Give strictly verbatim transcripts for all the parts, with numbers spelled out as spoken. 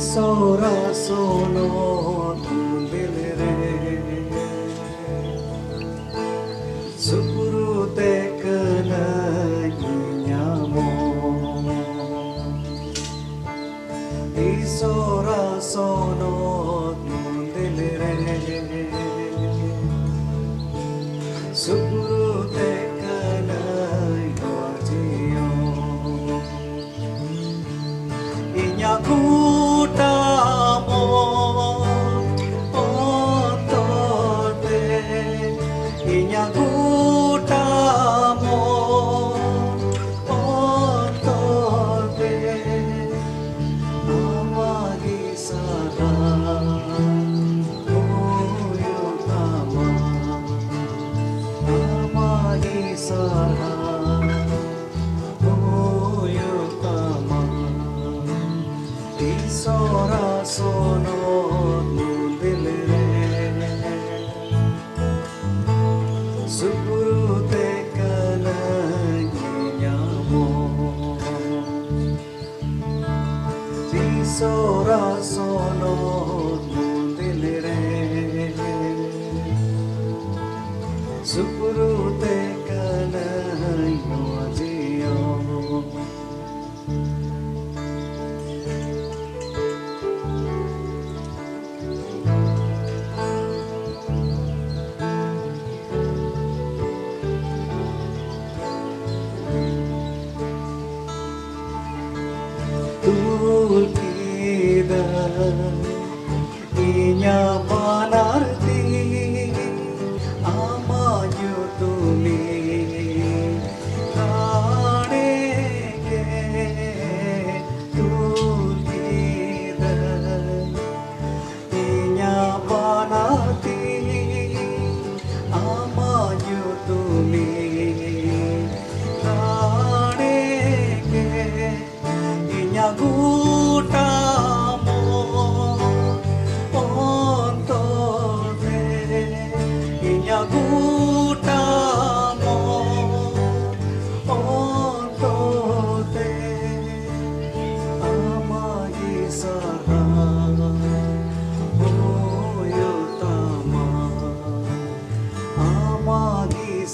ᱥᱚᱨᱟ ᱥᱚᱱᱚᱛ ᱢᱚᱱᱫᱤᱨ ᱨᱮ ᱥᱩᱯᱨᱩ ᱛᱮ ᱠᱟᱹᱱᱟᱹᱧ ᱧᱟᱢᱚᱜ᱾ ᱤᱥᱚᱨᱟ ᱥᱚᱱᱚᱛ ᱢᱚᱱᱫᱤᱨ ᱨᱮ ᱥᱩᱯᱨᱩ ᱛᱮ ᱠᱟᱹᱱᱟᱹᱧ ᱱᱚᱣᱟ ᱡᱤᱭᱚᱱ᱾ ᱤᱧᱟᱜ ᱜᱚᱴᱟ ᱢᱚᱱ ᱚᱱᱛᱚᱨ ᱛᱮ, ᱤᱧᱟᱜ ᱜᱚᱴᱟ ᱢᱚᱱ ᱚᱱᱛᱚᱨ ᱛᱮ, ᱟᱢᱟᱜ ᱜᱮ ᱥᱟᱨᱦᱟᱣ ᱦᱩᱭᱩᱜ ᱛᱟᱢᱟ, ᱟᱢᱟᱜ ᱜᱮ ᱥᱟᱨᱦᱟᱣ ᱦᱩᱭᱩᱜ ᱛᱟᱢᱟ᱾ ᱤᱥᱚᱨᱟ ᱥᱚᱱᱚᱛ ᱢᱚᱱᱫᱤᱨ ᱨᱮ ᱥᱩᱯᱨᱩ ᱛᱮ ᱠᱟᱹᱱᱟᱹᱧ ᱧᱟᱢᱚᱜ᱾ ᱤᱥᱚᱨᱟ ᱥᱚᱱᱚᱛ ᱢᱚᱱᱫᱤᱨ ᱨᱮ ᱥᱩᱯᱨᱩ ᱛᱮ ᱠᱟᱹᱱᱟᱹᱧ ᱱᱚᱣᱟ ᱡᱤᱭᱚᱱ᱾ ᱛᱩᱞ ᱠᱮᱫᱟ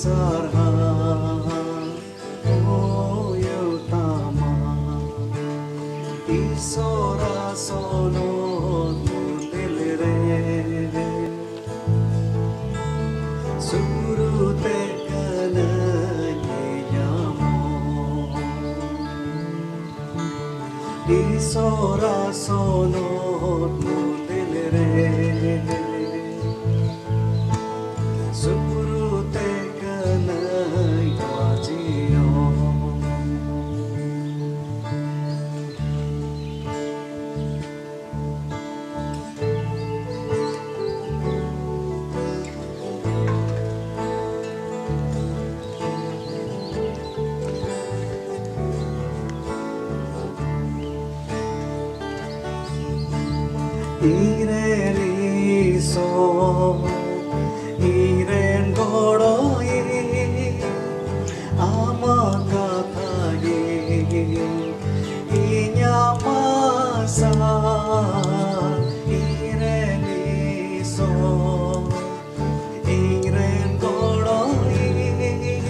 ᱥᱟᱨᱦᱟᱣ ᱦᱩᱭᱩᱜ ᱛᱟᱢᱟ᱾ ᱤᱥᱚᱨᱟᱜ ᱥᱚᱱᱚᱛ ᱢᱚᱱᱫᱤᱨ ᱨᱮ ᱥᱩᱨᱩᱛᱮ ᱠᱟᱹᱱᱟᱹᱧ ᱧᱟᱢᱚᱜ᱾ ᱤᱥᱚᱨᱟᱜ ᱥᱚᱱᱚᱛ ᱢᱚᱱᱫᱤᱨ ᱨᱮ ᱥᱩᱨᱩᱛᱮ ᱠᱟᱹᱱᱟᱹᱧ ᱵᱟᱡᱤᱭᱚ᱾ ᱤᱧᱨᱮᱱ ᱤᱥᱚᱨ, ᱤᱧᱨᱮᱱ ᱜᱚᱲᱚᱭᱤᱡ, ᱟᱢᱟᱜ ᱠᱟᱛᱷᱟ ᱜᱮ ᱤᱧᱟᱜ ᱢᱟᱨᱥᱟᱞ᱾ ᱤᱧᱨᱮᱱ ᱤᱥᱚᱨ, ᱤᱧᱨᱮᱱ ᱜᱚᱲᱚᱭᱤᱡ,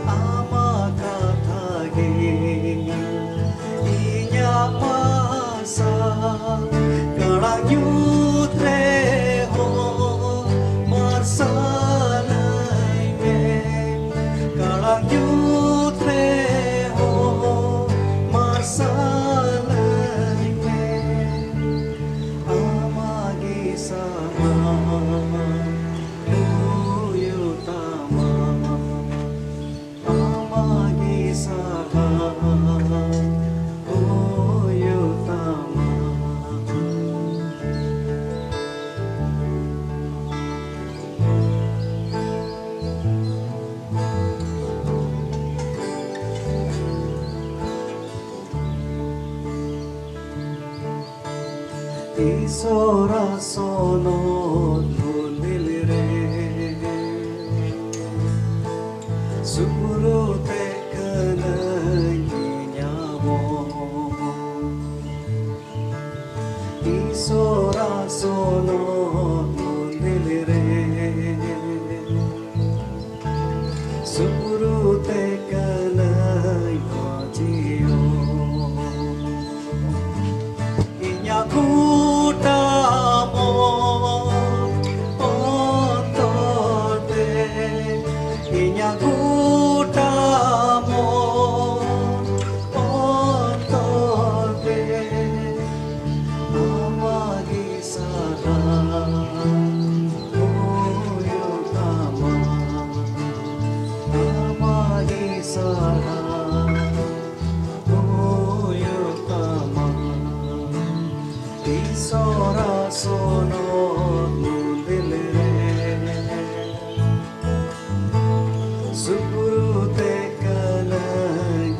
ᱟᱢᱟᱜ ᱠᱟᱛᱷᱟ ᱜᱮ ᱤᱧᱟᱜ ᱢᱟᱨᱥᱟᱞ᱾ ᱠᱟᱲᱟᱝ ᱧᱩᱛ ᱨᱮᱦᱚᱸ ᱢᱟᱨᱥᱟᱞᱟᱹᱧ ᱢᱮ, ᱠᱟᱲᱟᱝ ᱧᱩᱛ ᱨᱮᱦᱚᱸ ᱢᱟᱨᱥᱟᱞᱟᱹᱧ ᱢᱮ᱾ ᱟᱢᱟᱜ ᱜᱮ ᱥᱟᱨᱦᱟᱣ ᱦᱩᱭᱩᱜ ᱛᱟᱢᱟ, ᱟᱢᱟᱜ ᱜᱮ ᱥᱟᱨᱦᱟᱣ ᱦᱩᱭᱩᱜ ᱛᱟᱢᱟ᱾ ᱤᱥᱚᱨᱟᱜ ᱥᱚᱱᱚᱛ ᱢᱚᱱᱫᱤᱨ ᱨᱮ ᱥᱩᱨᱩᱛᱮ ᱠᱟᱹᱱᱟᱹᱧ ᱧᱟᱢᱚᱜ᱾ ᱤᱥᱚᱨᱟᱜ ᱥᱚᱱᱚᱛ ᱢᱚᱱᱫᱤᱨ ᱨᱮ ᱥᱩᱨᱩ ᱛᱮ ᱠᱟᱹᱱᱟᱹᱧ ᱠᱚ ᱡᱤᱭᱚᱱ᱾ ᱤᱧᱟᱹᱜ ᱜᱚᱴᱟ ᱢᱚᱱ ᱚᱱᱛᱚᱨ ᱛᱮ, ᱤᱧᱟᱹᱜ ᱜᱚᱴᱟ ᱢᱚᱱ ᱚᱱᱛᱚᱨ ᱛᱮ ᱟᱢᱟᱜ ᱜᱮ ᱥᱟᱨᱦᱟᱣ ᱦᱩᱭᱩᱜ ᱛᱟᱢᱟ, ᱟᱢᱟᱜ ᱜᱮ ᱥᱟᱨᱦᱟᱣ ᱦᱩᱭᱩᱜ ᱛᱟᱢᱟ᱾ ᱤᱥᱚᱨ ᱥᱚᱱᱚᱛ ᱢᱚᱱᱫᱤᱨ ᱨᱮ ᱥᱩᱨᱩ ᱛᱮ ᱠᱟᱹᱱᱟᱹᱧ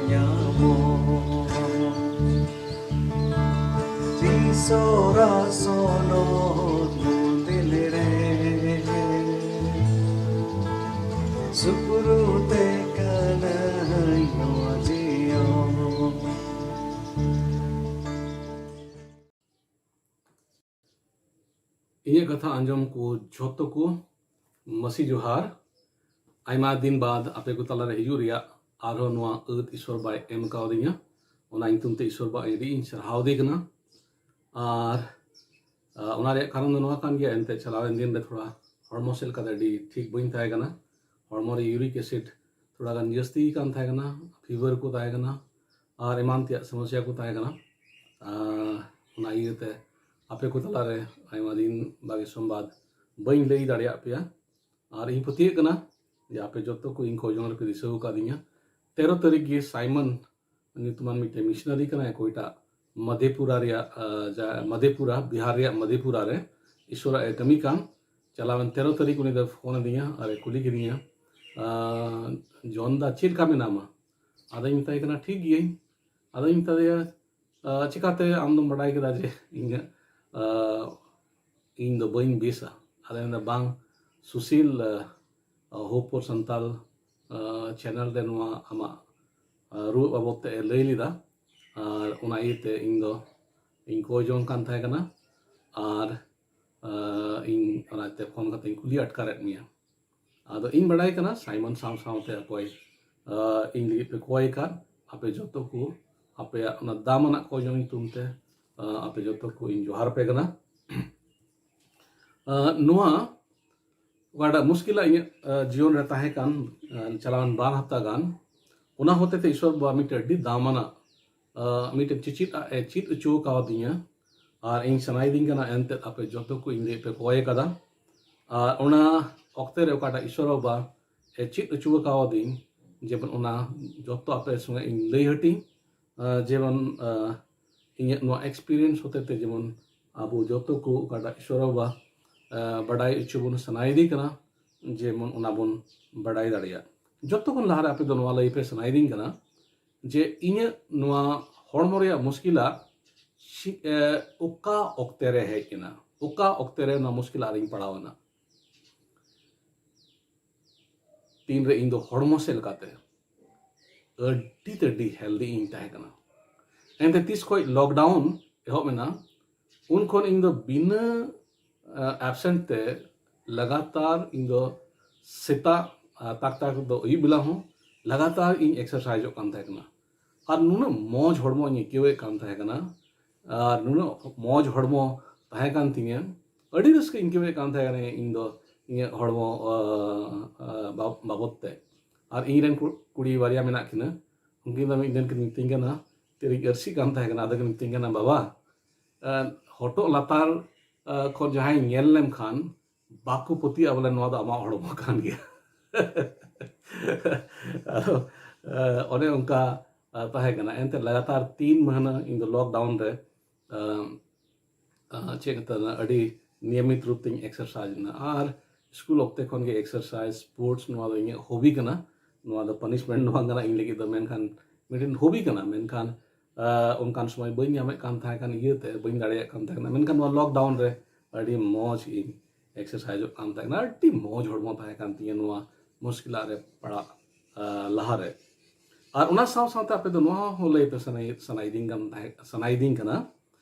ᱧᱟᱢᱚᱜ᱾ ᱤᱥᱚᱨ ᱥᱚᱱᱚᱛ ᱢᱚᱱᱫᱤᱨ ᱨᱮ ᱥᱩᱨᱩ ᱛᱮ ᱠᱟᱹᱱᱟᱹᱧ ᱱᱚᱣᱟ ᱡᱤᱭᱚᱱ᱾ ᱤᱧᱟᱹᱜ ᱠᱟᱛᱷᱟ ᱟᱸᱡᱚᱢ ᱠᱚ ᱡᱷᱚᱛᱚ ᱠᱚ ᱢᱟᱹᱥᱤ ᱡᱚᱦᱟᱨ᱾ ᱟᱭᱢᱟ ᱫᱤᱱ ᱵᱟᱫ ᱟᱯᱮ ᱠᱚ ᱛᱟᱞᱟᱨᱮ ᱦᱤᱡᱩᱜ ᱨᱮᱭᱟᱜ ᱟᱨᱦᱚᱸ ᱱᱚᱣᱟ ᱟᱹᱫ ᱤᱥᱚᱨ ᱵᱟᱭ ᱮᱢ ᱠᱟᱣᱫᱤᱧᱟ, ᱚᱱᱟ ᱧᱩᱛᱩᱢ ᱛᱮ ᱤᱥᱚᱨ ᱵᱟᱭ ᱟᱹᱰᱤ ᱤᱧ ᱥᱟᱨᱦᱟᱣ ᱫᱮ ᱠᱟᱱᱟ᱾ ᱟᱨ ᱟ, ᱚᱱᱟ ᱨᱮᱭᱟᱜ ᱠᱟᱨᱚᱱ ᱫᱚ ᱱᱚᱣᱟ ᱠᱟᱱ ᱜᱮᱭᱟ, ᱮᱱᱛᱮᱫ ᱪᱟᱞᱟᱣᱮᱱ ᱫᱤᱱ ᱨᱮ ᱛᱷᱚᱲᱟ ᱦᱚᱲᱢᱚ ᱥᱮᱫ ᱞᱮᱠᱟᱛᱮ ᱟᱹᱰᱤ ᱴᱷᱤᱠ ᱵᱟᱹᱧ ᱛᱟᱦᱮᱸ ᱠᱟᱱᱟ᱾ ᱦᱚᱲᱢᱚ ᱨᱮ ᱤᱭᱩᱨᱤᱠ ᱮᱥᱤᱰ ᱛᱷᱚᱲᱟ ᱜᱟᱱ ᱡᱟᱹᱥᱛᱤ ᱠᱟᱱ ᱛᱟᱦᱮᱸ ᱠᱟᱱᱟ, ᱯᱷᱤᱵᱟᱨ ᱠᱚ ᱛᱟᱦᱮᱸ ᱠᱟᱱᱟ, ᱟᱨ ᱮᱢᱟᱱ ᱛᱮᱭᱟᱜ ᱥᱚᱢᱚᱥᱥᱟ ᱠᱚ ᱛᱟᱦᱮᱸ ᱠᱟᱱᱟ᱾ ᱟᱨ ᱚᱱᱟ ᱤᱭᱟᱹᱛᱮ ᱟᱯᱮ ᱠᱚ ᱛᱟᱞᱟᱨᱮ ᱟᱭᱢᱟ ᱫᱤᱱ ᱵᱟᱜᱮ ᱥᱚᱢᱵᱟᱫ ᱵᱟᱹᱧ ᱞᱟᱹᱭ ᱫᱟᱲᱮᱭᱟᱜ ᱯᱮᱭᱟ᱾ ᱟᱨ ᱤᱧ ᱯᱟᱹᱛᱭᱟᱹᱜ ᱠᱟᱱᱟ ᱡᱮ ᱟᱯᱮ ᱡᱚᱛᱚ ᱠᱚ ᱤᱧ ᱠᱚ ᱡᱚᱝ ᱨᱮᱯᱮ ᱫᱤᱥᱟᱹ ᱟᱠᱟᱫᱤᱧᱟ᱾ ᱛᱮᱨᱚ ᱛᱟᱹᱨᱤᱠᱷ ᱜᱮ ᱥᱟᱭᱢᱚᱱ ᱧᱩᱛᱩᱢᱟᱱ ᱢᱤᱫᱴᱮᱱ ᱢᱤᱥᱱᱟᱨᱤ ᱠᱟᱱᱟᱭ, ᱚᱠᱚᱭᱴᱟᱜ ᱢᱟᱫᱷᱮᱯᱩᱨᱟ ᱨᱮᱭᱟᱜ, ᱟ, ᱡᱟ-, ᱢᱟᱫᱷᱮᱯᱩᱨᱟ, ᱵᱤᱦᱟᱨ ᱨᱮᱭᱟᱜ ᱢᱟᱫᱷᱮᱯᱩᱨᱟ ᱨᱮ ᱤᱥᱚᱨᱟᱜ ᱮ ᱠᱟᱹᱢᱤ ᱠᱟᱱ᱾ ᱪᱟᱞᱟᱣᱮᱱ ᱛᱮᱨᱚ ᱛᱟᱹᱨᱤᱠᱷ ᱩᱱᱤ ᱫᱚ ᱯᱷᱳᱱ ᱟᱹᱫᱤᱧᱟ ᱟᱨ ᱮ ᱠᱩᱞᱤ ᱠᱤᱫᱤᱧᱟ, ᱟ, "ᱡᱚᱱ ᱫᱟ, ᱪᱮᱫ ᱞᱮᱠᱟ ᱢᱮᱱᱟᱢᱟ?" ᱟᱫᱚᱧ ᱢᱮᱛᱟᱭ ᱠᱟᱱᱟ, "ᱴᱷᱤᱠ ᱜᱤᱭᱟᱹᱧ᱾" ᱟᱫᱚᱧ ᱢᱮᱛᱟᱫᱮᱭᱟ, ᱟ, "ᱪᱤᱠᱟᱛᱮ ᱟᱢ ᱫᱚᱢ ᱵᱟᱰᱟᱭ ᱠᱮᱫᱟ ᱡᱮ ᱤᱧᱟᱹᱜ, ᱟ, ᱤᱧ ᱫᱚ ᱵᱟᱹᱧ ᱵᱮᱥᱟ?" ᱟᱫᱚ ᱢᱮᱱᱫᱟ, "ᱵᱟᱝ, ᱥᱩᱥᱤᱞ, ᱟ, ᱟ, Hope for Santal, ᱟ, ᱪᱮᱱᱮᱞ ᱨᱮ ᱱᱚᱣᱟ ᱟᱢᱟᱜ, ᱟ, ᱨᱩᱣᱟᱹᱜ ᱵᱟᱵᱚᱫ ᱛᱮ ᱮ ᱞᱟᱹᱭ ᱞᱮᱫᱟ, ᱟᱨ ᱚᱱᱟ ᱤᱭᱟᱹᱛᱮ ᱤᱧ ᱫᱚ ᱤᱧ ᱠᱚᱭ ᱡᱚᱝ ᱠᱟᱱ ᱛᱟᱦᱮᱸ ᱠᱟᱱᱟ, ᱟᱨ, ᱟ, ᱤᱧ ᱚᱱᱟᱛᱮ ᱯᱷᱳᱱ ᱠᱟᱛᱮ ᱤᱧ ᱠᱩᱞᱤ ᱟᱴᱠᱟᱨᱮᱫ ᱢᱮᱭᱟ᱾" ᱟᱫᱚ ᱤᱧ ᱵᱟᱰᱟᱭ ᱠᱟᱱᱟ ᱥᱟᱭᱢᱚᱱ ᱥᱟᱶ ᱥᱟᱶᱛᱮ ᱚᱠᱚᱭ ᱤᱧ ᱞᱟᱹᱜᱤᱫ ᱯᱮ ᱠᱚᱭ ᱟᱠᱟᱫ, ᱟᱯᱮ ᱡᱚᱛᱚ ᱠᱚ ᱟᱯᱮᱭᱟᱜ ᱚᱱᱟ ᱫᱟᱢᱟᱱᱟᱜ ᱠᱚᱭ ᱡᱚᱝ ᱧᱩᱛᱩᱢ ᱛᱮ ᱟᱯᱮ ᱡᱚᱛᱚ ᱠᱚ ᱤᱧ ᱡᱚᱦᱟᱨ ᱯᱮ ᱠᱟᱱᱟ᱾ ᱱᱚᱣᱟ ᱚᱠᱟᱴᱟᱜ ᱢᱩᱥᱠᱤᱞᱟᱜ ᱤᱧᱟᱹᱜ ᱡᱤᱭᱚᱱ ᱨᱮ ᱛᱟᱦᱮᱸ ᱠᱟᱱ ᱪᱟᱞᱟᱣᱮᱱ ᱵᱟᱨ ᱦᱟᱯᱛᱟ ᱜᱟᱱ, ᱚᱱᱟ ᱦᱚᱛᱮ ᱛᱮ ᱤᱥᱚᱨ ᱵᱟᱵᱟ ᱢᱤᱫᱴᱮᱱ ᱟᱹᱰᱤ ᱫᱟᱢᱟᱱᱟᱜ ᱢᱤᱫᱴᱮᱱ ᱪᱮᱪᱮᱫ ᱮ ᱪᱮᱫ ᱦᱚᱪᱚ ᱟᱠᱟᱣᱫᱤᱧᱟ᱾ ᱟᱨ ᱤᱧ ᱥᱟᱱᱟᱭᱮᱫᱤᱧ ᱠᱟᱱᱟ ᱮᱱᱛᱮᱫ ᱟᱯᱮ ᱡᱚᱛᱚ ᱠᱚ ᱤᱧ ᱞᱟᱹᱜᱤᱫ ᱯᱮ ᱠᱚᱭ ᱟᱠᱟᱫᱟ᱾ ᱟᱨ ᱚᱱᱟ ᱚᱠᱛᱮ ᱨᱮ ᱚᱠᱟᱴᱟᱜ ᱤᱥᱚᱨ ᱵᱟᱵᱟ ᱮ ᱪᱮᱫ ᱦᱚᱪᱚ ᱟᱠᱟᱣᱫᱤᱧ, ᱡᱮᱢᱚᱱ ᱚᱱᱟ ᱡᱚᱛᱚ ᱟᱯᱮ ᱥᱚᱸᱜᱮ ᱤᱧ ᱞᱟᱹᱭ ᱦᱟᱹᱴᱤᱧ᱾ ᱡᱮᱢᱚᱱ ᱤᱧᱟᱹᱜ ᱱᱚᱣᱟ ᱮᱠᱥᱯᱤᱨᱤᱭᱮᱱᱥ ᱦᱚᱛᱮ ᱛᱮ ᱡᱮᱢᱚᱱ ᱟᱵᱚ ᱡᱚᱛᱚ ᱠᱚ ᱚᱠᱟᱴᱟᱜ ᱤᱥᱚᱨ ᱵᱟᱵᱟ ᱵᱟᱰᱟᱭ ᱦᱚᱪᱚ ᱵᱚᱱ ᱥᱟᱱᱟᱭᱮᱫᱤᱧ ᱠᱟᱱᱟ, ᱡᱮᱢᱚᱱ ᱚᱱᱟ ᱵᱚᱱ ᱵᱟᱰᱟᱭ ᱫᱟᱲᱮᱭᱟᱜ᱾ ᱡᱚᱛᱚ ᱠᱷᱚᱱ ᱞᱟᱦᱟᱨᱮ ᱟᱯᱮ ᱫᱚ ᱱᱚᱣᱟ ᱞᱟᱹᱭ ᱯᱮ ᱥᱟᱱᱟᱭᱮᱫᱤᱧ ᱠᱟᱱᱟ ᱡᱮ ᱤᱧᱟᱹᱜ ᱱᱚᱣᱟ ᱦᱚᱲᱢᱚ ᱨᱮᱭᱟᱜ ᱢᱩᱥᱠᱤᱞᱟᱜ ᱚᱠᱟ ᱚᱠᱛᱮ ᱨᱮ ᱦᱮᱡ ᱮᱱᱟ, ᱚᱠᱟ ᱚᱠᱛᱮ ᱨᱮ ᱱᱚᱣᱟ ᱢᱩᱥᱠᱤᱞᱟᱜ ᱨᱤᱧ ᱯᱟᱲᱟᱣ ᱮᱱᱟ᱾ ᱛᱤᱱᱨᱮ ᱤᱧ ᱫᱚ ᱦᱚᱲᱢᱚ ᱥᱮᱫ ᱞᱮᱠᱟᱛᱮ ᱟᱹᱰᱤ ᱛᱮ ᱟᱹᱰᱤ ᱦᱮᱞᱫᱤ ᱤᱧ ᱛᱟᱦᱮᱸ ᱠᱟᱱᱟ᱾ ᱮᱱᱛᱮ ᱛᱤᱥ ᱠᱷᱚᱱ ᱞᱚᱠᱰᱟᱣᱩᱱ ᱮᱦᱚᱵ ᱮᱱᱟ, ᱩᱱ ᱠᱷᱚᱱ ᱤᱧ ᱫᱚ ᱵᱤᱱᱟᱹ ᱮᱵᱥᱮᱱᱴ ᱛᱮ ᱞᱟᱜᱟᱛᱟᱨ ᱤᱧ ᱫᱚ ᱥᱮᱛᱟᱜ ᱛᱟᱠ ᱛᱟᱠ ᱫᱚ ᱟᱹᱭᱩᱵ ᱵᱮᱞᱟ ᱦᱚᱸ ᱞᱟᱜᱟᱛᱟᱨ ᱤᱧ ᱮᱠᱥᱟᱨᱥᱟᱭᱤᱡᱚᱜ ᱠᱟᱱ ᱛᱟᱦᱮᱸ ᱠᱟᱱᱟ᱾ ᱟᱨ ᱱᱩᱱᱟᱹᱜ ᱢᱚᱡᱽ ᱦᱚᱲᱢᱚᱧ ᱟᱹᱭᱠᱟᱹᱣᱮᱫ ᱠᱟᱱ ᱛᱟᱦᱮᱸ ᱠᱟᱱᱟ, ᱟᱨ ᱱᱩᱱᱟᱹᱜ ᱢᱚᱡᱽ ᱦᱚᱲᱢᱚ ᱛᱟᱦᱮᱸ ᱠᱟᱱ ᱛᱤᱧᱟᱹ, ᱟᱹᱰᱤ ᱨᱟᱹᱥᱠᱟᱹᱧ ᱟᱹᱭᱠᱟᱹᱣᱮᱫ ᱠᱟᱱ ᱛᱟᱦᱮᱸ ᱠᱟᱱᱟ ᱤᱧ ᱫᱚ ᱤᱧᱟᱹᱜ ᱦᱚᱲᱢᱚ ᱵᱟᱵᱚᱫ ᱛᱮ᱾ ᱟᱨ ᱤᱧᱨᱮᱱ ᱠᱩᱲᱤ ᱵᱟᱨᱭᱟ ᱢᱮᱱᱟᱜ ᱠᱤᱱᱟᱹ, ᱩᱱᱠᱤᱱ ᱫᱚ ᱢᱤᱫ ᱫᱤᱱ ᱠᱤᱱ ᱢᱤᱛᱟᱹᱧ ᱠᱟᱱᱟ, ᱛᱤᱨᱤᱧ ᱟᱹᱨᱥᱤᱜ ᱠᱟᱱ ᱛᱟᱦᱮᱸ ᱠᱟᱱᱟ, ᱟᱫᱚ ᱠᱤᱱ ᱢᱤᱛᱟᱹᱧ ᱠᱟᱱᱟ, ᱵᱟᱵᱟ, ᱦᱚᱴᱚᱜ ᱞᱟᱛᱟᱨ ᱠᱷᱚᱱ ᱡᱟᱦᱟᱸᱭ ᱧᱮᱞ ᱞᱮᱢ ᱠᱷᱟᱱ ᱵᱟᱠᱚ ᱯᱟᱹᱛᱭᱟᱹᱜᱼᱟ ᱵᱚᱞᱮ ᱱᱚᱣᱟ ᱫᱚ ᱟᱢᱟᱜ ᱦᱚᱲᱢᱚ ᱠᱟᱱ ᱜᱮᱭᱟ᱾ ᱟᱫᱚ ᱚᱱᱮ ᱚᱱᱠᱟ ᱛᱟᱦᱮᱸ ᱠᱟᱱᱟ᱾ ᱮᱱᱛᱮ ᱞᱟᱜᱟᱛᱟᱨ ᱛᱤᱱ ᱢᱟᱹᱦᱱᱟᱹ ᱤᱧ ᱫᱚ ᱞᱚᱠᱰᱟᱣᱩᱱ ᱨᱮ ᱪᱮᱫ ᱠᱟᱛᱷᱟ ᱟᱹᱰᱤ ᱱᱤᱭᱚᱢᱤᱛ ᱨᱩᱯ ᱛᱤᱧ ᱮᱠᱥᱟᱨᱥᱟᱭᱤᱡᱽ ᱮᱱᱟ᱾ ᱟᱨ ᱥᱠᱩᱞ ᱚᱠᱛᱮ ᱠᱷᱚᱱ ᱜᱮ ᱮᱠᱥᱟᱨᱥᱟᱭᱤᱡᱽ, ᱥᱯᱳᱨᱴᱥ, ᱱᱚᱣᱟ ᱫᱚ ᱤᱧᱟᱹᱜ ᱦᱚᱵᱤ ᱠᱟᱱᱟ᱾ ᱱᱚᱣᱟ ᱫᱚ ᱯᱟᱱᱤᱥᱢᱮᱱᱴ ᱱᱚᱣᱟ ᱠᱟᱱᱟ ᱤᱧ ᱞᱟᱹᱜᱤᱫ ᱫᱚ, ᱢᱮᱱᱠᱷᱟᱱ ᱢᱤᱫᱴᱮᱱ ᱦᱚᱵᱤ ᱠᱟᱱᱟ᱾ ᱢᱮᱱᱠᱷᱟᱱ ᱚᱱᱠᱟᱱ ᱥᱚᱢᱚᱭ ᱵᱟᱹᱧ ᱧᱟᱢᱮᱫ ᱠᱟᱱ ᱛᱟᱦᱮᱸ ᱠᱟᱱ ᱤᱭᱟᱹᱛᱮ ᱵᱟᱹᱧ ᱫᱟᱲᱮᱭᱟᱜ ᱠᱟᱱ ᱛᱟᱦᱮᱸ ᱠᱟᱱᱟ᱾ ᱢᱮᱱᱠᱷᱟᱱ ᱱᱚᱣᱟ ᱞᱚᱠᱰᱟᱣᱩᱱ ᱨᱮ ᱟᱹᱰᱤ ᱢᱚᱡᱽ ᱤᱧ ᱮᱠᱥᱟᱨᱥᱟᱭᱤᱡᱚᱜ ᱠᱟᱱ ᱛᱟᱦᱮᱸ ᱠᱟᱱᱟ᱾ ᱟᱹᱰᱤ ᱢᱚᱡᱽ ᱦᱚᱲᱢᱚ ᱛᱟᱦᱮᱸ ᱠᱟᱱ ᱛᱤᱧᱟᱹ ᱱᱚᱣᱟ ᱢᱩᱥᱠᱤᱞᱟᱜ ᱨᱮ ᱯᱟᱲᱟᱜ ᱞᱟᱦᱟᱨᱮ᱾ ᱟᱨ ᱚᱱᱟ ᱥᱟᱶ ᱥᱟᱶᱛᱮ ᱟᱯᱮ ᱫᱚ ᱱᱚᱣᱟ ᱦᱚᱸ ᱞᱟᱹᱭ ᱯᱮ ᱥᱟᱱᱟᱭᱮᱫᱤᱧ ᱠᱟᱱ ᱛᱟᱦᱮᱸ ᱥᱟᱱᱟᱭᱮᱫᱤᱧ ᱠᱟᱱᱟ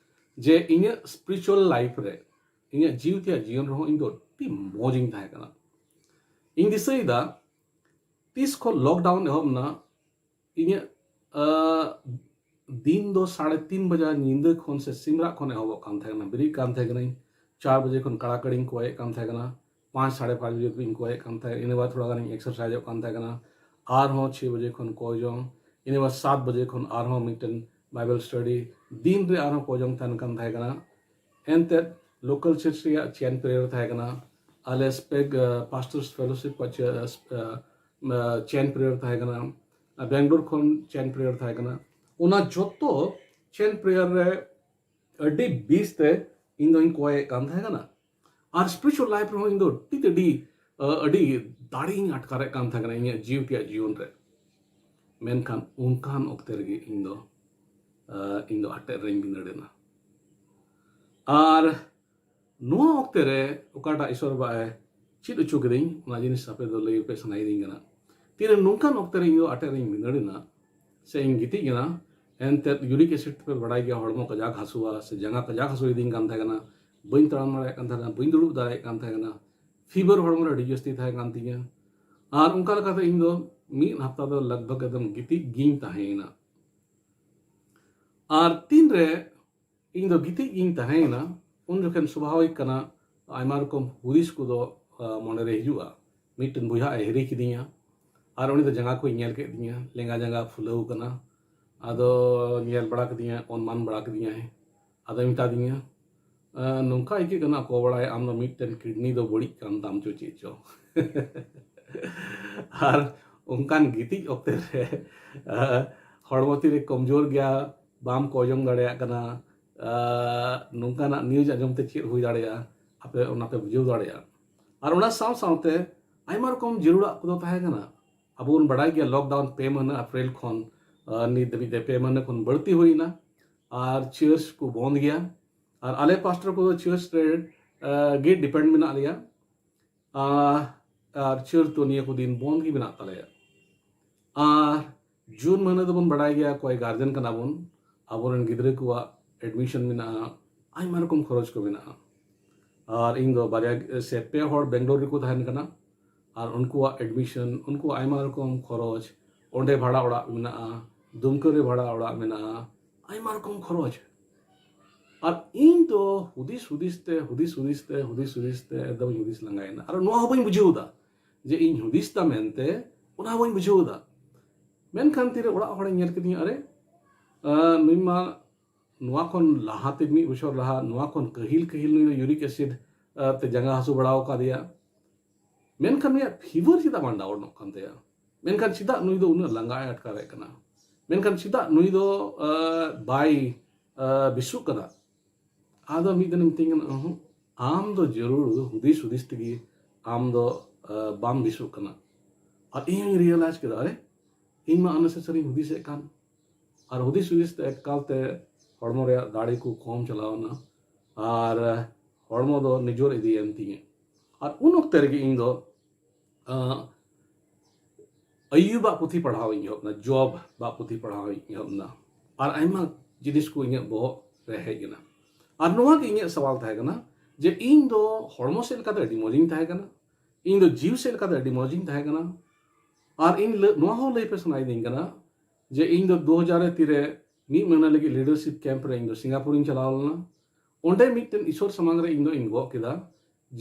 ᱡᱮ ᱤᱧᱟᱹᱜ ᱥᱯᱤᱨᱤᱪᱩᱣᱟᱞ ᱞᱟᱭᱤᱯᱷ ᱨᱮ, ᱤᱧᱟᱹᱜ ᱡᱤᱣᱤ ᱛᱮᱭᱟᱜ ᱡᱤᱭᱚᱱ ᱨᱮᱦᱚᱸ ᱤᱧ ᱫᱚ ᱟᱹᱰᱤ ᱢᱚᱡᱽ ᱤᱧ ᱛᱟᱦᱮᱸ ᱠᱟᱱᱟ᱾ ᱤᱧ ᱫᱤᱥᱟᱹᱭᱮᱫᱟ, ᱛᱤᱥ ᱠᱷᱚᱱ ᱞᱚᱠᱰᱟᱣᱩᱱ ᱮᱦᱚᱵ ᱮᱱᱟ, ᱤᱧᱟᱹᱜ ᱟᱸ, ᱫᱤᱱ ᱫᱚ ᱥᱟᱲᱮ ᱛᱤᱱ ᱵᱟᱡᱟ ᱧᱤᱫᱟᱹ ᱠᱷᱚᱱ ᱥᱮ ᱥᱤᱢᱨᱟᱜ ᱠᱷᱚᱱ ᱮᱦᱚᱵᱚᱜ ᱠᱟᱱ ᱛᱟᱦᱮᱸ ᱠᱟᱱᱟ᱾ ᱵᱮᱨᱮᱫ ᱠᱟᱱ ᱛᱟᱦᱮᱸ ᱠᱟᱱᱟᱹᱧ ᱪᱟᱨ ᱵᱟᱡᱮ ᱠᱷᱚᱱ ᱠᱟᱲᱟᱠᱟᱲᱤᱧ ᱠᱚᱭᱮᱫ ᱠᱟᱱ ᱛᱟᱦᱮᱸ ᱠᱟᱱᱟ, ᱯᱟᱸᱪ ᱥᱟᱲᱮ ᱯᱟᱸᱪ ᱵᱟᱡᱮ ᱠᱷᱚᱱᱤᱧ ᱠᱚᱭᱮᱫ ᱠᱟᱱ ᱛᱟᱦᱮᱸ ᱠᱟᱱᱟ᱾ ᱤᱱᱟᱹ ᱵᱟᱫ ᱛᱷᱚᱲᱟ ᱜᱟᱱᱤᱧ ᱮᱠᱥᱟᱨᱥᱟᱭᱤᱡᱚᱜ ᱠᱟᱱ ᱛᱟᱦᱮᱸ ᱠᱟᱱᱟ, ᱟᱨᱦᱚᱸ ᱪᱷᱚᱭ ᱵᱟᱡᱮ ᱠᱷᱚᱱ ᱠᱚᱭ ᱡᱚᱝ, ᱤᱱᱟᱹ ᱵᱟᱫ ᱥᱟᱛ ᱵᱟᱡᱮ ᱠᱷᱚᱱ ᱟᱨᱦᱚᱸ ᱢᱤᱫᱴᱮᱱ ᱵᱟᱭᱵᱮᱞ ᱥᱴᱟᱰᱤ, ᱫᱤᱱ ᱨᱮ ᱟᱨᱦᱚᱸ ᱠᱚᱭ ᱡᱚᱝ ᱛᱟᱦᱮᱱ ᱠᱟᱱ ᱛᱟᱦᱮᱸ ᱠᱟᱱᱟ᱾ ᱮᱱᱛᱮᱫ ᱞᱳᱠᱟᱞ ᱪᱟᱨᱪ ᱨᱮᱭᱟᱜ ᱪᱮᱱ ᱯᱨᱮᱭᱟᱨ ᱛᱟᱦᱮᱸ ᱠᱟᱱᱟ, ᱟᱞᱮ ᱥᱯᱮᱜ ᱯᱟᱥᱴᱚᱨᱥ ᱯᱷᱮᱞᱳᱥᱤᱯ ᱠᱚᱣᱟᱜ ᱪᱮᱱ ᱯᱨᱮᱭᱟᱨ ᱛᱟᱦᱮᱸ ᱠᱟᱱᱟ, ᱵᱮᱝᱜᱟᱞᱳᱨ ᱠᱷᱚᱱ ᱪᱮᱱ ᱯᱨᱮᱭᱟᱨ ᱛᱟᱦᱮᱸ ᱠᱟᱱᱟ᱾ ᱚᱱᱟ ᱡᱚᱛᱚ ᱪᱮᱱ ᱯᱨᱮᱭᱟᱨ ᱨᱮ ᱟᱹᱰᱤ ᱵᱮᱥ ᱛᱮ ᱤᱧ ᱫᱚᱧ ᱠᱚᱭᱮᱫ ᱠᱟᱱ ᱛᱟᱦᱮᱸ ᱠᱟᱱᱟ᱾ ᱟᱨ ᱥᱯᱤᱨᱤᱪᱩᱣᱟᱞ ᱞᱟᱭᱤᱯᱷ ᱨᱮᱦᱚᱸ ᱤᱧ ᱫᱚ ᱟᱹᱰᱤ ᱟᱹᱰᱤ ᱟᱹᱰᱤ ᱫᱟᱲᱮᱧ ᱟᱴᱠᱟᱨᱮᱫ ᱠᱟᱱ ᱛᱟᱦᱮᱸ ᱠᱟᱱᱟ ᱤᱧᱟᱹᱜ ᱡᱤᱣᱤ ᱨᱮᱭᱟᱜ ᱡᱤᱭᱚᱱ ᱨᱮ᱾ ᱢᱮᱱᱠᱷᱟᱱ ᱚᱱᱠᱟᱱ ᱚᱠᱛᱮ ᱨᱮᱜᱮ ᱤᱧ ᱫᱚ ᱤᱧ ᱫᱚ ᱟᱴᱮᱫ ᱨᱮᱧ ᱵᱷᱤᱸᱫᱟᱹᱲ ᱮᱱᱟ᱾ ᱟᱨ ᱱᱚᱣᱟ ᱚᱠᱛᱮ ᱨᱮ ᱚᱠᱟᱴᱟᱜ ᱤᱥᱚᱨ ᱵᱟᱵᱟᱭ ᱪᱮᱫ ᱦᱚᱪᱚ ᱠᱤᱫᱤᱧ, ᱚᱱᱟ ᱡᱤᱱᱤᱥ ᱟᱯᱮ ᱫᱚ ᱞᱟᱹᱭ ᱯᱮ ᱥᱟᱱᱟᱭᱮᱫᱤᱧ ᱠᱟᱱᱟ᱾ ᱛᱤᱨᱮ ᱱᱚᱝᱠᱟᱱ ᱚᱠᱛᱮ ᱨᱮ ᱤᱧ ᱫᱚ ᱟᱴᱮᱫ ᱨᱤᱧ ᱵᱷᱤᱸᱫᱟᱹᱲ ᱮᱱᱟ ᱥᱮ ᱤᱧ ᱜᱤᱛᱤᱡ ᱮᱱᱟ, ᱮᱱᱛᱮᱫ ᱤᱭᱩᱨᱤᱠ ᱮᱥᱤᱰ ᱛᱮᱯᱮ ᱵᱟᱲᱟᱭ ᱜᱮᱭᱟ, ᱦᱚᱲᱢᱚ ᱠᱟᱡᱟᱠ ᱦᱟᱹᱥᱩᱣᱟ ᱥᱮ ᱡᱟᱸᱜᱟ ᱠᱟᱡᱟᱠ ᱦᱟᱹᱥᱩᱭᱮᱫᱤᱧ ᱠᱟᱱ ᱛᱟᱦᱮᱸ ᱠᱟᱱᱟ, ᱵᱟᱹᱧ ᱛᱟᱲᱟᱢ ᱫᱟᱲᱮᱭᱟᱜ ᱠᱟᱱ ᱛᱟᱦᱮᱸ ᱠᱟᱱᱟ, ᱵᱟᱹᱧ ᱫᱩᱲᱩᱵ ᱫᱟᱲᱮᱭᱟᱜ ᱠᱟᱱ ᱛᱟᱦᱮᱸ ᱠᱟᱱᱟ, ᱯᱷᱤᱵᱟᱨ ᱦᱚᱲᱢᱚ ᱨᱮ ᱟᱹᱰᱤ ᱡᱟᱹᱥᱛᱤ ᱛᱟᱦᱮᱸ ᱠᱟᱱ ᱛᱤᱧᱟᱹ᱾ ᱟᱨ ᱚᱱᱠᱟ ᱞᱮᱠᱟᱛᱮ ᱤᱧ ᱫᱚ ᱢᱤᱫ ᱦᱟᱯᱛᱟ ᱫᱚ ᱞᱟᱜᱽ ᱵᱷᱟᱜᱽ ᱮᱠᱫᱚᱢ ᱜᱤᱛᱤᱡ ᱜᱤᱧ ᱛᱟᱦᱮᱸᱭᱮᱱᱟ᱾ ᱟᱨ ᱛᱤᱱᱨᱮ ᱤᱧ ᱫᱚ ᱜᱤᱛᱤᱡ ᱜᱤᱧ ᱛᱟᱦᱮᱸᱭᱮᱱᱟ, ᱩᱱ ᱡᱚᱠᱷᱚᱱ ᱥᱟᱵᱷᱟᱵᱤᱠ ᱠᱟᱱᱟ, ᱟᱭᱢᱟ ᱨᱚᱠᱚᱢ ᱦᱩᱫᱤᱥ ᱠᱚᱫᱚ ᱢᱚᱱᱮᱨᱮ ᱦᱤᱡᱩᱜᱼᱟ᱾ ᱢᱤᱫᱴᱮᱱ ᱵᱚᱭᱦᱟ ᱮ ᱦᱤᱨᱤ ᱠᱤᱫᱤᱧᱟ, ᱟᱨ ᱩᱱᱤ ᱫᱚ ᱡᱟᱸᱜᱟ ᱠᱚᱭ ᱧᱮᱞ ᱠᱮᱫ ᱛᱤᱧᱟ, ᱞᱮᱸᱜᱟ ᱡᱟᱸᱜᱟ ᱯᱷᱩᱞᱟᱹᱣ ᱠᱟᱱᱟ᱾ ᱟᱫᱚ ᱧᱮᱞ ᱵᱟᱲᱟ ᱠᱤᱫᱤᱧᱟ, ᱚᱱᱢᱟᱱ ᱵᱟᱲᱟ ᱠᱤᱫᱤᱧᱟᱭ᱾ ᱟᱫᱚᱭ ᱢᱮᱛᱟ ᱫᱤᱧᱟ, "ᱱᱚᱝᱠᱟ ᱟᱹᱭᱠᱟᱹᱜ ᱠᱟᱱᱟ ᱠᱚ ᱵᱟᱲᱟᱭ, ᱟᱢ ᱫᱚ ᱢᱤᱫᱴᱮᱱ ᱠᱤᱰᱱᱤ ᱫᱚ ᱵᱟᱹᱲᱤᱡ ᱠᱟᱱ ᱛᱟᱢ ᱪᱚ ᱪᱮᱫ ᱪᱚ?" ᱟᱨ ᱚᱱᱠᱟᱱ ᱜᱤᱛᱤᱡ ᱚᱠᱛᱮ ᱨᱮ ᱦᱚᱲᱢᱚ ᱛᱤᱨᱮ ᱠᱚᱢᱡᱳᱨ ᱜᱮᱭᱟ, ᱵᱟᱢ ᱠᱚᱭ ᱡᱚᱝ ᱫᱟᱲᱮᱭᱟᱜ ᱠᱟᱱᱟ, ᱱᱚᱝᱠᱟᱱᱟᱜ ᱱᱤᱭᱩᱡᱽ ᱟᱸᱡᱚᱢ ᱛᱮ ᱪᱮᱫ ᱦᱩᱭ ᱫᱟᱲᱮᱭᱟᱜᱼᱟ, ᱟᱯᱮ ᱚᱱᱟ ᱯᱮ ᱵᱩᱡᱷᱟᱹᱣ ᱫᱟᱲᱮᱭᱟᱜᱼᱟ᱾ ᱟᱨ ᱚᱱᱟ ᱥᱟᱶ ᱥᱟᱶᱛᱮ ᱟᱭᱢᱟ ᱨᱚᱠᱚᱢ ᱡᱟᱹᱨᱩᱲᱟᱜ ᱠᱚᱫᱚ ᱛᱟᱦᱮᱸ ᱠᱟᱱᱟ᱾ ᱟᱵᱚ ᱵᱚᱱ ᱵᱟᱲᱟᱭ ᱜᱮᱭᱟ, ᱞᱚᱠᱰᱟᱣᱩᱱ ᱯᱮ ᱢᱟᱹᱦᱱᱟᱹ ᱮᱯᱨᱤᱞ ᱠᱷᱚᱱ ᱱᱤᱛ ᱫᱷᱟᱹᱵᱤᱡ ᱛᱮ ᱯᱮ ᱢᱟᱹᱦᱱᱟᱹ ᱠᱷᱚᱱ ᱵᱟᱹᱲᱛᱤ ᱦᱩᱭᱱᱟ, ᱟᱨ ᱪᱟᱨᱪ ᱠᱚ ᱵᱚᱱᱫ ᱜᱮᱭᱟ᱾ ᱟᱨ ᱟᱞᱮ ᱯᱟᱥᱴᱚᱨ ᱠᱚᱫᱚ ᱪᱟᱨᱪ ᱨᱮ ᱜᱮ ᱰᱤᱯᱮᱱᱰ ᱢᱮᱱᱟᱜ ᱞᱮᱭᱟ᱾ ᱟᱨ ᱪᱟᱨᱪ ᱫᱚ ᱱᱤᱭᱟᱹ ᱠᱚ ᱫᱤᱱ ᱵᱚᱱᱫ ᱜᱮ ᱢᱮᱱᱟᱜ ᱛᱟᱞᱮᱭᱟ᱾ ᱟᱨ ᱡᱩᱱ ᱢᱟᱹᱦᱱᱟᱹ ᱫᱚᱵᱚᱱ ᱵᱟᱲᱟᱭ ᱜᱮᱭᱟ, ᱚᱠᱚᱭ ᱜᱟᱨᱡᱮᱱ ᱠᱟᱱᱟ ᱵᱚᱱ, ᱟᱵᱚᱨᱮᱱ ᱜᱤᱫᱽᱨᱟᱹ ᱠᱚᱣᱟᱜ ᱮᱰᱢᱤᱥᱚᱱ ᱢᱮᱱᱟᱜᱼᱟ, ᱟᱭᱢᱟ ᱨᱚᱠᱚᱢ ᱠᱷᱚᱨᱚᱪ ᱠᱚ ᱢᱮᱱᱟᱜᱼᱟ᱾ ᱟᱨ ᱤᱧ ᱫᱚ ᱵᱟᱨᱭᱟ ᱥᱮ ᱯᱮ ᱦᱚᱲ ᱵᱮᱝᱜᱟᱞᱳᱨ ᱨᱮᱠᱚ ᱛᱟᱦᱮᱱ ᱠᱟᱱᱟ, ᱟᱨ ᱩᱱᱠᱩᱣᱟᱜ ᱮᱰᱢᱤᱥᱚᱱ, ᱩᱱᱠᱩᱣᱟᱜ ᱟᱭᱢᱟ ᱨᱚᱠᱚᱢ ᱠᱷᱚᱨᱚᱪ, ᱚᱸᱰᱮ ᱵᱷᱟᱲᱟ ᱚᱲᱟᱜ ᱢᱮᱱᱟᱜᱼᱟ, ᱫᱩᱢᱠᱟᱹ ᱨᱮ ᱵᱷᱟᱲᱟ ᱚᱲᱟᱜ ᱢᱮᱱᱟᱜᱼᱟ, ᱟᱭᱢᱟ ᱨᱚᱠᱚᱢ ᱠᱷᱚᱨᱚᱪ᱾ ᱟᱨ ᱤᱧ ᱫᱚ ᱦᱩᱫᱤᱥ ᱦᱩᱫᱤᱥ ᱛᱮ ᱦᱩᱫᱤᱥ ᱦᱩᱫᱤᱥ ᱛᱮ ᱦᱩᱫᱤᱥ ᱦᱩᱫᱤᱥ ᱛᱮ ᱮᱠᱫᱚᱢ ᱤᱧ ᱦᱩᱫᱤᱥ ᱞᱟᱸᱜᱟᱭᱮᱱᱟ᱾ ᱟᱨ ᱱᱚᱣᱟ ᱦᱚᱸ ᱵᱟᱹᱧ ᱵᱩᱡᱷᱟᱹᱣ ᱮᱫᱟ ᱡᱮ ᱤᱧ ᱦᱩᱫᱤᱥ ᱫᱟ ᱢᱮᱱᱛᱮ, ᱚᱱᱟ ᱦᱚᱸ ᱵᱟᱹᱧ ᱵᱩᱡᱷᱟᱹᱣ ᱮᱫᱟ᱾ ᱢᱮᱱᱠᱷᱟᱱ ᱛᱤᱨᱮ ᱚᱲᱟᱜ ᱦᱚᱲᱤᱧ ᱧᱮᱞ ᱠᱤᱫᱤᱧᱟ, ᱟᱨᱮ, ᱟᱸ, ᱱᱩᱭ ᱢᱟ ᱱᱚᱣᱟ ᱠᱷᱚᱱ ᱞᱟᱦᱟᱛᱮ, ᱢᱤᱫ ᱵᱚᱪᱷᱚᱨ ᱞᱟᱦᱟ, ᱱᱚᱣᱟ ᱠᱷᱚᱱ ᱠᱟᱹᱦᱤᱞ ᱠᱟᱹᱦᱤᱞ ᱱᱩᱭ ᱫᱚ ᱤᱭᱩᱨᱤᱠ ᱮᱥᱤᱰ, ᱟᱸ, ᱛᱮ ᱡᱟᱸᱜᱟ ᱦᱟᱹᱥᱩ ᱵᱟᱲᱟ ᱟᱠᱟᱫᱮᱭᱟ᱾ ᱢᱮᱱᱠᱷᱟᱱ ᱱᱩᱭᱟᱜ ᱯᱷᱤᱵᱟᱨ ᱪᱮᱫᱟᱜ ᱵᱟᱝ ᱰᱟᱣᱩᱱᱚᱜ ᱠᱟᱱ ᱛᱟᱭᱟ? ᱢᱮᱱᱠᱷᱟᱱ ᱪᱮᱫᱟᱜ ᱱᱩᱭ ᱫᱚ ᱩᱱᱟᱹᱜ ᱞᱟᱸᱜᱟᱭ ᱟᱴᱠᱟᱨᱮᱫ ᱠᱟᱱᱟ? ᱢᱮᱱᱠᱷᱟᱱ ᱪᱮᱫᱟᱜ ᱱᱩᱭ ᱫᱚ, ᱟᱸ, ᱵᱟᱭ, ᱟᱸ, ᱵᱮᱥᱚᱜ ᱠᱟᱱᱟ? ᱟᱫᱚ ᱢᱤᱫ ᱫᱤᱱᱮ ᱢᱤᱛᱟᱹᱧ ᱠᱟᱱᱟ, "ᱚᱦᱚᱸ, ᱟᱢ ᱫᱚ ᱡᱟᱹᱨᱩᱲ ᱦᱩᱫᱤᱥ ᱦᱩᱫᱤᱥ ᱛᱮᱜᱮ ᱟᱢ ᱫᱚ, ᱟᱸ, ᱵᱟᱢ ᱵᱮᱥᱚᱜ ᱠᱟᱱᱟ᱾" ᱟᱨ ᱤᱧ ᱦᱚᱸᱧ ᱨᱤᱭᱮᱞᱟᱭᱤᱡᱽ ᱠᱮᱫᱟ, ᱟᱨᱮ, ᱤᱧ ᱢᱟ unnecessary ᱦᱩᱫᱤᱥᱮᱫ ᱠᱟᱱ᱾ ᱟᱨ ᱦᱩᱫᱤᱥ ᱦᱩᱫᱤᱥ ᱛᱮ ᱮᱠᱟᱞ ᱛᱮ ᱦᱚᱲᱢᱚ ᱨᱮᱭᱟᱜ ᱫᱟᱲᱮ ᱠᱚ ᱠᱚᱢ ᱪᱟᱞᱟᱣ ᱮᱱᱟ᱾ ᱟᱨ ᱦᱚᱲᱢᱚ ᱫᱚ ᱱᱤᱡᱚᱨ ᱤᱫᱤᱭᱮᱱ ᱛᱤᱧᱟᱹ᱾ ᱟᱨ ᱩᱱ ᱚᱠᱛᱮ ᱨᱮᱜᱮ ᱤᱧ ᱫᱚ, ᱟᱸ, ᱟᱹᱭᱩᱵᱟᱜ ᱯᱩᱛᱷᱤ ᱯᱟᱲᱦᱟᱣ ᱤᱧ ᱮᱦᱚᱵ ᱮᱱᱟ, ᱡᱚᱵ ᱵᱟᱜ ᱯᱩᱛᱷᱤ ᱯᱟᱲᱦᱟᱣ ᱤᱧ ᱮᱦᱚᱵ ᱮᱱᱟ᱾ ᱟᱨ ᱟᱭᱢᱟ ᱡᱤᱱᱤᱥ ᱠᱚ ᱤᱧᱟᱹᱜ ᱵᱚᱦᱚᱜ ᱨᱮ ᱦᱮᱡ ᱮᱱᱟ᱾ ᱟᱨ ᱱᱚᱣᱟ ᱜᱮ ᱤᱧᱟᱹᱜ ᱥᱟᱣᱟᱞ ᱛᱟᱦᱮᱸ ᱠᱟᱱᱟ ᱡᱮ ᱤᱧ ᱫᱚ ᱦᱚᱲᱢᱚ ᱥᱮᱫ ᱞᱮᱠᱟᱛᱮ ᱟᱹᱰᱤ ᱢᱚᱡᱽ ᱤᱧ ᱛᱟᱦᱮᱸ ᱠᱟᱱᱟ, ᱤᱧ ᱫᱚ ᱡᱤᱣᱤ ᱥᱮᱫ ᱞᱮᱠᱟᱛᱮ ᱟᱹᱰᱤ ᱢᱚᱡᱽ ᱤᱧ ᱛᱟᱦᱮᱸ ᱠᱟᱱᱟ᱾ ᱟᱨ ᱤᱧ ᱞᱟᱹ-, ᱱᱚᱣᱟ ᱦᱚᱸ ᱞᱟᱹᱭ ᱯᱮ ᱥᱟᱱᱟᱭᱤᱫᱤᱧ ᱠᱟᱱᱟ ᱡᱮ ᱤᱧ ᱫᱚ ᱫᱩ ᱦᱟᱡᱟᱨ ᱨᱮ ᱛᱤᱨᱮ ᱢᱤᱫ ᱢᱟᱹᱦᱱᱟᱹ ᱞᱟᱹᱜᱤᱫ ᱞᱤᱰᱟᱨᱥᱤᱯ ᱠᱮᱢᱯ ᱨᱮ ᱤᱧ ᱫᱚ ᱥᱤᱝᱜᱟᱯᱩᱨ ᱤᱧ ᱪᱟᱞᱟᱣ ᱞᱮᱱᱟ᱾ ᱚᱸᱰᱮ ᱢᱤᱫᱴᱮᱱ ᱤᱥᱚᱨ ᱥᱟᱢᱟᱝ ᱨᱮ ᱤᱧ ᱫᱚ ᱤᱧ ᱜᱚᱜ ᱠᱮᱫᱟ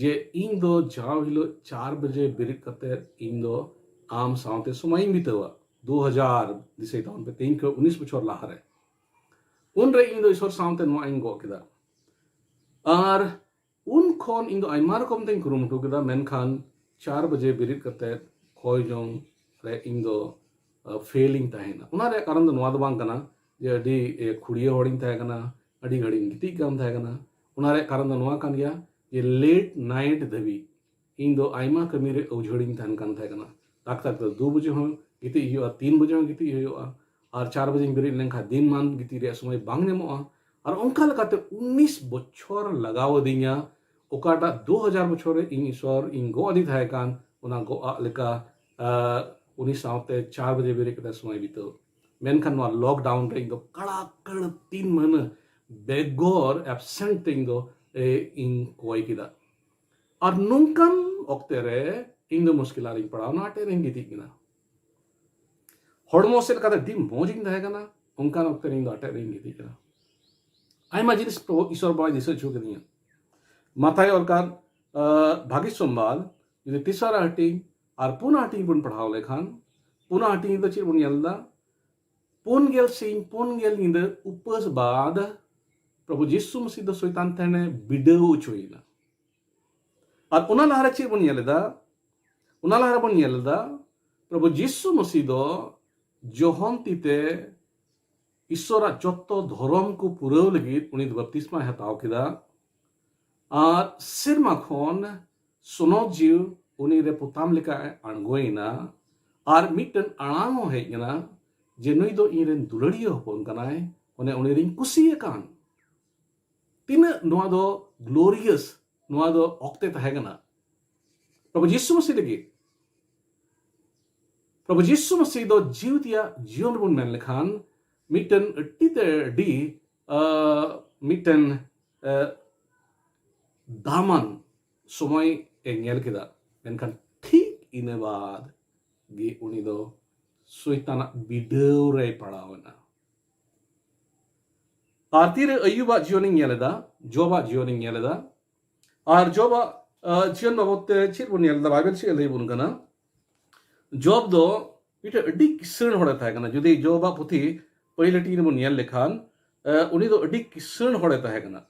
ᱡᱮ ᱤᱧ ᱫᱚ ᱡᱟᱣ ᱦᱤᱞᱳᱜ ᱪᱟᱨ ᱵᱟᱡᱮ ᱵᱮᱨᱮᱫ ᱠᱟᱛᱮ ᱤᱧ ᱫᱚ ᱟᱢ ᱥᱟᱶᱛᱮ ᱥᱚᱢᱚᱭᱤᱧ ᱵᱤᱛᱟᱹᱣᱟ᱾ ᱫᱩ ᱦᱟᱡᱟᱨ, ᱫᱤᱥᱟᱹᱭ ᱛᱟᱵᱚᱱ ᱯᱮ, ᱛᱮᱦᱮᱧ ᱠᱷᱚᱱ ᱩᱱᱤᱥ ᱵᱚᱪᱷᱚᱨ ᱞᱟᱦᱟᱨᱮ᱾ ᱩᱱᱨᱮ ᱤᱧ ᱫᱚ ᱤᱥᱚᱨ ᱥᱟᱶᱛᱮ ᱱᱚᱣᱟ ᱤᱧ ᱜᱚᱜ ᱠᱮᱫᱟ᱾ ᱟᱨ ᱩᱱ ᱠᱷᱚᱱ ᱤᱧ ᱫᱚ ᱟᱭᱢᱟ ᱨᱚᱠᱚᱢ ᱛᱮᱧ ᱠᱩᱨᱩᱢᱩᱴᱩ ᱠᱮᱫᱟ, ᱢᱮᱱᱠᱷᱟᱱ ᱪᱟᱨ ᱵᱟᱡᱮ ᱵᱮᱨᱮᱫ ᱠᱟᱛᱮ ᱠᱚᱭ ᱡᱚᱝ ᱨᱮ ᱤᱧ ᱫᱚ, ᱟᱸ, ᱯᱷᱮᱞ ᱤᱧ ᱛᱟᱦᱮᱸᱭᱮᱱᱟ᱾ ᱚᱱᱟ ᱨᱮᱭᱟᱜ ᱠᱟᱨᱚᱱ ᱫᱚ ᱱᱚᱣᱟ ᱫᱚ ᱵᱟᱝ ᱠᱟᱱᱟ ᱡᱮ ᱟᱹᱰᱤ, ᱮ, ᱠᱷᱩᱲᱭᱟᱹ ᱦᱚᱲᱤᱧ ᱛᱟᱦᱮᱸ ᱠᱟᱱᱟ, ᱟᱹᱰᱤ ᱜᱷᱟᱹᱲᱤᱡ ᱤᱧ ᱜᱤᱛᱤᱡ ᱠᱟᱱ ᱛᱟᱦᱮᱸ ᱠᱟᱱᱟ᱾ ᱚᱱᱟ ᱨᱮᱭᱟᱜ ᱠᱟᱨᱚᱱ ᱫᱚ ᱱᱚᱣᱟ ᱠᱟᱱ ᱜᱮᱭᱟ ᱡᱮ ᱞᱮᱴ ᱱᱟᱭᱤᱴ ᱫᱷᱟᱹᱵᱤᱡ ᱤᱧ ᱫᱚ ᱟᱭᱢᱟ ᱠᱟᱹᱢᱤ ᱨᱮ ᱟᱹᱣᱡᱷᱟᱹᱲᱤᱧ ᱛᱟᱦᱮᱱ ᱠᱟᱱ ᱛᱟᱦᱮᱸ ᱠᱟᱱᱟ᱾ ᱰᱟᱠᱛᱟᱨ ᱫᱚ ᱫᱩ ᱵᱟᱡᱮ ᱦᱚᱸ ᱜᱤᱛᱤᱡ ᱦᱩᱭᱩᱜᱼᱟ, ᱛᱤᱱ ᱵᱟᱡᱮ ᱦᱚᱸ ᱜᱤᱛᱤᱡ ᱦᱩᱭᱩᱜᱼᱟ, ᱟᱨ ᱪᱟᱨ ᱵᱟᱡᱮᱧ ᱵᱮᱨᱮᱫ ᱞᱮᱱᱠᱷᱟᱱ ᱫᱤᱱ ᱢᱟᱱ ᱜᱤᱛᱤᱡ ᱨᱮᱭᱟᱜ ᱥᱚᱢᱚᱭ ᱵᱟᱝ ᱧᱟᱢᱚᱜᱼᱟ᱾ ᱟᱨ ᱚᱱᱠᱟ ᱞᱮᱠᱟᱛᱮ ᱩᱱᱤᱥ ᱵᱚᱪᱷᱚᱨ ᱞᱟᱜᱟᱣ ᱟᱹᱫᱤᱧᱟ, ᱚᱠᱟᱴᱟᱜ ᱫᱩ ᱦᱟᱡᱟᱨ ᱵᱚᱪᱷᱚᱨ ᱨᱮ ᱤᱧ ᱤᱥᱚᱨ ᱤᱧ ᱜᱚᱜ ᱟᱹᱫᱤ ᱛᱟᱦᱮᱸ ᱠᱟᱱ, ᱚᱱᱟ ᱜᱚᱜ ᱟᱜ ᱞᱮᱠᱟ, ᱟᱸ, ᱩᱱᱤ ᱥᱟᱶᱛᱮ ᱪᱟᱨ ᱵᱟᱡᱮ ᱵᱮᱨᱮᱫ ᱠᱟᱛᱮ ᱥᱚᱢᱚᱭ ᱵᱤᱛᱟᱹᱣ᱾ ᱢᱮᱱᱠᱷᱟᱱ ᱱᱚᱣᱟ ᱞᱚᱠᱰᱟᱣᱩᱱ ᱨᱮ ᱤᱧ ᱫᱚ ᱠᱟᱲᱟ ᱠᱟᱹᱲ ᱛᱤᱱ ᱢᱟᱹᱦᱱᱟᱹ ᱵᱮᱜᱚᱨ ᱮᱵᱥᱮᱱᱴ ᱛᱮ ᱤᱧ ᱫᱚ, ᱮ, ᱤᱧ ᱠᱚᱭ ᱠᱮᱫᱟ᱾ ᱟᱨ ᱱᱚᱝᱠᱟᱱ ᱚᱠᱛᱮ ᱨᱮ ᱤᱧ ᱫᱚ ᱢᱩᱥᱠᱤᱞ ᱨᱤᱧ ᱯᱟᱲᱟᱣ ᱮᱱᱟ, ᱟᱴᱮᱫ ᱨᱤᱧ ᱜᱤᱛᱤᱡ ᱮᱱᱟ᱾ ᱦᱚᱲᱢᱚ ᱥᱮᱫ ᱞᱮᱠᱟᱛᱮ ᱟᱹᱰᱤ ᱢᱚᱡᱽ ᱤᱧ ᱛᱟᱦᱮᱸ ᱠᱟᱱᱟ, ᱚᱱᱠᱟᱱ ᱚᱠᱛᱮ ᱨᱮ ᱤᱧ ᱫᱚ ᱟᱴᱮᱫ ᱨᱤᱧ ᱜᱤᱛᱤᱡ ᱮᱱᱟ᱾ ᱟᱭᱢᱟ ᱡᱤᱱᱤᱥ ᱯᱨᱚᱵᱷᱩ ᱤᱥᱚᱨ ᱵᱟᱵᱟᱭ ᱫᱤᱥᱟᱹ ᱦᱚᱪᱚ ᱠᱟᱫᱤᱧᱟ᱾ ᱢᱟᱛᱷᱟᱭ ᱚᱞ ᱠᱟᱱ, ᱟᱸ, ᱵᱷᱟᱹᱜᱤ ᱥᱚᱢᱵᱟᱫ ᱡᱩᱫᱤ ᱛᱮᱥᱟᱨᱟ ᱦᱟᱹᱴᱤᱧ ᱟᱨ ᱯᱩᱱᱟ ᱦᱟᱹᱴᱤᱧ ᱵᱚᱱ ᱯᱟᱲᱦᱟᱣ ᱞᱮᱠᱷᱟᱱ, ᱯᱩᱱᱟ ᱦᱟᱹᱴᱤᱧ ᱫᱚ ᱪᱮᱫ ᱵᱚᱱ ᱧᱮᱞ ᱮᱫᱟ? ᱯᱩᱱ ᱜᱮᱞ ᱥᱤᱧ ᱯᱩᱱ ᱜᱮᱞ ᱧᱤᱫᱟᱹ ᱩᱯᱟᱹᱥ ᱵᱟᱫ ᱯᱨᱚᱵᱷᱩ ᱡᱤᱥᱩ ᱢᱟᱹᱥᱤ ᱫᱚ ᱥᱚᱭᱛᱟᱱ ᱴᱷᱮᱱᱮ ᱵᱤᱰᱟᱹᱣ ᱦᱚᱪᱚᱭᱮᱱᱟ᱾ ᱟᱨ ᱚᱱᱟ ᱞᱟᱦᱟᱨᱮ ᱪᱮᱫ ᱵᱚᱱ ᱧᱮᱞ ᱮᱫᱟ? ᱚᱱᱟ ᱞᱟᱦᱟᱨᱮ ᱵᱚᱱ ᱧᱮᱞ ᱮᱫᱟ, ᱯᱨᱚᱵᱷᱩ ᱡᱤᱥᱩ ᱢᱟᱹᱥᱤ ᱫᱚ ᱡᱚᱦᱚᱱ ᱛᱤᱛᱮ ᱤᱥᱚᱨᱟᱜ ᱡᱚᱛᱚ ᱫᱷᱚᱨᱚᱢ ᱠᱚ ᱯᱩᱨᱟᱹᱣ ᱞᱟᱹᱜᱤᱫ ᱩᱱᱤ ᱫᱚ ᱵᱟᱯᱛᱤᱥᱢᱟᱭ ᱦᱟᱛᱟᱣ ᱠᱮᱫᱟ᱾ ᱟᱨ ᱥᱮᱨᱢᱟ ᱠᱷᱚᱱ ᱥᱚᱱᱚᱛ ᱡᱤᱣᱤ ᱩᱱᱤ ᱨᱮ ᱯᱚᱛᱟᱢ ᱞᱮᱠᱟᱭ ᱟᱬᱜᱚᱭᱮᱱᱟ᱾ ᱟᱨ ᱢᱤᱫᱴᱮᱱ ᱟᱲᱟᱝ ᱦᱚᱸ ᱦᱮᱡ ᱮᱱᱟ ᱡᱮ ᱱᱩᱭ ᱫᱚ ᱤᱧ ᱨᱮᱱ ᱫᱩᱞᱟᱹᱲᱤᱭᱟᱹ ᱦᱚᱯᱚᱱ ᱠᱟᱱᱟᱭ, ᱚᱱᱮ ᱩᱱᱤ ᱨᱤᱧ ᱠᱩᱥᱤ ᱟᱠᱟᱱ᱾ ᱛᱤᱱᱟᱹᱜ ᱱᱚᱣᱟ ᱫᱚ glorious, ᱱᱚᱣᱟ ᱫᱚ ᱚᱠᱛᱮ ᱛᱟᱦᱮᱸ ᱠᱟᱱᱟ ᱯᱨᱚᱵᱷᱩ ᱡᱤᱥᱩ ᱢᱟᱹᱥᱤ ᱞᱟᱹᱜᱤᱫ᱾ ᱯᱨᱚᱵᱷᱩ ᱡᱤᱥᱩ ᱢᱟᱹᱥᱤ ᱫᱚ ᱡᱤᱣᱤ ᱛᱮᱭᱟᱜ ᱡᱤᱭᱚᱱ ᱨᱮᱵᱚᱱ ᱢᱮᱱ ᱞᱮᱠᱷᱟᱱ ᱢᱤᱫᱴᱮᱱ ᱟᱹᱰᱤ ᱛᱮ ᱟᱹᱰᱤ, ᱟᱸ, ᱢᱤᱫᱴᱮᱱ, ᱟᱸ, ᱫᱟᱢᱟᱱ ᱥᱚᱢᱚᱭ ᱮ ᱧᱮᱞ ᱠᱮᱫᱟ᱾ ᱢᱮᱱᱠᱷᱟᱱ ᱴᱷᱤᱠ ᱤᱱᱟᱹ ᱵᱟᱫ ᱜᱮ ᱩᱱᱤ ᱫᱚ ᱥᱚᱭᱛᱟᱱᱟᱜ ᱵᱤᱰᱟᱹᱣ ᱨᱮᱭ ᱯᱟᱲᱟᱣ ᱮᱱᱟ᱾ ᱟᱨ ᱛᱤᱨᱮ ᱟᱹᱭᱩᱵᱟᱜ ᱡᱤᱭᱚᱱᱤᱧ ᱧᱮᱞ ᱮᱫᱟ, ᱡᱚᱵᱟᱜ ᱡᱤᱭᱚᱱᱤᱧ ᱧᱮᱞ ᱮᱫᱟ, ᱟᱨ ᱡᱚᱵᱟᱜ, ᱟᱸ, ᱡᱤᱭᱚᱱ ᱵᱟᱵᱚᱫ ᱛᱮ ᱪᱮᱫ ᱵᱚᱱ ᱧᱮᱞ ᱮᱫᱟ? ᱵᱟᱭᱵᱮᱞ ᱪᱮᱫ ᱮ ᱞᱟᱹᱭ ᱟᱵᱚᱱ ᱠᱟᱱᱟ? ᱡᱚᱵ ᱫᱚ ᱢᱤᱫᱴᱮᱱ ᱟᱹᱰᱤ ᱠᱤᱥᱟᱹᱬ ᱦᱚᱲᱮ ᱛᱟᱦᱮᱸ ᱠᱟᱱᱟ᱾ ᱡᱩᱫᱤ ᱡᱚᱵᱟᱜ ᱯᱩᱛᱷᱤ ᱯᱟᱹᱦᱤᱞ ᱦᱟᱹᱴᱤᱧ ᱨᱮᱵᱚᱱ ᱧᱮᱞ ᱞᱮᱠᱷᱟᱱ, ᱟᱸ, ᱩᱱᱤ ᱫᱚ ᱟᱹᱰᱤ ᱠᱤᱥᱟᱹᱬ ᱦᱚᱲᱮ ᱛᱟᱦᱮᱸ ᱠᱟᱱᱟ᱾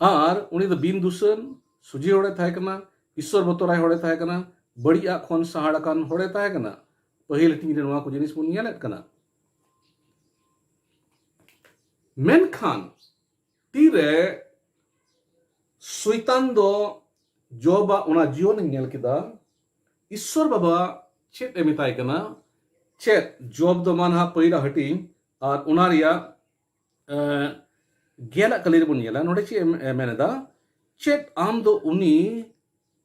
ᱟᱨ ᱩᱱᱤ ᱫᱚ ᱵᱤᱱ ᱫᱩᱥᱟᱹᱱ, ᱥᱩᱡᱤ ᱦᱚᱲᱮ ᱛᱟᱦᱮᱸ ᱠᱟᱱᱟ, ᱤᱥᱥᱚᱨ ᱵᱚᱛᱚᱨᱟᱭ ᱦᱚᱲᱮ ᱛᱟᱦᱮᱸ ᱠᱟᱱᱟ, ᱵᱟᱹᱲᱤᱡᱟᱜ ᱠᱷᱚᱱ ᱥᱟᱦᱟᱲ ᱟᱠᱟᱱ ᱦᱚᱲᱮ ᱛᱟᱦᱮᱸ ᱠᱟᱱᱟ᱾ ᱯᱟᱹᱦᱤᱞ ᱦᱟᱹᱴᱤᱧ ᱨᱮ ᱱᱚᱣᱟ ᱠᱚ ᱡᱤᱱᱤᱥ ᱵᱚᱱ ᱧᱮᱞᱮᱫ ᱠᱟᱱᱟ᱾ ᱢᱮᱱᱠᱷᱟᱱ ᱛᱤᱨᱮ ᱥᱚᱭᱛᱟᱱ ᱫᱚ ᱡᱚᱵᱟᱜ ᱚᱱᱟ ᱡᱤᱭᱚᱱᱮ ᱧᱮᱞ ᱠᱮᱫᱟ, ᱤᱥᱥᱚᱨ ᱵᱟᱵᱟ ᱪᱮᱫ ᱮ ᱢᱮᱛᱟᱭ ᱠᱟᱱᱟ? ᱪᱮᱫ ᱡᱚᱵ ᱫᱚ ᱢᱟ ᱱᱟᱦᱟᱜ ᱯᱟᱹᱦᱤᱞᱟᱜ ᱦᱟᱹᱴᱤᱧ ᱟᱨ ᱚᱱᱟ ᱨᱮᱭᱟᱜ, ᱮᱸ, ᱜᱮᱞᱟᱜ ᱠᱟᱹᱞᱤ ᱨᱮᱵᱚᱱ ᱧᱮᱞᱟ, ᱱᱚᱰᱮ ᱪᱮᱫ ᱮ ᱢᱮᱱ ᱮᱫᱟ? ᱪᱮᱫ ᱟᱢ ᱫᱚ ᱩᱱᱤ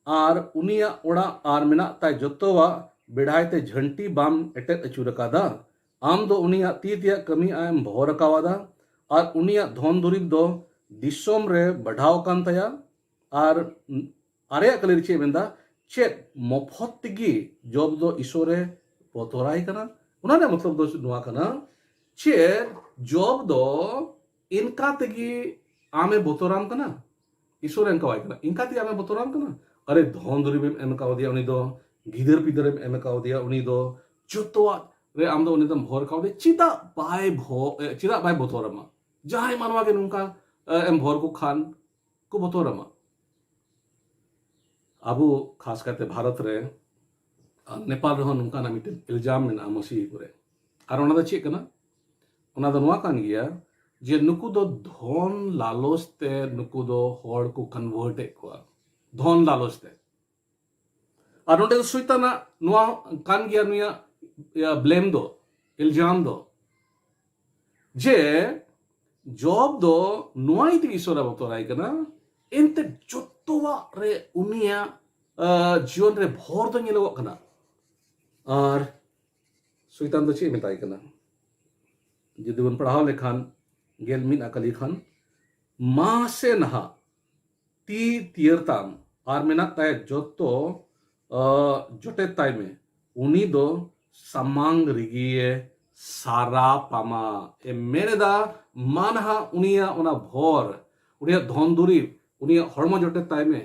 ᱟᱨ ᱩᱱᱤᱭᱟᱜ ᱚᱲᱟᱜ ᱟᱨ ᱢᱮᱱᱟᱜ ᱛᱟᱭ ᱡᱚᱛᱚᱣᱟᱜ ᱵᱮᱲᱦᱟᱭ ᱛᱮ ᱡᱷᱟᱹᱱᱴᱤ ᱵᱟᱢ ᱮᱴᱮᱫ ᱟᱹᱪᱩᱨ ᱟᱠᱟᱫᱟ? ᱟᱢ ᱫᱚ ᱩᱱᱤᱭᱟᱜ ᱛᱤ ᱛᱮᱭᱟᱜ ᱠᱟᱹᱢᱤ ᱮᱢ ᱵᱷᱚᱨ ᱟᱠᱟᱣᱟᱫᱟ ᱟᱨ ᱩᱱᱤᱭᱟᱜ ᱫᱷᱚᱱ ᱫᱩᱨᱤᱵᱽ ᱫᱚ ᱫᱤᱥᱚᱢ ᱨᱮ ᱵᱟᱰᱷᱟᱣ ᱟᱠᱟᱱ ᱛᱟᱭᱟ᱾ ᱟᱨ ᱟᱨᱮᱭᱟᱜ ᱠᱟᱹᱞᱤ ᱨᱮ ᱪᱮᱫ ᱮ ᱢᱮᱱᱫᱟ? ᱪᱮᱫ ᱢᱚᱯᱷᱚᱛ ᱛᱮᱜᱮ ᱡᱚᱵ ᱫᱚ ᱤᱥᱚᱨᱮ ᱵᱚᱛᱚᱨᱟᱭ ᱠᱟᱱᱟ? ᱚᱱᱟ ᱨᱮᱭᱟᱜ ᱢᱚᱛᱞᱚᱵ ᱫᱚ ᱱᱚᱣᱟ ᱠᱟᱱᱟ, ᱪᱮᱫ ᱡᱚᱵ ᱫᱚ ᱤᱱᱠᱟ ᱛᱮᱜᱮ ᱟᱢᱮ ᱵᱚᱛᱚᱨᱟᱢ ᱠᱟᱱᱟ? ᱤᱥᱚᱨᱮ ᱤᱱᱠᱟᱣᱟᱭ ᱠᱟᱱᱟ, ᱤᱱᱠᱟ ᱛᱮᱜᱮ ᱟᱢᱮ ᱵᱚᱛᱚᱨᱟᱢ ᱠᱟᱱᱟ? ᱟᱨᱮ, ᱫᱷᱚᱱ ᱫᱩᱨᱤᱵᱮᱢ ᱮᱢ ᱠᱟᱣᱫᱮᱭᱟ ᱩᱱᱤ ᱫᱚ, ᱜᱤᱫᱟᱹᱨ ᱯᱤᱫᱟᱹᱨᱮᱢ ᱮᱢ ᱠᱟᱣᱫᱮᱭᱟ ᱩᱱᱤ ᱫᱚ, ᱡᱚᱛᱚᱣᱟᱜ ᱨᱮ ᱟᱢ ᱫᱚ ᱩᱱᱤ ᱫᱚᱢ ᱵᱷᱚᱨ ᱠᱟᱣᱫᱮᱭᱟ, ᱪᱮᱫᱟᱜ ᱵᱟᱭ ᱵᱷᱚ-, ᱮ, ᱪᱮᱫᱟᱜ ᱵᱟᱭ ᱵᱚᱛᱚᱨᱟᱢᱟ? ᱡᱟᱦᱟᱸᱭ ᱢᱟᱱᱣᱟ ᱜᱮ ᱱᱚᱝᱠᱟ, ᱮ, ᱮᱢ ᱵᱷᱚᱨ ᱠᱚ ᱠᱷᱟᱱ ᱠᱚ ᱵᱚᱛᱚᱨᱟᱢᱟ᱾ ᱟᱵᱚ ᱠᱷᱟᱥ ᱠᱟᱛᱮ ᱵᱷᱟᱨᱚᱛ ᱨᱮ ᱟᱨ ᱱᱮᱯᱟᱞ ᱨᱮᱦᱚᱸ ᱱᱚᱝᱠᱟᱱᱟᱜ ᱢᱤᱫᱴᱮᱱ ᱤᱞᱡᱟᱢ ᱢᱮᱱᱟᱜᱼᱟ ᱢᱟᱹᱥᱤ ᱩᱯᱚᱨᱮ᱾ ᱟᱨ ᱚᱱᱟ ᱫᱚ ᱪᱮᱫ ᱠᱟᱱᱟ? ᱚᱱᱟ ᱫᱚ ᱱᱚᱣᱟ ᱠᱟᱱ ᱜᱮᱭᱟ ᱡᱮ ᱱᱩᱠᱩ ᱫᱚ ᱫᱷᱚᱱ ᱞᱟᱞᱚᱪ ᱛᱮ ᱱᱩᱠᱩ ᱫᱚ ᱦᱚᱲ ᱠᱚ ᱠᱚᱱᱵᱷᱟᱨᱴ ᱮᱫ ᱠᱚᱣᱟ, ᱫᱷᱚᱱ ᱞᱟᱞᱚᱪ ᱛᱮ᱾ ᱟᱨ ᱱᱚᱰᱮ ᱫᱚ ᱥᱚᱭᱛᱟᱱᱟᱜ ᱱᱚᱣᱟ ᱠᱟᱱ ᱜᱮᱭᱟ, ᱱᱩᱭᱟᱜ ᱵᱞᱮᱢ ᱫᱚ, ᱤᱞᱡᱟᱢ ᱫᱚ, ᱡᱮ ᱡᱚᱵ ᱫᱚ ᱱᱚᱣᱟ ᱤᱫᱤ ᱤᱥᱚᱨᱮ ᱵᱚᱛᱚᱨᱟᱭ ᱠᱟᱱᱟ, ᱮᱱᱛᱮ ᱡᱚᱛᱚᱣᱟᱜ ᱨᱮ ᱩᱱᱤᱭᱟᱜ, ᱟ, ᱡᱤᱭᱚᱱ ᱨᱮ ᱵᱷᱚᱨ ᱫᱚ ᱧᱮᱞᱚᱜᱚᱜ ᱠᱟᱱᱟ᱾ ᱟᱨ ᱥᱚᱭᱛᱟᱱ ᱫᱚ ᱪᱮᱫ ᱮ ᱢᱮᱛᱟᱭ ᱠᱟᱱᱟ? ᱡᱩᱫᱤ ᱵᱚᱱ ᱯᱟᱲᱦᱟᱣ ᱞᱮᱠᱷᱟᱱ, ᱜᱮᱞ ᱢᱤᱫ ᱟᱠᱟᱞᱤ ᱠᱷᱟᱱ, ᱢᱟᱥᱮ ᱱᱟᱦᱟᱜ ᱛᱤ ᱛᱤᱭᱟᱹᱨ ᱛᱟᱢ ᱟᱨ ᱢᱮᱱᱟᱜ ᱛᱟᱭᱟ ᱡᱚᱛᱚ, ᱟ, ᱡᱚᱴᱮᱫ ᱛᱟᱭ ᱢᱮ, ᱩᱱᱤ ᱫᱚ ᱥᱟᱢᱟᱝ ᱨᱮᱜᱮ ᱥᱟᱨᱟᱯ ᱟᱢᱟ᱾ ᱮ ᱢᱮᱱ ᱮᱫᱟ, ᱢᱟ ᱱᱟᱦᱟᱜ ᱩᱱᱤᱭᱟᱜ ᱚᱱᱟ ᱵᱷᱚᱨ, ᱩᱱᱤᱭᱟᱜ ᱫᱷᱚᱱ ᱫᱩᱨᱤᱵᱽ, ᱩᱱᱤᱭᱟᱜ ᱦᱚᱲᱢᱚ ᱡᱚᱴᱮᱫ ᱛᱟᱭ ᱢᱮ᱾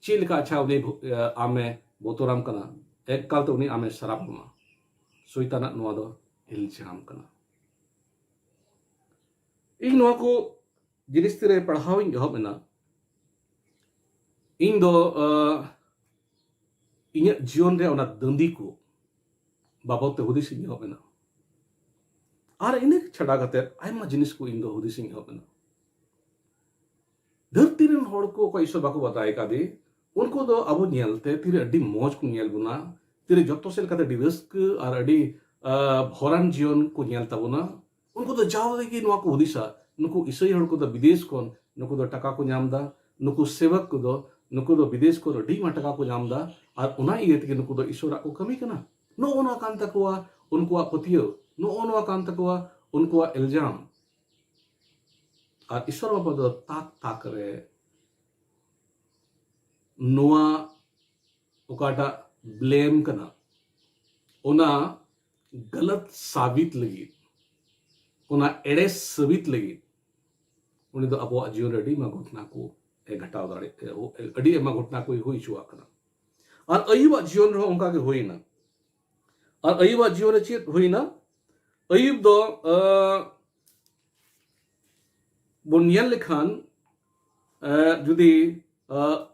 ᱪᱮᱫ ᱞᱮᱠᱟ ᱟᱪᱪᱷᱟ ᱩᱱᱤ ᱵᱷᱚ-, ᱮ, ᱟᱢᱮ ᱵᱚᱛᱚᱨᱟᱢ ᱠᱟᱱᱟ? ᱮᱠᱟᱞᱛᱮ ᱩᱱᱤ ᱟᱢᱮ ᱥᱟᱨᱟᱯ ᱟᱢᱟ᱾ ᱥᱚᱭᱛᱟᱱᱟᱜ ᱱᱚᱣᱟ ᱫᱚ ᱤᱞᱡᱟᱢ ᱠᱟᱱᱟ᱾ ᱤᱧ ᱱᱚᱣᱟ ᱠᱚ ᱡᱤᱱᱤᱥ ᱛᱤᱨᱮ ᱯᱟᱲᱦᱟᱣ ᱤᱧ ᱮᱦᱚᱵ ᱮᱱᱟ, ᱤᱧ ᱫᱚ, ᱟ, ᱤᱧᱟᱹᱜ ᱡᱤᱭᱚᱱ ᱨᱮ ᱚᱱᱟ ᱫᱟᱹᱱᱫᱤ ᱠᱚ ᱵᱟᱵᱚᱫ ᱛᱮ ᱦᱩᱫᱤᱥ ᱤᱧ ᱮᱦᱚᱵ ᱮᱱᱟ᱾ ᱟᱨ ᱤᱱᱟᱹ ᱪᱷᱟᱰᱟ ᱠᱟᱛᱮ ᱟᱭᱢᱟ ᱡᱤᱱᱤᱥ ᱠᱚ ᱤᱧ ᱫᱚ ᱦᱩᱫᱤᱥ ᱤᱧ ᱮᱦᱚᱵ ᱮᱱᱟ᱾ ᱫᱷᱟᱹᱨᱛᱤ ᱨᱮᱱ ᱦᱚᱲ ᱠᱚ ᱚᱠᱚᱭ ᱤᱥᱚᱨ ᱵᱟᱠᱚ ᱵᱟᱰᱟᱭ ᱟᱠᱟᱫᱮ, ᱩᱱᱠᱩ ᱫᱚ ᱟᱵᱚ ᱧᱮᱞᱛᱮ ᱛᱤᱨᱮ ᱟᱹᱰᱤ ᱢᱚᱡᱽ ᱠᱚ ᱧᱮᱞ ᱵᱚᱱᱟ, ᱛᱤᱨᱮ ᱡᱚᱛᱚ ᱥᱮᱫ ᱞᱮᱠᱟᱛᱮ ᱟᱹᱰᱤ ᱨᱟᱹᱥᱠᱟᱹ ᱟᱨ ᱟᱹᱰᱤ, ᱟ, ᱵᱷᱚᱨᱟᱱ ᱡᱤᱭᱚᱱ ᱠᱚ ᱧᱮᱞ ᱛᱟᱵᱚᱱᱟ᱾ ᱩᱱᱠᱩ ᱫᱚ ᱡᱟᱣ ᱨᱮᱜᱮ ᱱᱚᱣᱟ ᱠᱚ ᱦᱩᱫᱤᱥᱟ, ᱱᱩᱠᱩ ᱤᱥᱟᱹᱭ ᱦᱚᱲ ᱠᱚᱫᱚ ᱵᱤᱫᱮᱥ ᱠᱷᱚᱱ, ᱱᱩᱠᱩ ᱫᱚ ᱴᱟᱠᱟ ᱠᱚ ᱧᱟᱢ ᱮᱫᱟ, ᱱᱩᱠᱩ ᱥᱮᱵᱚᱠ ᱠᱚᱫᱚ, ᱱᱩᱠᱩ ᱫᱚ ᱵᱤᱫᱮᱥ ᱠᱷᱚᱱ ᱟᱹᱰᱤ ᱟᱭᱢᱟ ᱴᱟᱠᱟ ᱠᱚ ᱧᱟᱢ ᱮᱫᱟ, ᱟᱨ ᱚᱱᱟ ᱤᱭᱟᱹ ᱛᱮᱜᱮ ᱱᱩᱠᱩ ᱫᱚ ᱤᱥᱚᱨᱟᱜ ᱠᱚ ᱠᱟᱹᱢᱤ ᱠᱟᱱᱟ᱾ ᱱᱚᱜᱼᱚ ᱱᱚᱣᱟ ᱠᱟᱱ ᱛᱟᱠᱚᱣᱟ ᱩᱱᱠᱩᱣᱟᱜ ᱯᱟᱹᱛᱭᱟᱹᱣ, ᱱᱚᱜᱼᱚ ᱱᱚᱣᱟ ᱠᱟᱱ ᱛᱟᱠᱚᱣᱟ ᱩᱱᱠᱩᱣᱟᱜ ᱤᱞᱡᱟᱢ᱾ ᱟᱨ ᱤᱥᱚᱨ ᱵᱟᱵᱟ ᱫᱚ ᱛᱟᱠ ᱛᱟᱠ ᱨᱮ ᱱᱚᱣᱟ ᱚᱠᱟᱴᱟᱜ ᱵᱞᱮᱢ ᱠᱟᱱᱟ, ᱚᱱᱟ ᱜᱟᱞᱟᱛ ᱥᱟᱵᱤᱛ ᱞᱟᱹᱜᱤᱫ, ᱚᱱᱟ ᱮᱲᱮ ᱥᱟᱵᱤᱛ ᱞᱟᱹᱜᱤᱫ ᱩᱱᱤ ᱫᱚ ᱟᱵᱚᱣᱟᱜ ᱡᱤᱭᱚᱱ ᱨᱮ ᱟᱹᱰᱤ ᱟᱭᱢᱟ ᱜᱷᱚᱴᱚᱱᱟ ᱠᱚ ᱮ ᱜᱷᱟᱴᱟᱣ ᱫᱟᱲᱮ, ᱮ, ᱟᱹᱰᱤ ᱟᱭᱢᱟ ᱜᱷᱚᱴᱚᱱᱟ ᱠᱚᱭ ᱦᱩᱭ ᱦᱚᱪᱚᱣᱟᱜ ᱠᱟᱱᱟ᱾ ᱟᱨ ᱟᱹᱭᱩᱵᱟᱜ ᱡᱤᱭᱚᱱ ᱨᱮᱦᱚᱸ ᱚᱱᱠᱟ ᱜᱮ ᱦᱩᱭᱱᱟ᱾ ᱟᱨ ᱟᱹᱭᱩᱵᱟᱜ ᱡᱤᱭᱚᱱ ᱨᱮ ᱪᱮᱫ ᱦᱩᱭᱱᱟ? ᱟᱹᱭᱩᱵ ᱫᱚ, ᱟᱸ, ᱵᱚᱱ ᱧᱮᱞ ᱞᱮᱠᱷᱟᱱ, ᱟᱸ, ᱡᱩᱫᱤ, ᱟᱸ,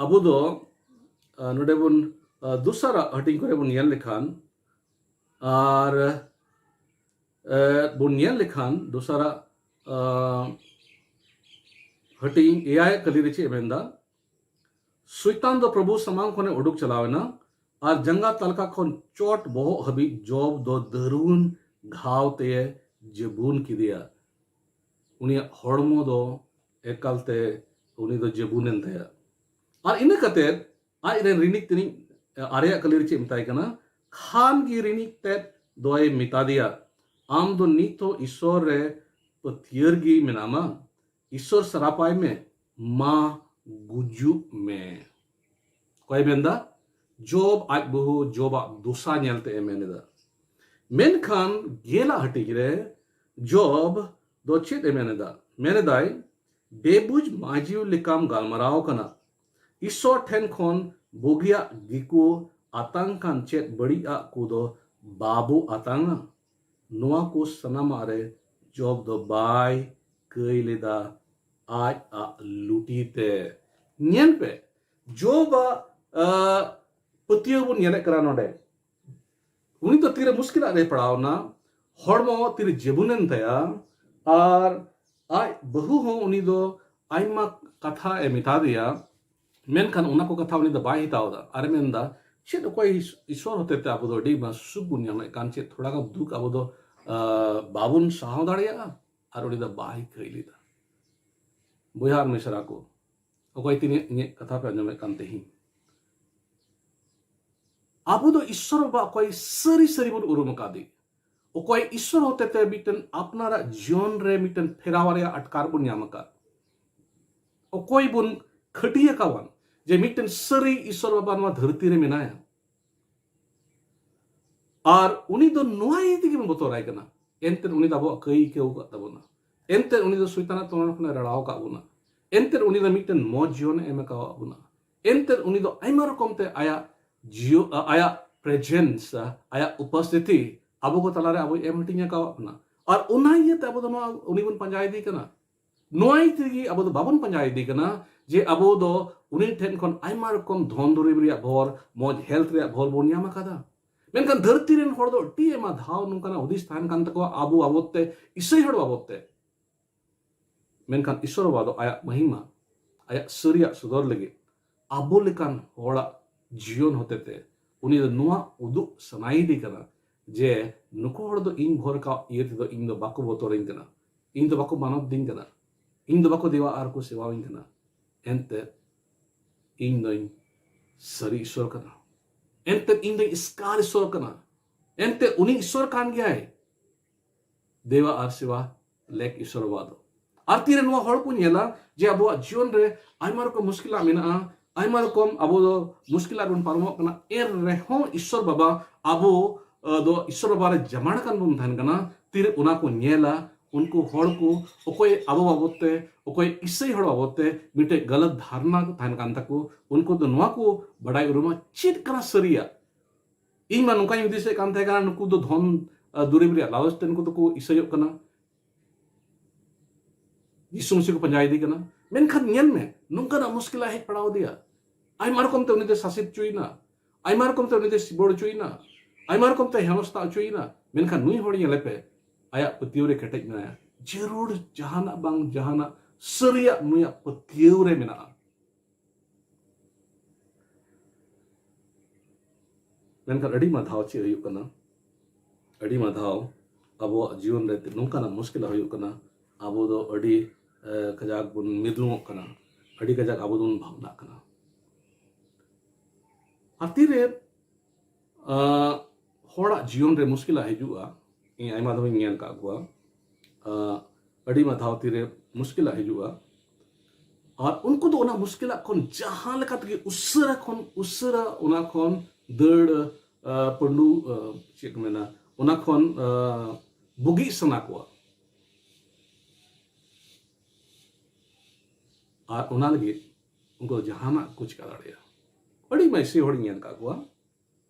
ᱟᱵᱚ ᱫᱚ, ᱟᱸ, ᱱᱚᱰᱮ ᱵᱚᱱ, ᱟᱸ, ᱫᱚᱥᱟᱨᱟᱜ ᱦᱟᱹᱴᱤᱧ ᱠᱚᱨᱮ ᱵᱚᱱ ᱧᱮᱞ ᱞᱮᱠᱷᱟᱱ, ᱟᱨ, ᱟᱸ, ᱵᱚᱱ ᱧᱮᱞ ᱞᱮᱠᱷᱟᱱ ᱫᱚᱥᱟᱨᱟᱜ, ᱟᱸ, ᱦᱟᱹᱴᱤᱧ ᱮᱭᱟᱭ ᱠᱟᱹᱞᱤ ᱨᱮ ᱪᱮᱫ ᱮ ᱢᱮᱱᱫᱟ? ᱥᱚᱭᱛᱟᱱ ᱫᱚ ᱯᱨᱚᱵᱷᱩ ᱥᱟᱢᱟᱝ ᱠᱷᱚᱱᱮ ᱩᱰᱩᱠ ᱪᱟᱞᱟᱣ ᱮᱱᱟ ᱟᱨ ᱡᱟᱸᱜᱟ ᱛᱟᱞᱠᱷᱟ ᱠᱷᱚᱱ ᱪᱚᱴ ᱵᱚᱦᱚᱜ ᱦᱟᱹᱵᱤᱡ ᱡᱚᱵ ᱫᱚ ᱫᱟᱹᱨᱩᱱ ᱜᱷᱟᱣ ᱛᱮ ᱡᱟᱹᱵᱩᱱ ᱠᱮᱫᱮᱭᱟ᱾ ᱩᱱᱤᱭᱟᱜ ᱦᱚᱲᱢᱚ ᱫᱚ ᱮᱠᱟᱞᱛᱮ ᱩᱱᱤ ᱫᱚ ᱡᱟᱹᱵᱩᱱ ᱮᱱ ᱛᱟᱭᱟ᱾ ᱟᱨ ᱤᱱᱟᱹ ᱠᱟᱛᱮ ᱟᱡ ᱨᱮᱱ ᱨᱤᱱᱤᱡ ᱛᱤᱱᱤᱡ ᱟᱨᱮᱭᱟᱜ ᱠᱟᱹᱞᱤ ᱨᱮ ᱪᱮᱫ ᱮ ᱢᱮᱛᱟᱭ ᱠᱟᱱᱟ? ᱠᱷᱟᱱ ᱜᱮ ᱨᱤᱱᱤᱡ ᱛᱮᱫ ᱫᱚᱭ ᱢᱮᱛᱟ ᱫᱮᱭᱟ, ᱟᱢ ᱫᱚ ᱱᱤᱛ ᱦᱚᱸ ᱤᱥᱚᱨ ᱨᱮ ᱯᱟᱹᱛᱭᱟᱹᱨ ᱜᱮ ᱢᱮᱱᱟᱢᱟ? ᱤᱥᱚᱨ ᱥᱟᱨᱟᱯᱟᱭ ᱢᱮ, ᱢᱟ ᱜᱩᱡᱩᱜ ᱢᱮ᱾ ᱚᱠᱚᱭ ᱢᱮᱱᱫᱟ? ᱡᱚᱵ ᱟᱡ ᱵᱟᱹᱦᱩ ᱡᱚᱵᱟᱜ ᱫᱚᱥᱟ ᱧᱮᱞ ᱛᱮ ᱮ ᱢᱮᱱ ᱮᱫᱟ᱾ ᱢᱮᱱᱠᱷᱟᱱ ᱜᱮᱞᱟᱜ ᱦᱟᱹᱴᱤᱧ ᱨᱮ ᱡᱚᱵ ᱫᱚ ᱪᱮᱫ ᱮ ᱢᱮᱱ ᱮᱫᱟ? ᱢᱮᱱ ᱮᱫᱟᱭ, ᱵᱮᱵᱩᱡ ᱢᱟᱹᱡᱷᱤ ᱞᱮᱠᱟᱢ ᱜᱟᱞᱢᱟᱨᱟᱣ ᱠᱟᱱᱟ᱾ ᱤᱥᱚᱨ ᱴᱷᱮᱱ ᱠᱷᱚᱱ ᱵᱩᱜᱤᱭᱟᱜ ᱜᱮᱠᱚ ᱟᱛᱟᱝ ᱠᱷᱟᱱ ᱪᱮᱫ ᱵᱟᱹᱲᱤᱡᱟᱜ ᱠᱚᱫᱚ ᱵᱟᱵᱚ ᱟᱛᱟᱝᱟ? ᱱᱚᱣᱟ ᱠᱚ ᱥᱟᱱᱟᱢᱟᱜ ᱨᱮ ᱡᱚᱵ ᱫᱚ ᱵᱟᱭ ᱠᱟᱹᱭ ᱞᱮᱫᱟ ᱟᱡ ᱟᱜ ᱞᱩᱴᱤ ᱛᱮ᱾ ᱧᱮᱞ ᱯᱮ, ᱡᱚᱵᱟᱜ, ᱟᱸ, ᱯᱟᱹᱛᱭᱟᱹᱣ ᱵᱚᱱ ᱧᱮᱞᱮᱫ ᱠᱟᱱᱟ ᱱᱚᱰᱮ᱾ ᱩᱱᱤ ᱫᱚ ᱛᱤᱨᱮ ᱢᱩᱥᱠᱤᱞᱟᱜ ᱨᱮᱭ ᱯᱟᱲᱟᱣ ᱮᱱᱟ, ᱦᱚᱲᱢᱚ ᱛᱤᱨᱮ ᱡᱟᱹᱵᱩᱱ ᱮᱱ ᱛᱟᱭᱟ, ᱟᱨ ᱟᱡ ᱵᱟᱹᱦᱩ ᱦᱚᱸ ᱩᱱᱤ ᱫᱚ ᱟᱭᱢᱟ ᱠᱟᱛᱷᱟ ᱮ ᱢᱮᱛᱟ ᱫᱮᱭᱟ, ᱢᱮᱱᱠᱷᱟᱱ ᱚᱱᱟ ᱠᱚ ᱠᱟᱛᱷᱟ ᱩᱱᱤ ᱫᱚ ᱵᱟᱭ ᱦᱟᱛᱟᱣ ᱮᱫᱟ᱾ ᱟᱨᱮ ᱢᱮᱱᱫᱟ, ᱪᱮᱫ ᱚᱠᱚᱭ ᱤᱥ-, ᱤᱥᱚᱨ ᱦᱚᱛᱮᱛᱮ ᱟᱵᱚ ᱫᱚ ᱟᱹᱰᱤ ᱢᱟ ᱥᱩᱠ ᱵᱚᱱ ᱧᱟᱢᱮᱫ ᱠᱟᱱ, ᱪᱮᱫ ᱛᱷᱚᱲᱟ ᱜᱟᱱ ᱫᱩᱠ ᱟᱵᱚ ᱫᱚ, ᱟᱸ, ᱵᱟᱵᱚᱱ ᱥᱟᱦᱟᱣ ᱫᱟᱲᱮᱭᱟᱜᱼᱟ? ᱟᱨ ᱩᱱᱤ ᱫᱚ ᱵᱟᱭ ᱠᱟᱹᱭ ᱞᱮᱫᱟ᱾ ᱵᱚᱭᱦᱟ ᱟᱨ ᱢᱤᱥᱨᱟ ᱠᱚ, ᱚᱠᱚᱭ ᱛᱤᱱᱟᱹᱜ ᱤᱧᱟᱹᱜ ᱠᱟᱛᱷᱟ ᱯᱮ ᱟᱸᱡᱚᱢᱮᱫ ᱠᱟᱱ ᱛᱮᱦᱮᱧ, ᱟᱵᱚ ᱫᱚ ᱤᱥᱚᱨ ᱵᱟᱵᱟ ᱚᱠᱚᱭ ᱥᱟᱹᱨᱤ ᱥᱟᱹᱨᱤ ᱵᱚᱱ ᱩᱨᱩᱢ ᱟᱠᱟᱫᱮ, ᱚᱠᱚᱭ ᱤᱥᱚᱨ ᱦᱚᱛᱮᱛᱮ ᱢᱤᱫᱴᱮᱱ ᱟᱯᱱᱟᱨᱟᱜ ᱡᱤᱭᱚᱱ ᱨᱮ ᱢᱤᱫᱴᱮᱱ ᱯᱷᱮᱨᱟᱣ ᱨᱮᱭᱟᱜ ᱟᱴᱠᱟᱨ ᱵᱚᱱ ᱧᱟᱢ ᱟᱠᱟᱫ, ᱚᱠᱚᱭ ᱵᱚᱱ ᱠᱷᱟᱹᱴᱤᱭᱟᱹ ᱠᱟᱣᱟᱱ, ᱡᱮ ᱢᱤᱫᱴᱮᱱ ᱥᱟᱹᱨᱤ ᱤᱥᱚᱨ ᱵᱟᱵᱟ ᱱᱚᱣᱟ ᱫᱷᱟᱹᱨᱛᱤ ᱨᱮ ᱢᱮᱱᱟᱭᱟ᱾ ᱟᱨ ᱩᱱᱤ ᱫᱚ ᱱᱚᱣᱟ ᱤᱭᱟᱹ ᱛᱮᱜᱮ ᱵᱚᱱ ᱵᱚᱛᱚᱨᱟᱭ ᱠᱟᱱᱟ᱾ ᱮᱱᱛᱮᱫ ᱩᱱᱤ ᱫᱚ ᱟᱵᱚᱣᱟᱜ ᱠᱟᱹᱭ ᱟᱹᱭᱠᱟᱹᱣ ᱟᱠᱟᱫ ᱛᱟᱵᱚᱱᱟ᱾ ᱮᱱᱛᱮᱫ ᱩᱱᱤ ᱫᱚ ᱥᱚᱭᱛᱟᱱᱟᱜ ᱛᱚᱨᱚᱱ ᱠᱷᱚᱱᱮ ᱨᱟᱲᱟᱣ ᱟᱠᱟᱫ ᱵᱚᱱᱟ᱾ ᱮᱱᱛᱮᱫ ᱩᱱᱤ ᱫᱚ ᱢᱤᱫᱴᱮᱱ ᱢᱚᱡᱽ ᱡᱤᱭᱚᱱᱮ ᱮᱢ ᱟᱠᱟᱣᱟᱫ ᱵᱚᱱᱟ᱾ ᱮᱱᱛᱮᱫ ᱩᱱᱤ ᱫᱚ ᱟᱭᱢᱟ ᱨᱚᱠᱚᱢ ᱛᱮ ᱟᱭᱟᱜ ᱡᱤᱭᱚ-, ᱟ-, ᱟᱭᱟᱜ ᱯᱨᱮᱡᱮᱱᱥ, ᱟᱭᱟᱜ ᱩᱯᱚᱥᱛᱷᱤᱛᱤ ᱟᱵᱚ ᱠᱚ ᱛᱟᱞᱟᱨᱮ ᱟᱵᱚᱭ ᱮᱢ ᱦᱟᱹᱴᱤᱧ ᱟᱠᱟᱣᱟᱫ ᱵᱚᱱᱟ᱾ ᱟᱨ ᱚᱱᱟ ᱤᱭᱟᱹᱛᱮ ᱟᱵᱚ ᱫᱚ ᱱᱚᱣᱟ ᱩᱱᱤ ᱵᱚᱱ ᱯᱟᱸᱡᱟ ᱤᱫᱤ ᱠᱟᱱᱟ᱾ ᱱᱚᱣᱟ ᱤᱭᱟᱹ ᱛᱮᱜᱮ ᱟᱵᱚ ᱫᱚ ᱵᱟᱵᱚᱱ ᱯᱟᱸᱡᱟ ᱤᱫᱤ ᱠᱟᱱᱟ ᱡᱮ ᱟᱵᱚ ᱫᱚ ᱩᱱᱤ ᱴᱷᱮᱱ ᱠᱷᱚᱱ ᱟᱭᱢᱟ ᱨᱚᱠᱚᱢ ᱫᱷᱚᱱ ᱫᱩᱨᱤᱵᱽ ᱨᱮᱭᱟᱜ ᱵᱷᱚᱨ, ᱢᱚᱡᱽ ᱦᱮᱞᱛᱷ ᱨᱮᱭᱟᱜ ᱵᱷᱚᱨ ᱵᱚᱱ ᱧᱟᱢ ᱟᱠᱟᱫᱟ᱾ ᱢᱮᱱᱠᱷᱟᱱ ᱫᱷᱟᱹᱨᱛᱤ ᱨᱮᱱ ᱦᱚᱲ ᱫᱚ ᱟᱹᱰᱤ ᱟᱭᱢᱟ ᱫᱷᱟᱣ ᱱᱚᱝᱠᱟᱱᱟᱜ ᱦᱩᱫᱤᱥ ᱛᱟᱦᱮᱱ ᱠᱟᱱ ᱛᱟᱠᱚᱣᱟ ᱟᱵᱚ ᱵᱟᱵᱚᱫ ᱛᱮ, ᱤᱥᱟᱹᱭ ᱦᱚᱲ ᱵᱟᱵᱚᱫ ᱛᱮ᱾ ᱢᱮᱱᱠᱷᱟᱱ ᱤᱥᱚᱨ ᱵᱟᱵᱟ ᱫᱚ ᱟᱭᱟᱜ ᱢᱟᱹᱦᱤᱢᱟ, ᱟᱭᱟᱜ ᱥᱟᱹᱨᱤᱭᱟᱜ ᱥᱚᱫᱚᱨ ᱞᱟᱹᱜᱤᱫ ᱟᱵᱚ ᱞᱮᱠᱟᱱ ᱦᱚᱲᱟᱜ ᱡᱤᱭᱚᱱ ᱦᱚᱛᱮᱛᱮ ᱩᱱᱤ ᱫᱚ ᱱᱚᱣᱟ ᱩᱫᱩᱜ ᱥᱟᱱᱟᱭᱮᱫᱮ ᱠᱟᱱᱟ ᱡᱮ ᱱᱩᱠᱩ ᱦᱚᱲ ᱫᱚ ᱤᱧ ᱵᱷᱚᱨ ᱠᱟᱜ ᱤᱭᱟᱹ ᱛᱮᱫᱚ ᱤᱧ ᱫᱚ ᱵᱟᱠᱚ ᱵᱚᱛᱚᱨᱟᱹᱧ ᱠᱟᱱᱟ, ᱤᱧ ᱫᱚ ᱵᱟᱠᱚ ᱢᱟᱱᱚᱛ ᱫᱤᱧ ᱠᱟᱱᱟ, ᱤᱧ ᱫᱚ ᱵᱟᱠᱚ ᱫᱮᱣᱟ ᱟᱨ ᱠᱚ ᱥᱮᱵᱟᱣᱟᱹᱧ ᱠᱟᱱᱟ᱾ ᱮᱱᱛᱮ ᱤᱧ ᱫᱚᱧ ᱥᱟᱹᱨᱤ ᱤᱥᱚᱨ ᱠᱟᱱᱟ, ᱮᱱᱛᱮ ᱤᱧ ᱫᱚᱧ ᱮᱥᱠᱟᱨ ᱤᱥᱚᱨ ᱠᱟᱱᱟ, ᱮᱱᱛᱮ ᱩᱱᱤ ᱤᱥᱚᱨ ᱠᱟᱱ ᱜᱮᱭᱟᱭ᱾ ᱫᱮᱣᱟ ᱟᱨ ᱥᱮᱵᱟ ᱞᱮᱠ ᱤᱥᱚᱨ ᱵᱟᱵᱟ ᱫᱚ᱾ ᱟᱨ ᱛᱤᱨᱮ ᱱᱚᱣᱟ ᱦᱚᱲ ᱠᱚ ᱧᱮᱞᱟ ᱡᱮ ᱟᱵᱚᱣᱟᱜ ᱡᱤᱭᱚᱱ ᱨᱮ ᱟᱭᱢᱟ ᱨᱚᱠᱚᱢ ᱢᱩᱥᱠᱤᱞᱟᱜ ᱢᱮᱱᱟᱜᱼᱟ, ᱟᱭᱢᱟ ᱨᱚᱠᱚᱢ ᱟᱵᱚ ᱫᱚ ᱢᱩᱥᱠᱤᱞᱟᱜ ᱵᱚᱱ ᱯᱟᱨᱚᱢᱚᱜ ᱠᱟᱱᱟ, ᱮᱱ ᱨᱮᱦᱚᱸ ᱤᱥᱚᱨ ᱵᱟᱵᱟ ᱟᱵᱚ, ᱟ, ᱫᱚ ᱤᱥᱚᱨ ᱵᱟᱵᱟ ᱨᱮ ᱡᱟᱢᱟᱲ ᱟᱠᱟᱱ ᱵᱚᱱ ᱛᱟᱦᱮᱱ ᱠᱟᱱᱟ᱾ ᱛᱤᱨᱮ ᱚᱱᱟ ᱠᱚ ᱧᱮᱞᱟ, ᱩᱱᱠᱩ ᱦᱚᱲ ᱠᱚ ᱚᱠᱚᱭ ᱟᱵᱚ ᱵᱟᱵᱚᱫ ᱛᱮ, ᱚᱠᱚᱭ ᱤᱥᱟᱹᱭ ᱦᱚᱲ ᱵᱟᱵᱚᱫ ᱛᱮ ᱢᱤᱫᱴᱮᱡ ᱜᱟᱞᱟᱛ ᱫᱷᱟᱨᱱᱟ ᱛᱟᱦᱮᱱ ᱠᱟᱱ ᱛᱟᱠᱚ, ᱩᱱᱠᱩ ᱫᱚ ᱱᱚᱣᱟ ᱠᱚ ᱵᱟᱰᱟᱭ ᱩᱨᱩᱢᱟ ᱪᱮᱫ ᱠᱟᱱᱟ ᱥᱟᱹᱨᱤᱭᱟᱜ᱾ ᱤᱧ ᱢᱟ ᱱᱚᱝᱠᱟᱧ ᱦᱩᱫᱤᱥᱮᱫ ᱠᱟᱱ ᱛᱟᱦᱮᱸ ᱠᱟᱱᱟ, ᱱᱩᱠᱩ ᱫᱚ ᱫᱷᱚᱱ, ᱟ, ᱫᱩᱨᱤᱵᱽ ᱨᱮᱭᱟᱜ ᱞᱟᱞᱚᱪ ᱛᱮ ᱱᱩᱠᱩ ᱫᱚᱠᱚ ᱤᱥᱟᱹᱭᱚᱜ ᱠᱟᱱᱟ, ᱡᱤᱥᱩ ᱢᱟᱹᱥᱤ ᱠᱚ ᱯᱟᱸᱡᱟ ᱤᱫᱤ ᱠᱟᱱᱟ᱾ ᱢᱮᱱᱠᱷᱟᱱ ᱧᱮᱞ ᱢᱮ, ᱱᱚᱝᱠᱟᱱᱟᱜ ᱢᱩᱥᱠᱤᱞᱟᱜ ᱦᱮᱡ ᱯᱟᱲᱟᱣ ᱟᱫᱮᱭᱟ᱾ ᱟᱭᱢᱟ ᱨᱚᱠᱚᱢ ᱛᱮ ᱩᱱᱤ ᱫᱚᱭ ᱥᱟᱥᱮᱛ ᱦᱚᱪᱚᱭᱮᱱᱟ, ᱟᱭᱢᱟ ᱨᱚᱠᱚᱢ ᱛᱮ ᱩᱱᱤ ᱫᱚᱭ ᱥᱤᱵᱚᱲ ᱦᱚᱪᱚᱭᱮᱱᱟ, ᱟᱭᱢᱟ ᱨᱚᱠᱚᱢ ᱛᱮ ᱦᱮᱱᱚᱥᱛᱟ ᱦᱚᱪᱚᱭᱮᱱᱟ᱾ ᱢᱮᱱᱠᱷᱟᱱ ᱱᱩᱭ ᱦᱚᱲ ᱧᱮᱞᱮ ᱯᱮ, ᱟᱭᱟᱜ ᱯᱟᱹᱛᱭᱟᱹᱣ ᱨᱮ ᱠᱮᱴᱮᱡ ᱢᱮᱱᱟᱭᱟ᱾ ᱡᱟᱹᱨᱩᱲ ᱡᱟᱦᱟᱱᱟᱜ ᱵᱟᱝ ᱡᱟᱦᱟᱱᱟᱜ ᱥᱟᱹᱨᱤᱭᱟᱜ ᱱᱩᱭᱟᱜ ᱯᱟᱹᱛᱭᱟᱹᱣ ᱨᱮ ᱢᱮᱱᱟᱜᱼᱟ᱾ ᱢᱮᱱᱠᱷᱟᱱ ᱟᱹᱰᱤ ᱢᱟ ᱫᱷᱟᱣ ᱪᱮᱫ ᱦᱩᱭᱩᱜ ᱠᱟᱱᱟ, ᱟᱹᱰᱤ ᱢᱟ ᱫᱷᱟᱣ ᱟᱵᱚᱣᱟᱜ ᱡᱤᱭᱚᱱ ᱨᱮ ᱱᱚᱝᱠᱟᱱᱟᱜ ᱢᱩᱥᱠᱤᱞ ᱦᱩᱭᱩᱜ ᱠᱟᱱᱟ, ᱟᱵᱚ ᱫᱚ ᱟᱹᱰᱤ, ᱮ, ᱠᱟᱡᱟᱠ ᱵᱚᱱ ᱢᱤᱫᱩᱱᱚᱜ ᱠᱟᱱᱟ, ᱟᱹᱰᱤ ᱠᱟᱡᱟᱠ ᱟᱵᱚ ᱫᱚᱵᱚᱱ ᱵᱷᱟᱵᱽᱱᱟᱜ ᱠᱟᱱᱟ᱾ ᱟᱨ ᱛᱤᱨᱮ, ᱟ, ᱦᱚᱲᱟᱜ ᱡᱤᱭᱚᱱ ᱨᱮ ᱢᱩᱥᱠᱤᱞᱟᱜ ᱦᱤᱡᱩᱜᱼᱟ, ᱤᱧ ᱟᱭᱢᱟ ᱫᱷᱟᱣ ᱤᱧ ᱧᱮᱞ ᱟᱠᱟᱫ ᱠᱚᱣᱟ, ᱟ, ᱟᱹᱰᱤ ᱢᱟ ᱫᱷᱟᱣ ᱛᱤᱨᱮ ᱢᱩᱥᱠᱤᱞᱟᱜ ᱦᱤᱡᱩᱜᱼᱟ, ᱟᱨ ᱩᱱᱠᱩ ᱫᱚ ᱚᱱᱟ ᱢᱩᱥᱠᱤᱞᱟᱜ ᱠᱷᱚᱱ ᱡᱟᱦᱟᱸ ᱞᱮᱠᱟ ᱛᱮᱜᱮ ᱩᱥᱟᱹᱨᱟ ᱠᱷᱚᱱ ᱩᱥᱟᱹᱨᱟ ᱚᱱᱟ ᱠᱷᱚᱱ ᱫᱟᱹᱲ, ᱟᱸ, ᱯᱟᱹᱰᱩ, ᱟᱸ, ᱪᱮᱫ ᱠᱚ ᱢᱮᱱᱟ, ᱚᱱᱟ ᱠᱷᱚᱱ, ᱟᱸ, ᱵᱩᱜᱤᱜ ᱥᱟᱱᱟ ᱠᱚᱣᱟ᱾ ᱟᱨ ᱚᱱᱟ ᱞᱟᱹᱜᱤᱫ ᱩᱱᱠᱩ ᱫᱚ ᱡᱟᱦᱟᱱᱟᱜ ᱠᱚ ᱪᱤᱠᱟ ᱫᱟᱲᱮᱭᱟᱜᱼᱟ᱾ ᱟᱹᱰᱤ ᱢᱟᱹᱭᱥᱤ ᱦᱚᱲᱤᱧ ᱧᱮᱞ ᱟᱠᱟᱫ ᱠᱚᱣᱟ᱾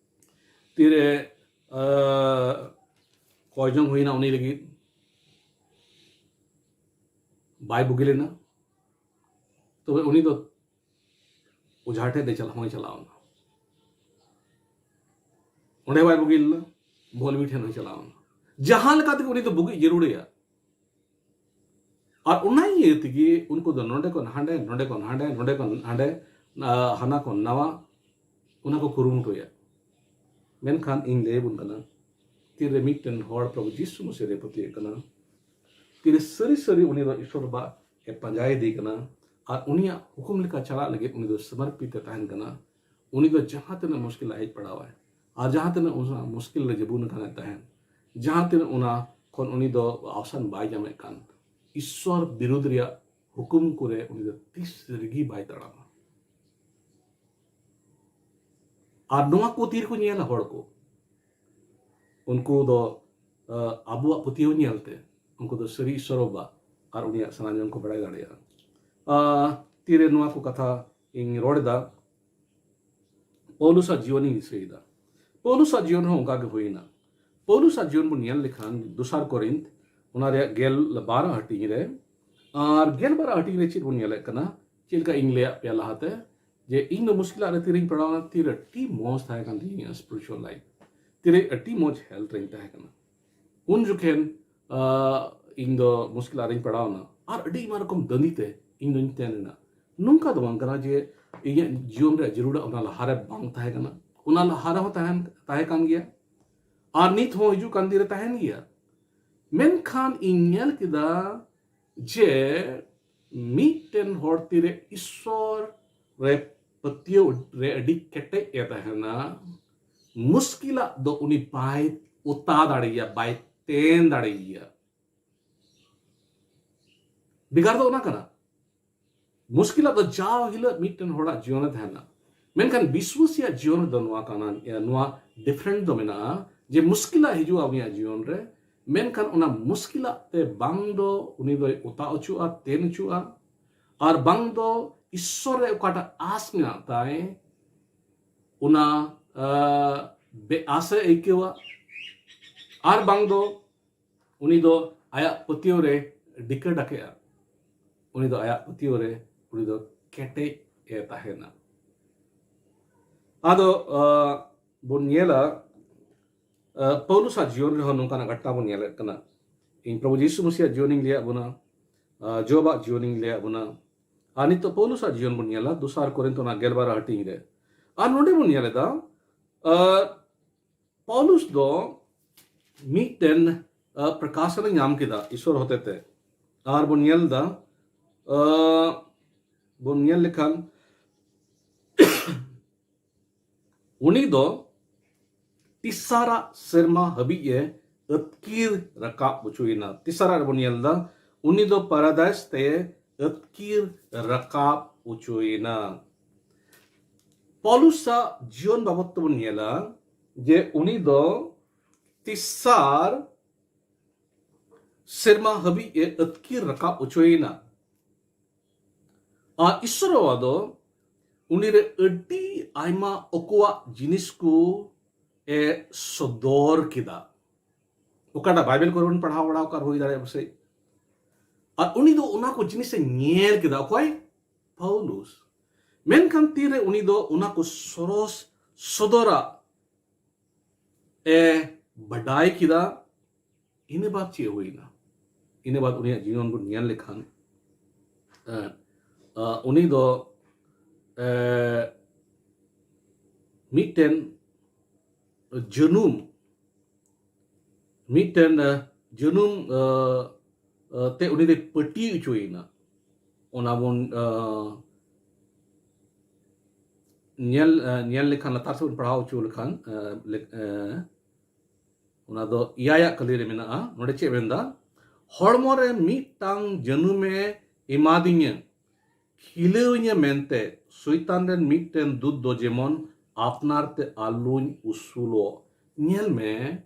ᱛᱤᱨᱮ, ᱟᱸ, ᱠᱚᱭ ᱡᱚᱝ ᱦᱩᱭᱱᱟ ᱩᱱᱤ ᱞᱟᱹᱜᱤᱫ, ᱵᱟᱭ ᱵᱩᱜᱤ ᱞᱮᱱᱟ, ᱛᱚᱵᱮ ᱩᱱᱤ ᱫᱚ ᱚᱡᱷᱟ ᱴᱷᱮᱱ ᱫᱚ ᱪᱟᱞᱟᱣ ᱦᱚᱸᱭ ᱪᱟᱞᱟᱣ ᱮᱱᱟ᱾ ᱚᱸᱰᱮ ᱵᱟᱭ ᱵᱩᱜᱤ ᱞᱮᱱᱟ, ᱢᱚᱞᱵᱤ ᱴᱷᱮᱱ ᱦᱚᱸᱭ ᱪᱟᱞᱟᱣ ᱮᱱᱟ᱾ ᱡᱟᱦᱟᱸ ᱞᱮᱠᱟ ᱛᱮᱜᱮ ᱩᱱᱤ ᱫᱚ ᱵᱩᱜᱤ ᱡᱟᱹᱨᱩᱲᱮᱭᱟ᱾ ᱟᱨ ᱚᱱᱟ ᱤᱭᱟᱹ ᱛᱮᱜᱮ ᱩᱱᱠᱩ ᱫᱚ ᱱᱚᱰᱮ ᱠᱷᱚᱱ ᱦᱟᱸᱰᱮ, ᱱᱚᱰᱮ ᱠᱷᱚᱱ ᱦᱟᱸᱰᱮ, ᱱᱚᱰᱮ ᱠᱷᱚᱱ ᱦᱟᱸᱰᱮ, ᱟ, ᱦᱟᱱᱟ ᱠᱷᱚᱱ ᱱᱟᱣᱟ, ᱚᱱᱟ ᱠᱚ ᱠᱩᱨᱩᱢᱩᱴᱩᱭᱟ᱾ ᱢᱮᱱᱠᱷᱟᱱ ᱤᱧ ᱞᱟᱹᱭ ᱟᱵᱚᱱ ᱠᱟᱱᱟ, ᱛᱤᱨᱮ ᱢᱤᱫᱴᱮᱱ ᱦᱚᱲ ᱯᱨᱚᱵᱷᱩ ᱡᱤᱥᱩ ᱢᱟᱹᱥᱤ ᱨᱮ ᱯᱟᱹᱛᱭᱟᱹᱜ ᱠᱟᱱᱟ, ᱛᱤᱨᱮ ᱥᱟᱹᱨᱤ ᱥᱟᱹᱨᱤ ᱩᱱᱤ ᱫᱚ ᱤᱥᱚᱨ ᱵᱟᱵᱟ ᱮ ᱯᱟᱸᱡᱟᱭᱮᱫᱮ ᱠᱟᱱᱟ, ᱟᱨ ᱩᱱᱤᱭᱟᱜ ᱦᱩᱠᱩᱢ ᱞᱮᱠᱟ ᱪᱟᱞᱟᱜ ᱞᱟᱹᱜᱤᱫ ᱩᱱᱤ ᱫᱚ ᱥᱚᱢᱚᱨᱯᱤᱛ ᱮ ᱛᱟᱦᱮᱱ ᱠᱟᱱᱟ, ᱩᱱᱤ ᱫᱚ ᱡᱟᱦᱟᱸ ᱛᱤᱱᱟᱹᱜ ᱢᱩᱥᱠᱤᱞ ᱦᱮᱡ ᱯᱟᱲᱟᱣᱟᱭ, ᱟᱨ ᱡᱟᱦᱟᱸ ᱛᱤᱱᱟᱹᱜ ᱚᱱᱟ ᱢᱩᱥᱠᱤᱞ ᱨᱮ ᱡᱟᱹᱵᱩᱱ ᱟᱠᱟᱱᱮ ᱛᱟᱦᱮᱱ, ᱡᱟᱦᱟᱸ ᱛᱤᱱᱟᱹᱜ ᱚᱱᱟ ᱠᱷᱚᱱ ᱩᱱᱤ ᱫᱚ ᱟᱣᱥᱟᱱ ᱵᱟᱭ ᱧᱟᱢᱮᱫ ᱠᱟᱱ, ᱤᱥᱚᱨ ᱵᱤᱨᱩᱫᱷ ᱨᱮᱭᱟᱜ ᱦᱩᱠᱩᱢ ᱠᱚᱨᱮ ᱩᱱᱤ ᱫᱚ ᱛᱤᱥ ᱨᱮᱜᱮ ᱵᱟᱭ ᱛᱟᱲᱟᱢᱟ᱾ ᱟᱨ ᱱᱚᱣᱟ ᱠᱚ ᱛᱤ ᱨᱮᱠᱚ ᱧᱮᱞᱟ ᱦᱚᱲ ᱠᱚ? ᱩᱱᱠᱩ ᱫᱚ, ᱟ, ᱟᱵᱚᱣᱟᱜ ᱯᱟᱹᱛᱭᱟᱹᱣ ᱧᱮᱞᱛᱮ ᱩᱱᱠᱩ ᱫᱚ ᱥᱟᱹᱨᱤ ᱤᱥᱚᱨ ᱵᱟᱵᱟ ᱟᱨ ᱩᱱᱤᱭᱟᱜ ᱥᱟᱱᱟᱢ ᱡᱚᱱ ᱠᱚ ᱵᱟᱲᱟᱭ ᱫᱟᱲᱮᱭᱟᱜᱼᱟ᱾ ᱟ, ᱛᱤᱨᱮ ᱱᱚᱣᱟ ᱠᱚ ᱠᱟᱛᱷᱟ ᱤᱧ ᱨᱚᱲ ᱮᱫᱟ, ᱯᱟᱩᱞᱩᱥᱟᱜ ᱡᱤᱭᱚᱱᱤᱧ ᱫᱤᱥᱟᱹᱭᱮᱫᱟ᱾ ᱯᱟᱩᱞᱩᱥᱟᱜ ᱡᱤᱭᱚᱱ ᱦᱚᱸ ᱚᱱᱠᱟ ᱜᱮ ᱦᱩᱭᱮᱱᱟ᱾ ᱯᱟᱩᱞᱩᱥᱟᱜ ᱡᱤᱭᱚᱱ ᱵᱚᱱ ᱧᱮᱞ ᱞᱮᱠᱷᱟᱱ ᱫᱚᱥᱟᱨ ᱠᱚᱨᱤᱱᱛᱷ, ᱚᱱᱟ ᱨᱮᱭᱟᱜ ᱜᱮᱞ ᱵᱟᱨ ᱦᱟᱹᱴᱤᱧ ᱨᱮ, ᱟᱨ ᱜᱮᱞ ᱵᱟᱨ ᱦᱟᱹᱴᱤᱧ ᱨᱮ ᱪᱮᱫ ᱵᱚᱱ ᱧᱮᱞᱮᱫ ᱠᱟᱱᱟ? ᱪᱮᱫ ᱞᱮᱠᱟ ᱤᱧ ᱞᱟᱹᱭᱟᱫ ᱯᱮᱭᱟ ᱞᱟᱦᱟᱛᱮ, ᱡᱮ ᱤᱧ ᱫᱚ ᱢᱩᱥᱠᱤᱞᱟᱜ ᱨᱮ ᱛᱤᱨᱮᱧ ᱯᱟᱲᱟᱣᱱᱟ, ᱛᱤᱨᱮ ᱟᱹᱰᱤ ᱢᱚᱡᱽ ᱛᱟᱦᱮᱸ ᱠᱟᱱ ᱛᱤᱧᱟᱹ ᱤᱧᱟᱹᱜ spiritual life, ᱛᱤᱨᱮ ᱟᱹᱰᱤ ᱢᱚᱡᱽ health ᱨᱮᱧ ᱛᱟᱦᱮᱸ ᱠᱟᱱᱟ᱾ ᱩᱱ ᱡᱚᱠᱷᱮᱱ, ᱟ, ᱤᱧ ᱫᱚ ᱢᱩᱥᱠᱤᱞᱟᱜ ᱨᱮᱧ ᱯᱟᱲᱟᱣᱱᱟ ᱟᱨ ᱟᱹᱰᱤ ᱟᱭᱢᱟ ᱨᱚᱠᱚᱢ ᱫᱟᱹᱱᱫᱤ ᱛᱮ ᱤᱧ ᱫᱚᱧ ᱛᱮᱱ ᱮᱱᱟ᱾ ᱱᱚᱝᱠᱟ ᱫᱚ ᱵᱟᱝ ᱠᱟᱱᱟ ᱡᱮ ᱤᱧᱟᱹᱜ ᱡᱤᱭᱚᱱ ᱨᱮ ᱡᱟᱹᱨᱩᱲᱟ ᱚᱱᱟ ᱞᱟᱦᱟᱨᱮ ᱵᱟᱝ ᱛᱟᱦᱮᱸ ᱠᱟᱱᱟ, ᱚᱱᱟ ᱞᱟᱦᱟ ᱨᱮᱦᱚᱸ ᱛᱟᱦᱮᱱ, ᱛᱟᱦᱮᱸ ᱠᱟᱱ ᱜᱮᱭᱟ, ᱟᱨ ᱱᱤᱛ ᱦᱚᱸ ᱦᱤᱡᱩᱜ ᱠᱟᱱ ᱫᱤᱱ ᱨᱮ ᱛᱟᱦᱮᱱ ᱜᱮᱭᱟ᱾ ᱢᱮᱱᱠᱷᱟᱱ ᱤᱧ ᱧᱮᱞ ᱠᱮᱫᱟ ᱡᱮ ᱢᱤᱫᱴᱮᱱ ᱦᱚᱲ ᱛᱤᱨᱮ ᱤᱥᱚᱨ ᱨᱮ ᱯᱟᱹᱛᱭᱟᱹᱣ ᱨᱮ ᱟᱹᱰᱤ ᱠᱮᱴᱮᱡ ᱮ ᱛᱟᱦᱮᱱᱟ, ᱢᱩᱥᱠᱤᱞᱟᱜ ᱫᱚ ᱩᱱᱤ ᱵᱟᱭ ᱚᱛᱟ ᱫᱟᱲᱮᱭᱟᱭᱟ, ᱵᱟᱭ ᱛᱮᱱ ᱫᱟᱲᱮᱭᱟᱭᱟ᱾ ᱵᱷᱮᱜᱟᱨ ᱫᱚ ᱚᱱᱟ ᱠᱟᱱᱟ᱾ ᱢᱩᱥᱠᱤᱞᱟᱜ ᱫᱚ ᱡᱟᱣ ᱦᱤᱞᱳᱜ ᱢᱤᱫᱴᱮᱱ ᱦᱚᱲᱟᱜ ᱡᱤᱭᱚᱱ ᱨᱮ ᱛᱟᱦᱮᱱᱟ, ᱢᱮᱱᱠᱷᱟᱱ ᱵᱤᱥᱣᱟᱹᱥᱤᱭᱟᱜ ᱡᱤᱭᱚᱱ ᱨᱮᱫᱚ ᱱᱚᱣᱟ ᱠᱟᱱᱟ, ᱱᱚᱣᱟ ᱰᱤᱯᱷᱟᱨᱮᱱᱴ ᱫᱚ ᱢᱮᱱᱟᱜᱼᱟ ᱡᱮ ᱢᱩᱥᱠᱤᱞᱟᱜ ᱦᱤᱡᱩᱜᱼᱟ ᱩᱱᱤᱭᱟᱜ ᱡᱤᱭᱚᱱ ᱨᱮ, ᱢᱮᱱᱠᱷᱟᱱ ᱚᱱᱟ ᱢᱩᱥᱠᱤᱞᱟᱜ ᱛᱮ ᱵᱟᱝ ᱫᱚ ᱩᱱᱤ ᱫᱚᱭ ᱚᱛᱟ ᱚᱪᱚᱜᱼᱟ, ᱛᱮᱱ ᱚᱪᱚᱜᱼᱟ, ᱟᱨ ᱵᱟᱝ ᱫᱚ ᱤᱥᱥᱚᱨ ᱨᱮ ᱚᱠᱟᱴᱟᱜ ᱟᱥ ᱢᱮᱱᱟᱜ ᱛᱟᱭ ᱚᱱᱟ ᱵᱮ ᱟᱥᱮ ᱟᱹᱭᱠᱟᱹᱣᱟ, ᱟᱨ ᱵᱟᱝ ᱫᱚ ᱩᱱᱤ ᱫᱚ ᱟᱭᱟᱜ ᱯᱟᱹᱛᱭᱟᱹᱣ ᱨᱮ ᱰᱤᱠᱟᱹ ᱰᱟᱠᱮᱜᱼᱟ, ᱩᱱᱤ ᱫᱚ ᱟᱭᱟᱜ ᱯᱟᱹᱛᱭᱟᱹᱣ ᱨᱮ ᱩᱱᱤ ᱫᱚ ᱠᱮᱴᱮᱡ ᱮ ᱛᱟᱦᱮᱱᱟ᱾ ᱟᱫᱚ ᱵᱚᱱ ᱧᱮᱞᱟ, ᱯᱟᱹᱣᱞᱩᱥᱟᱜ ᱡᱤᱭᱚᱱ ᱨᱮᱦᱚᱸ ᱱᱚᱝᱠᱟᱱᱟᱜ ᱜᱷᱚᱴᱱᱟ ᱵᱚᱱ ᱧᱮᱞᱮᱫ ᱠᱟᱱᱟ᱾ ᱤᱧ ᱯᱨᱚᱵᱷᱩ ᱡᱤᱥᱩ ᱢᱟᱹᱥᱤᱭᱟᱜ ᱡᱤᱭᱚᱱᱤᱧ ᱞᱟᱹᱭᱟᱫ ᱵᱚᱱᱟ, ᱡᱚᱵᱟᱜ ᱡᱤᱭᱚᱱᱤᱧ ᱞᱟᱹᱭᱟᱫ ᱵᱚᱱᱟ, ᱟᱨ ᱱᱤᱛᱚᱜ ᱯᱟᱹᱣᱞᱩᱥᱟᱜ ᱡᱤᱭᱚᱱ ᱵᱚᱱ ᱧᱮᱞᱟ ᱫᱚᱥᱟᱨ ᱠᱚᱨᱤᱱᱛᱷ ᱚᱱᱟ ᱜᱮᱞᱵᱟᱨ ᱦᱟᱹᱴᱤᱧ ᱨᱮ᱾ ᱟᱨ ᱱᱚᱰᱮ ᱵᱚᱱ ᱧᱮᱞ ᱮᱫᱟ, ᱯᱟᱣᱞᱩᱥ ᱫᱚ ᱢᱤᱫᱴᱮᱱ ᱯᱨᱚᱠᱟᱥᱚᱱᱮ ᱧᱟᱢ ᱠᱮᱫᱟ ᱤᱥᱚᱨ ᱦᱚᱛᱮᱛᱮ᱾ ᱟᱨ ᱵᱚᱱ ᱧᱮᱞ ᱮᱫᱟ, ᱵᱚᱱ ᱧᱮᱞ ᱞᱮᱠᱷᱟᱱ ᱩᱱᱤ ᱫᱚ ᱛᱤᱥᱟᱨᱟᱜ ᱥᱮᱨᱢᱟ ᱦᱟᱹᱵᱤᱡ ᱮ ᱟᱹᱛᱠᱤᱨ ᱨᱟᱠᱟᱵ ᱦᱚᱪᱚᱭᱮᱱᱟ᱾ ᱛᱤᱥᱟᱨᱟᱜ ᱨᱮᱵᱚᱱ ᱧᱮᱞ ᱮᱫᱟ, ᱩᱱᱤ ᱫᱚ ᱯᱟᱨᱟᱫᱟᱭᱥ ᱛᱮ ᱟᱹᱛᱠᱤᱨ ᱨᱟᱠᱟᱵ ᱦᱚᱪᱚᱭᱮᱱᱟ᱾ ᱯᱚᱞᱩᱥᱟᱜ ᱡᱤᱭᱚᱱ ᱵᱟᱵᱚᱫ ᱛᱮᱵᱚᱱ ᱧᱮᱞᱟ ᱡᱮ ᱩᱱᱤ ᱫᱚ ᱛᱤᱥᱟᱨ ᱥᱮᱨᱢᱟ ᱦᱟᱹᱵᱤᱡ ᱮ ᱟᱹᱛᱠᱤᱨ ᱨᱟᱠᱟᱵ ᱦᱚᱪᱚᱭᱮᱱᱟ᱾ ᱟᱨ ᱤᱥᱥᱚᱨ ᱵᱟᱵᱟ ᱫᱚ ᱩᱱᱤᱨᱮ ᱟᱹᱰᱤ ᱟᱭᱢᱟ ᱟᱠᱚᱣᱟᱜ ᱡᱤᱱᱤᱥ ᱠᱚ ᱮ ᱥᱚᱫᱚᱨ ᱠᱮᱫᱟ᱾ ᱚᱠᱟᱴᱟᱜ ᱵᱟᱭᱵᱮᱞ ᱠᱚᱨᱮ ᱵᱚᱱ ᱯᱟᱲᱦᱟᱣ ᱵᱟᱲᱟ ᱟᱠᱟᱫ ᱦᱩᱭ ᱫᱟᱲᱮᱭᱟᱜᱼᱟ ᱯᱟᱥᱮᱡ᱾ ᱟᱨ ᱩᱱᱤ ᱫᱚ ᱚᱱᱟ ᱠᱚ ᱡᱤᱱᱤᱥᱮ ᱧᱮᱞ ᱠᱮᱫᱟ᱾ ᱚᱠᱚᱭ? ᱯᱟᱣᱞᱩᱥ᱾ ᱢᱮᱱᱠᱷᱟᱱ ᱛᱤᱨᱮ ᱩᱱᱤ ᱫᱚ ᱚᱱᱟ ᱠᱚ ᱥᱚᱨᱚᱥ ᱥᱚᱫᱚᱨᱟᱜ ᱮ ᱵᱟᱰᱟᱭ ᱠᱮᱫᱟ, ᱤᱱᱟᱹ ᱵᱟᱫ ᱪᱮᱫ ᱦᱩᱭᱱᱟ? ᱤᱱᱟᱹ ᱵᱟᱫ ᱩᱱᱤᱭᱟᱜ ᱡᱤᱭᱚᱱ ᱵᱚᱱ ᱧᱮᱞ ᱞᱮᱠᱷᱟᱱ, ᱮ, ᱮ, ᱩᱱᱤ ᱫᱚ, ᱮ, ᱢᱤᱫᱴᱮᱱ ᱡᱟᱹᱱᱩᱢ, ᱢᱤᱫᱴᱮᱱ, ᱮ, ᱡᱟᱹᱱᱩᱢ, ᱮ, ᱮ, ᱛᱮ ᱩᱱᱤ ᱫᱚᱭ ᱯᱟᱹᱴᱤ ᱦᱚᱪᱚᱭᱮᱱᱟ᱾ ᱚᱱᱟ ᱵᱚᱱ, ᱮ, ᱧᱮᱞ, ᱮ, ᱧᱮᱞ ᱞᱮᱠᱷᱟᱱ, ᱞᱟᱛᱟᱨ ᱥᱮᱫ ᱵᱚᱱ ᱯᱟᱲᱦᱟᱣ ᱦᱚᱪᱚ ᱞᱮᱠᱷᱟᱱ, ᱮ, ᱞᱮ-, ᱮ, ᱚᱱᱟ ᱫᱚ ᱮᱭᱟᱭᱟᱜ ᱠᱟᱹᱞᱤ ᱨᱮ ᱢᱮᱱᱟᱜᱼᱟ᱾ ᱱᱚᱰᱮ ᱪᱮᱫ ᱢᱮᱱᱫᱟ? ᱦᱚᱲᱢᱚ ᱨᱮ ᱢᱤᱫᱴᱟᱝ ᱡᱟᱹᱱᱩᱢᱮ ᱮᱢᱟᱫᱤᱧᱟᱹ, ᱠᱷᱤᱞᱟᱹᱣᱤᱧᱟ ᱢᱮᱱᱛᱮ ᱥᱚᱭᱛᱟᱱ ᱨᱮᱱ ᱢᱤᱫᱴᱮᱱ ᱫᱩᱛ ᱫᱚ ᱡᱮᱢᱚᱱ ᱟᱯᱱᱟᱨ ᱛᱮ ᱟᱞᱚᱧ ᱩᱥᱩᱞᱚᱜ᱾ ᱧᱮᱞ ᱢᱮ,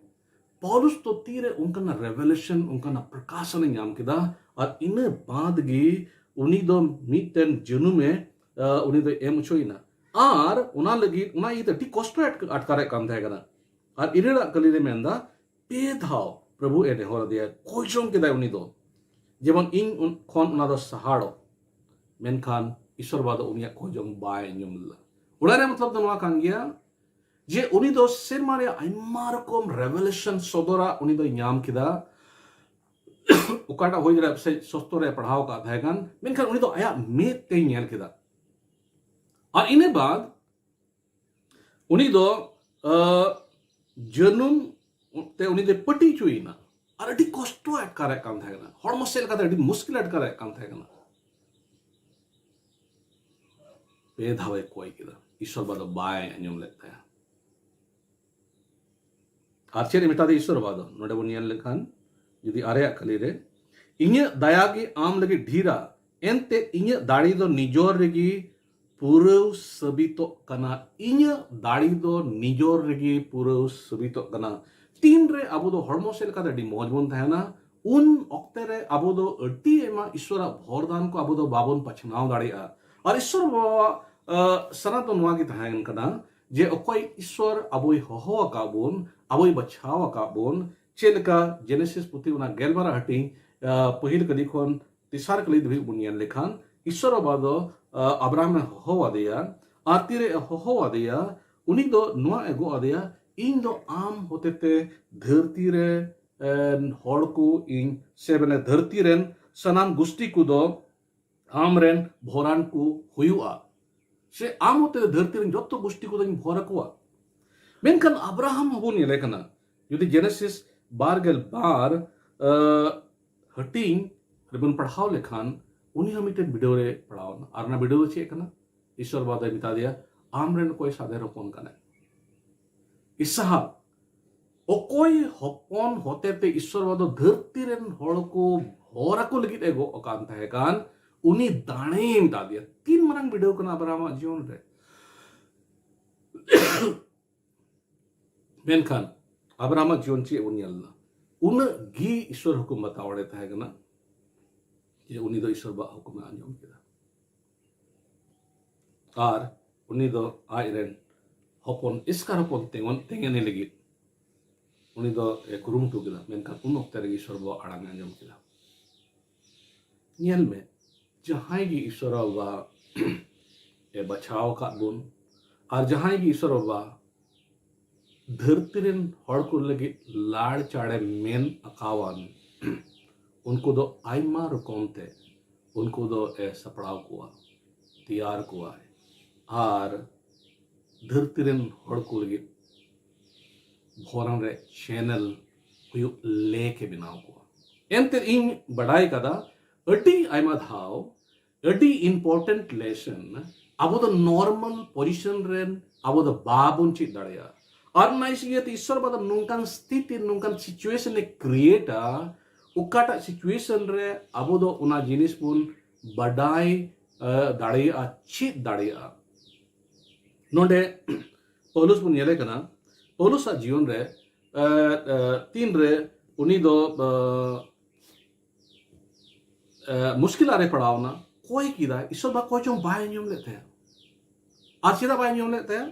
ᱯᱟᱣᱞᱩᱥ ᱫᱚ ᱛᱤᱨᱮ ᱚᱱᱠᱟᱱᱟᱜ ᱨᱮᱵᱷᱮᱞᱮᱥᱚᱱ, ᱚᱱᱠᱟᱱᱟᱜ ᱯᱨᱚᱠᱟᱥᱚᱱ ᱮ ᱧᱟᱢ ᱠᱮᱫᱟ᱾ ᱟᱨ ᱤᱱᱟᱹ ᱵᱟᱫ ᱜᱮ ᱩᱱᱤ ᱫᱚ ᱢᱤᱫᱴᱮᱱ ᱡᱟᱹᱱᱩᱢᱮ ᱟᱸ, ᱩᱱᱤ ᱫᱚᱭ ᱮᱢ ᱦᱚᱪᱚᱭᱮᱱᱟ᱾ ᱟᱨ ᱚᱱᱟ ᱞᱟᱹᱜᱤᱫ, ᱚᱱᱟ ᱤᱭᱟᱹᱛᱮ ᱟᱹᱰᱤ ᱠᱚᱥᱴᱚ ᱟᱴᱠᱟᱨᱮᱫ ᱠᱟᱱ ᱛᱟᱦᱮᱸ ᱠᱟᱱᱟ᱾ ᱟᱨ ᱤᱨᱟᱹᱞᱟᱜ ᱠᱟᱹᱞᱤ ᱨᱮ ᱢᱮᱱᱫᱟ, ᱯᱮ ᱫᱷᱟᱣ ᱯᱨᱚᱵᱷᱩ ᱮ ᱱᱮᱦᱚᱨ ᱟᱫᱮᱭᱟ, ᱠᱚᱭ ᱡᱚᱝ ᱠᱮᱫᱟᱭ ᱩᱱᱤ ᱫᱚ, ᱡᱮᱢᱚᱱ ᱤᱧ ᱠᱷᱚᱱ ᱚᱱᱟ ᱫᱚ ᱥᱟᱦᱟᱲᱚᱜ᱾ ᱢᱮᱱᱠᱷᱟᱱ ᱤᱥᱚᱨ ᱵᱟᱵᱟ ᱫᱚ ᱩᱱᱤᱭᱟᱜ ᱠᱚᱭ ᱡᱚᱝ ᱵᱟᱭ ᱟᱸᱡᱚᱢ ᱞᱮᱫᱟ᱾ ᱚᱱᱟ ᱨᱮᱭᱟᱜ ᱢᱚᱛᱞᱚᱵ ᱫᱚ ᱱᱚᱣᱟ ᱠᱟᱱ ᱜᱮᱭᱟ ᱡᱮ ᱩᱱᱤ ᱫᱚ ᱥᱮᱨᱢᱟ ᱨᱮᱭᱟᱜ ᱟᱭᱢᱟ ᱨᱚᱠᱚᱢ ᱨᱮᱵᱷᱮᱞᱮᱥᱚᱱ, ᱥᱚᱫᱚᱨᱟᱜ ᱩᱱᱤ ᱫᱚᱭ ᱧᱟᱢ ᱠᱮᱫᱟ᱾ ᱚᱠᱟᱴᱟᱜ ᱦᱩᱭ ᱫᱟᱲᱮᱭᱟᱜᱼᱟ ᱯᱟᱥᱮᱡ ᱥᱚᱥᱛᱚ ᱨᱮ ᱯᱟᱲᱦᱟᱣ ᱟᱠᱟᱫ ᱛᱟᱦᱮᱸ ᱠᱟᱱ, ᱢᱮᱱᱠᱷᱟᱱ ᱩᱱᱤ ᱫᱚ ᱟᱭᱟᱜ ᱢᱮᱫ ᱛᱮᱭ ᱧᱮᱞ ᱠᱮᱫᱟ᱾ ᱟᱨ ᱤᱱᱟᱹ ᱵᱟᱫ ᱩᱱᱤ ᱫᱚ ᱟᱸ, ᱡᱟᱹᱱᱩᱢ ᱛᱮ ᱩᱱᱤ ᱫᱚᱭ ᱯᱟᱹᱴᱤ ᱦᱚᱪᱚᱭᱮᱱᱟ᱾ ᱟᱨ ᱟᱹᱰᱤ ᱠᱚᱥᱴᱚ ᱟᱴᱠᱟᱨᱮᱫ ᱠᱟᱱ ᱛᱟᱦᱮᱸ ᱠᱟᱱᱟ, ᱦᱚᱲᱢᱚ ᱥᱮᱫ ᱞᱮᱠᱟᱛᱮ ᱟᱹᱰᱤ ᱢᱩᱥᱠᱤᱞ ᱟᱴᱠᱟᱨᱮᱫ ᱠᱟᱱ ᱛᱟᱦᱮᱸ ᱠᱟᱱᱟ᱾ ᱯᱮ ᱫᱷᱟᱣ ᱮ ᱠᱚᱭ ᱠᱮᱫᱟ, ᱤᱥᱚᱨ ᱵᱟᱵᱟ ᱫᱚ ᱵᱟᱭ ᱟᱸᱡᱚᱢ ᱞᱮᱫ ᱛᱟᱭᱟ᱾ ᱟᱨ ᱪᱮᱫ ᱮ ᱢᱮᱛᱟᱫᱮ ᱤᱥᱚᱨ ᱵᱟᱵᱟ ᱫᱚ? ᱱᱚᱰᱮ ᱵᱚᱱ ᱧᱮᱞ ᱞᱮᱠᱷᱟᱱ, ᱡᱩᱫᱤ ᱟᱨᱮᱭᱟᱜ ᱠᱟᱹᱞᱤ ᱨᱮ, ᱤᱧᱟᱹᱜ ᱫᱟᱭᱟ ᱜᱮ ᱟᱢ ᱞᱟᱹᱜᱤᱫ ᱰᱷᱤᱨᱟ, ᱮᱱᱛᱮ ᱤᱧᱟᱹᱜ ᱫᱟᱲᱮ ᱫᱚ ᱱᱤᱡᱚᱨ ᱨᱮᱜᱮ ᱯᱩᱨᱟᱹᱣ ᱥᱟᱹᱵᱤᱛᱚᱜ ᱠᱟᱱᱟ᱾ ᱤᱧᱟᱹᱜ ᱫᱟᱲᱮ ᱫᱚ ᱱᱤᱡᱚᱨ ᱨᱮᱜᱮ ᱯᱩᱨᱟᱹᱣ ᱥᱟᱹᱵᱤᱛᱚᱜ ᱠᱟᱱᱟ᱾ ᱛᱤᱱᱨᱮ ᱟᱵᱚ ᱫᱚ ᱦᱚᱲᱢᱚ ᱥᱮᱫ ᱞᱮᱠᱟᱛᱮ ᱟᱹᱰᱤ ᱢᱚᱡᱽ ᱵᱚᱱ ᱛᱟᱦᱮᱱᱟ, ᱩᱱ ᱚᱠᱛᱮ ᱨᱮ ᱟᱵᱚ ᱫᱚ ᱟᱹᱰᱤ ᱟᱭᱢᱟ ᱤᱥᱚᱨᱟᱜ ᱵᱷᱚᱨᱫᱟᱱ ᱠᱚ ᱟᱵᱚ ᱫᱚ ᱵᱟᱵᱚᱱ ᱯᱟᱪᱷᱱᱟᱣ ᱫᱟᱲᱮᱭᱟᱜᱼᱟ᱾ ᱟᱨ ᱤᱥᱚᱨ ᱵᱟᱵᱟᱣᱟᱜ ᱟᱸ, ᱥᱟᱱᱟ ᱫᱚ ᱱᱚᱣᱟ ᱜᱮ ᱛᱟᱦᱮᱸ ᱠᱟᱱᱟ ᱡᱮ ᱚᱠᱚᱭ ᱤᱥᱚᱨ ᱟᱵᱚᱭ ᱦᱚᱦᱚ ᱟᱠᱟᱫ ᱵᱚᱱ, ᱟᱵᱚᱭ ᱵᱟᱪᱷᱟᱣ ᱟᱠᱟᱫ ᱵᱚᱱ, ᱪᱮᱫ ᱞᱮᱠᱟ ᱡᱮᱱᱮᱥᱤᱥ ᱯᱩᱛᱷᱤ ᱚᱱᱟ ᱜᱮᱞ ᱵᱟᱨ ᱦᱟᱹᱴᱤᱧ, ᱟᱸ, ᱯᱟᱹᱦᱤᱞ ᱠᱟᱹᱞᱤ ᱠᱷᱚᱱ ᱛᱮᱥᱟᱨ ᱠᱟᱹᱞᱤ ᱫᱷᱟᱹᱵᱤᱡ ᱵᱚᱱ ᱧᱮᱞ ᱞᱮᱠᱷᱟᱱ, ᱤᱥᱚᱨ ᱵᱟᱵᱟ ᱫᱚ, ᱟᱸ, ᱟᱵᱨᱟᱦᱟᱢ ᱮ ᱦᱚᱦᱚ ᱟᱫᱮᱭᱟ᱾ ᱟᱨ ᱛᱤᱨᱮ ᱮ ᱦᱚᱦᱚ ᱟᱫᱮᱭᱟ, ᱩᱱᱤ ᱫᱚ ᱱᱚᱣᱟ ᱮ ᱜᱚᱜ ᱟᱫᱮᱭᱟ, ᱤᱧ ᱫᱚ ᱟᱢ ᱦᱚᱛᱮᱛᱮ ᱫᱷᱟᱹᱨᱛᱤ ᱨᱮ, ᱮᱸ, ᱦᱚᱲ ᱠᱚ ᱤᱧ, ᱥᱮ ᱢᱟᱱᱮ ᱫᱷᱟᱹᱨᱛᱤ ᱨᱮᱱ ᱥᱟᱱᱟᱢ ᱜᱩᱥᱴᱤ ᱠᱚᱫᱚ ᱟᱢ ᱨᱮᱱ ᱵᱷᱚᱨᱟᱱ ᱠᱚ ᱦᱩᱭᱩᱜᱼᱟ, ᱥᱮ ᱟᱢ ᱦᱚᱛᱮ ᱫᱷᱟᱹᱨᱛᱤ ᱨᱮᱱ ᱡᱚᱛᱚ ᱜᱩᱥᱴᱤ ᱠᱚᱫᱚᱧ ᱵᱷᱚᱨ ᱟᱠᱚᱣᱟ᱾ ᱢᱮᱱᱠᱷᱟᱱ ᱟᱵᱨᱟᱦᱟᱢ ᱦᱚᱸᱵᱚᱱ ᱧᱮᱞᱮ ᱠᱟᱱᱟ, ᱡᱩᱫᱤ ᱡᱮᱱᱮᱥᱤᱥ ᱵᱟᱨ ᱜᱮᱞ ᱵᱟᱨ, ᱟᱸ, ᱦᱟᱹᱴᱤᱧ ᱨᱮᱵᱚᱱ ᱯᱟᱲᱦᱟᱣ ᱞᱮᱠᱷᱟᱱ, ᱩᱱᱤ ᱦᱚᱸ ᱢᱤᱫᱴᱮᱱ ᱵᱤᱰᱟᱹᱣ ᱨᱮ ᱯᱟᱲᱟᱣ ᱮᱱᱟ᱾ ᱟᱨ ᱚᱱᱟ ᱵᱤᱰᱟᱹᱣ ᱫᱚ ᱪᱮᱫ ᱠᱟᱱᱟ? ᱤᱥᱚᱨ ᱵᱟᱵᱟ ᱫᱚᱭ ᱢᱮᱛᱟ ᱫᱮᱭᱟ, ᱟᱢ ᱨᱮᱱ ᱚᱠᱚᱭ ᱥᱟᱫᱷᱮᱨ ᱦᱚᱯᱚᱱ ᱠᱟᱱᱟᱭ? ᱤᱥᱦᱟᱠ᱾ ᱚᱠᱚᱭ ᱦᱚᱯᱚᱱ ᱦᱚᱛᱮᱛᱮ ᱤᱥᱚᱨ ᱵᱟᱵᱟ ᱫᱚ ᱫᱷᱟᱹᱨᱛᱤ ᱨᱮᱱ ᱦᱚᱲ ᱠᱚ ᱵᱷᱚᱨ ᱟᱠᱚ ᱞᱟᱹᱜᱤᱫ ᱮ ᱜᱚᱜ ᱟᱠᱟᱱ ᱛᱟᱦᱮᱸ ᱠᱟᱱ, ᱩᱱᱤ ᱫᱟᱲᱮᱭ ᱮᱢ ᱠᱟᱫᱮᱭᱟ᱾ ᱛᱤᱱ ᱢᱟᱨᱟᱝ ᱵᱤᱰᱟᱹᱣ ᱠᱟᱱᱟ ᱟᱵᱨᱟᱦᱟᱢᱟᱜ ᱡᱤᱭᱚᱱ ᱨᱮ᱾ ᱢᱮᱱᱠᱷᱟᱱ ᱟᱵᱨᱟᱦᱟᱢᱟᱜ ᱡᱤᱭᱚᱱ ᱪᱮᱫ ᱵᱚᱱ ᱧᱮᱞ ᱮᱫᱟ? ᱩᱱᱟᱹᱜ ᱜᱮ ᱤᱥᱚᱨ ᱦᱩᱠᱩᱢ ᱵᱟᱛᱟᱣ ᱨᱮ ᱛᱟᱦᱮᱸ ᱠᱟᱱᱟ ᱡᱮ ᱩᱱᱤ ᱫᱚ ᱤᱥᱚᱨ ᱵᱟᱜ ᱦᱩᱠᱩᱢᱮ ᱟᱸᱡᱚᱢ ᱠᱮᱫᱟ᱾ ᱟᱨ ᱩᱱᱤ ᱫᱚ ᱟᱡ ᱨᱮᱱ ᱦᱚᱯᱚᱱ, ᱮᱥᱠᱟᱨ ᱦᱚᱯᱚᱱ ᱛᱮᱸᱜᱚᱱ, ᱛᱮᱸᱜᱮᱱᱮ ᱞᱟᱹᱜᱤᱫ ᱩᱱᱤ ᱫᱚ ᱮ ᱠᱩᱨᱩᱢᱩᱴᱩ ᱠᱮᱫᱟ, ᱢᱮᱱᱠᱷᱟᱱ ᱩᱱ ᱚᱠᱛᱮ ᱨᱮᱜᱮ ᱤᱥᱚᱨ ᱵᱟᱵᱟ ᱟᱲᱟᱝ ᱮ ᱟᱸᱡᱚᱢ ᱠᱮᱫᱟ᱾ ᱧᱮᱞ ᱢᱮ, ᱡᱟᱦᱟᱸᱭ ᱜᱮ ᱤᱥᱚᱨ ᱵᱟᱵᱟ ᱮ ᱵᱟᱪᱷᱟᱣ ᱟᱠᱟᱫ ᱵᱚᱱ, ᱟᱨ ᱡᱟᱦᱟᱸᱭ ᱜᱮ ᱤᱥᱚᱨ ᱵᱟᱵᱟ ᱫᱷᱟᱹᱨᱛᱤ ᱨᱮᱱ ᱦᱚᱲ ᱠᱚ ᱞᱟᱹᱜᱤᱫ ᱞᱟᱲ ᱪᱟᱲᱮ ᱢᱮᱱ ᱟᱠᱟᱣᱟᱱ, ᱩᱱᱠᱩ ᱫᱚ ᱟᱭᱢᱟ ᱨᱚᱠᱚᱢ ᱛᱮ ᱩᱱᱠᱩ ᱫᱚ ᱮ ᱥᱟᱯᱲᱟᱣ ᱠᱚᱣᱟ, ᱛᱮᱭᱟᱨ ᱠᱚᱣᱟᱭ, ᱟᱨ ᱫᱷᱟᱹᱨᱛᱤ ᱨᱮᱱ ᱦᱚᱲ ᱠᱚ ᱞᱟᱹᱜᱤᱫ ᱵᱷᱚᱨᱟᱱ ᱨᱮ ᱪᱮᱱᱮᱞ ᱦᱩᱭᱩᱜ ᱞᱮᱠ ᱮ ᱵᱮᱱᱟᱣ ᱠᱚᱣᱟ᱾ ᱮᱱᱛᱮ ᱤᱧ ᱵᱟᱰᱟᱭ ᱠᱟᱫᱟ, ᱟᱹᱰᱤ ᱟᱭᱢᱟ ᱫᱷᱟᱣ ᱟᱹᱰᱤ important lesson ᱟᱵᱚ ᱫᱚ normal position ᱨᱮᱱ ᱟᱵᱚ ᱫᱚ ᱵᱟᱵᱚᱱ ᱪᱮᱫ ᱫᱟᱲᱮᱭᱟᱜᱼᱟ᱾ ᱟᱨ ᱚᱱᱟ ᱤᱭᱟᱹᱛᱮ ᱤᱥᱚᱨ ᱵᱟᱵᱟ ᱫᱚ ᱱᱚᱝᱠᱟᱱ ᱥᱛᱷᱤᱛᱤ, ᱱᱚᱝᱠᱟᱱ situation ᱮ create ᱟ, ᱚᱠᱟᱴᱟᱜ situation ᱨᱮ ᱟᱵᱚ ᱫᱚ ᱚᱱᱟ ᱡᱤᱱᱤᱥ ᱵᱚᱱ ᱵᱟᱰᱟᱭ ᱮ, ᱫᱟᱲᱮᱭᱟᱜᱼᱟ, ᱪᱮᱫ ᱫᱟᱲᱮᱭᱟᱜᱼᱟ᱾ ᱱᱚᱰᱮ ᱯᱟᱹᱣᱞᱩᱥ ᱵᱚᱱ ᱧᱮᱞᱮ ᱠᱟᱱᱟ, ᱯᱟᱹᱣᱞᱩᱥᱟᱜ ᱡᱤᱭᱚᱱ ᱨᱮ ᱮ, ᱮ, ᱛᱤᱱᱨᱮ ᱩᱱᱤ ᱫᱚ ᱮ, ᱮ, ᱢᱩᱥᱠᱤᱞ ᱨᱮ ᱯᱟᱲᱟᱣ ᱮᱱᱟ, ᱠᱚᱭ ᱠᱮᱫᱟᱭ, ᱤᱥᱚᱨ ᱵᱟ ᱠᱚᱭ ᱪᱚᱝ ᱵᱟᱭ ᱟᱸᱡᱚᱢ ᱞᱮᱫ ᱛᱟᱭᱟ᱾ ᱟᱨ ᱪᱮᱫᱟᱜ ᱵᱟᱭ ᱟᱸᱡᱚᱢ ᱞᱮᱫ ᱛᱟᱭᱟ?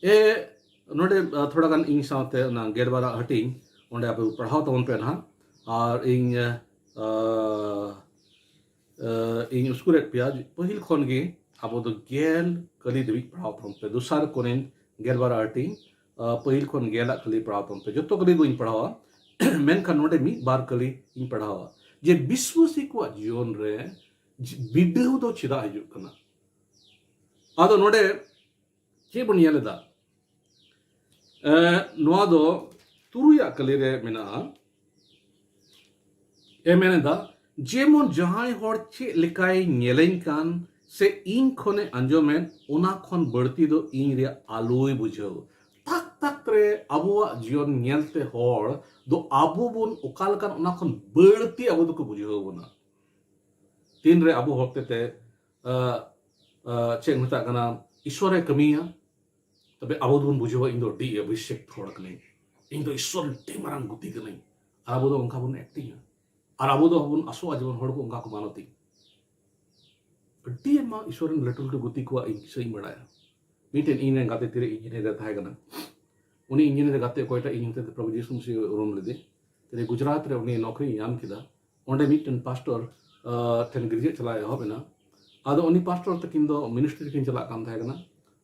ᱮ, ᱱᱚᱰᱮ ᱮ, ᱛᱷᱚᱲᱟ ᱜᱟᱱ ᱤᱧ ᱥᱟᱶᱛᱮ ᱚᱱᱟ ᱜᱮᱞᱵᱟᱨᱟᱜ ᱦᱟᱹᱴᱤᱧ ᱚᱸᱰᱮ ᱟᱯᱮ ᱯᱟᱲᱦᱟᱣ ᱛᱟᱵᱚᱱ ᱯᱮ ᱱᱟᱦᱟᱜ᱾ ᱟᱨ ᱤᱧ ᱮ, ᱮ, ᱤᱧ ᱩᱥᱠᱩᱨᱮᱫ ᱯᱮᱭᱟ, ᱯᱟᱹᱦᱤᱞ ᱠᱷᱚᱱ ᱜᱮ ᱟᱵᱚ ᱫᱚ ᱜᱮᱞ ᱠᱟᱹᱞᱤ ᱫᱷᱟᱹᱵᱤᱡ ᱯᱟᱲᱦᱟᱣ ᱛᱟᱵᱚᱱ ᱯᱮ᱾ ᱫᱚᱥᱟᱨ ᱠᱚᱨᱤᱱᱛᱷ ᱜᱮᱞᱵᱟᱨᱟᱜ ᱦᱟᱹᱴᱤᱧ, ᱮ, ᱯᱟᱹᱦᱤᱞ ᱠᱷᱚᱱ ᱜᱮᱞᱟᱜ ᱠᱟᱹᱞᱤ ᱯᱟᱲᱦᱟᱣ ᱛᱟᱵᱚᱱ ᱯᱮ᱾ ᱡᱚᱛᱚ ᱠᱟᱹᱞᱤ ᱫᱚ ᱵᱟᱹᱧ ᱯᱟᱲᱦᱟᱣᱟ, ᱢᱮᱱᱠᱷᱟᱱ ᱱᱚᱰᱮ ᱢᱤᱫ ᱵᱟᱨ ᱠᱟᱹᱞᱤ ᱤᱧ ᱯᱟᱲᱦᱟᱣᱟ ᱡᱮ ᱵᱤᱥᱣᱟᱹᱥᱤ ᱠᱚᱣᱟᱜ ᱡᱤᱭᱚᱱ ᱨᱮ ᱡᱤ-, ᱵᱤᱰᱟᱹᱣ ᱫᱚ ᱪᱮᱫᱟᱜ ᱦᱤᱡᱩᱜ ᱠᱟᱱᱟ᱾ ᱟᱫᱚ ᱱᱚᱰᱮ ᱪᱮᱫ ᱵᱚᱱ ᱧᱮᱞ ᱮᱫᱟ? ᱮ, ᱱᱚᱣᱟ ᱫᱚ ᱛᱩᱨᱩᱭᱟᱜ ᱠᱟᱹᱞᱤ ᱨᱮ ᱢᱮᱱᱟᱜᱼᱟ᱾ ᱮ ᱢᱮᱱ ᱮᱫᱟ, ᱡᱮᱢᱚᱱ ᱡᱟᱦᱟᱸᱭ ᱦᱚᱲ ᱪᱮᱫ ᱞᱮᱠᱟᱭ ᱧᱮᱞᱮᱧ ᱠᱟᱱ ᱥᱮ ᱤᱧ ᱠᱷᱚᱱᱮ ᱟᱸᱡᱚᱢᱮᱫ, ᱚᱱᱟ ᱠᱷᱚᱱ ᱵᱟᱹᱲᱛᱤ ᱫᱚ ᱤᱧ ᱨᱮᱭᱟᱜ ᱟᱞᱚᱭ ᱵᱩᱡᱷᱟᱹᱣ᱾ ᱛᱟᱠ ᱛᱟᱠ ᱨᱮ ᱟᱵᱚᱣᱟᱜ ᱡᱤᱭᱚᱱ ᱧᱮᱞᱛᱮ ᱦᱚᱲ ᱫᱚ ᱟᱵᱚ ᱵᱚᱱ ᱚᱠᱟ ᱞᱮᱠᱟᱱ, ᱚᱱᱟ ᱠᱷᱚᱱ ᱵᱟᱹᱲᱛᱤ ᱟᱵᱚ ᱫᱚᱠᱚ ᱵᱩᱡᱷᱟᱹᱣ ᱵᱚᱱᱟ᱾ ᱛᱤᱱᱨᱮ ᱟᱵᱚ ᱦᱚᱲ ᱛᱮ ᱪᱮᱫ ᱢᱮᱛᱟᱜ ᱠᱟᱱᱟ, ᱤᱥᱥᱚᱨᱮ ᱠᱟᱹᱢᱤᱭᱟ, ᱛᱚᱵᱮ ᱟᱵᱚ ᱫᱚᱵᱚᱱ ᱵᱩᱡᱷᱟᱹᱣᱟ, ᱤᱧ ᱫᱚ ᱟᱹᱰᱤ ᱚᱵᱷᱤᱥᱮᱠ ᱦᱚᱲ ᱠᱟᱹᱱᱟᱹᱧ, ᱤᱧ ᱫᱚ ᱤᱥᱥᱚᱨ ᱨᱮᱱ ᱟᱹᱰᱤ ᱢᱟᱨᱟᱝ ᱜᱩᱛᱤ ᱠᱟᱹᱱᱟᱹᱧ᱾ ᱟᱨ ᱟᱵᱚ ᱫᱚ ᱚᱱᱠᱟ ᱵᱚᱱ ᱮᱠᱴᱤᱝᱟ᱾ ᱟᱨ ᱟᱵᱚ ᱫᱚ ᱵᱚᱱ ᱟᱥᱚᱜᱼᱟ ᱡᱮᱢᱚᱱ ᱦᱚᱲ ᱠᱚ ᱚᱱᱠᱟ ᱠᱚ ᱢᱟᱱᱚᱛᱤᱧ᱾ ᱟᱹᱰᱤ ᱟᱭᱢᱟ ᱤᱥᱥᱚᱨ ᱨᱮᱱ ᱞᱟᱹᱴᱩ ᱞᱟᱹᱴᱩ ᱜᱩᱛᱤ ᱠᱚᱣᱟᱜ ᱤᱧ ᱠᱤᱥᱟᱹᱧ ᱵᱟᱲᱟᱭᱟ᱾ ᱢᱤᱫᱴᱮᱱ ᱤᱧ ᱨᱮᱱ ᱜᱟᱛᱮ ᱛᱤᱨᱮ ᱤᱧᱡᱤᱱᱤᱭᱟᱨ ᱮ ᱛᱟᱦᱮᱸ ᱠᱟᱱᱟ, ᱩᱱᱤ ᱤᱧᱡᱤᱱᱤᱭᱟᱨ ᱜᱟᱛᱮ ᱚᱠᱚᱭᱴᱟᱜ ᱤᱧ ᱦᱚᱛᱮᱛᱮ ᱯᱨᱚᱵᱷᱩ ᱡᱤᱥᱩ ᱢᱟᱥᱤ ᱩᱨᱩᱢ ᱞᱮᱫᱮ, ᱛᱤᱨᱮ ᱜᱩᱡᱽᱨᱟᱴ ᱨᱮ ᱩᱱᱤ ᱱᱚᱠᱨᱤ ᱧᱟᱢ ᱠᱮᱫᱟ᱾ ᱚᱸᱰᱮ ᱢᱤᱫᱴᱮᱱ ᱯᱟᱥᱴᱚᱨ ᱴᱷᱮᱱ ᱜᱤᱨᱡᱟᱹ ᱪᱟᱞᱟᱣ ᱮᱦᱚᱵ ᱮᱱᱟ᱾ ᱟᱫᱚ ᱩᱱᱤ ᱯᱟᱥᱴᱚᱨ ᱛᱟᱹᱠᱤᱱ ᱫᱚ ᱢᱤᱱᱤᱥᱴᱨᱤ ᱨᱮᱠᱤᱱ ᱪᱟᱞᱟᱜ ᱠᱟᱱ ᱛᱟᱦᱮᱸ ᱠᱟᱱᱟ,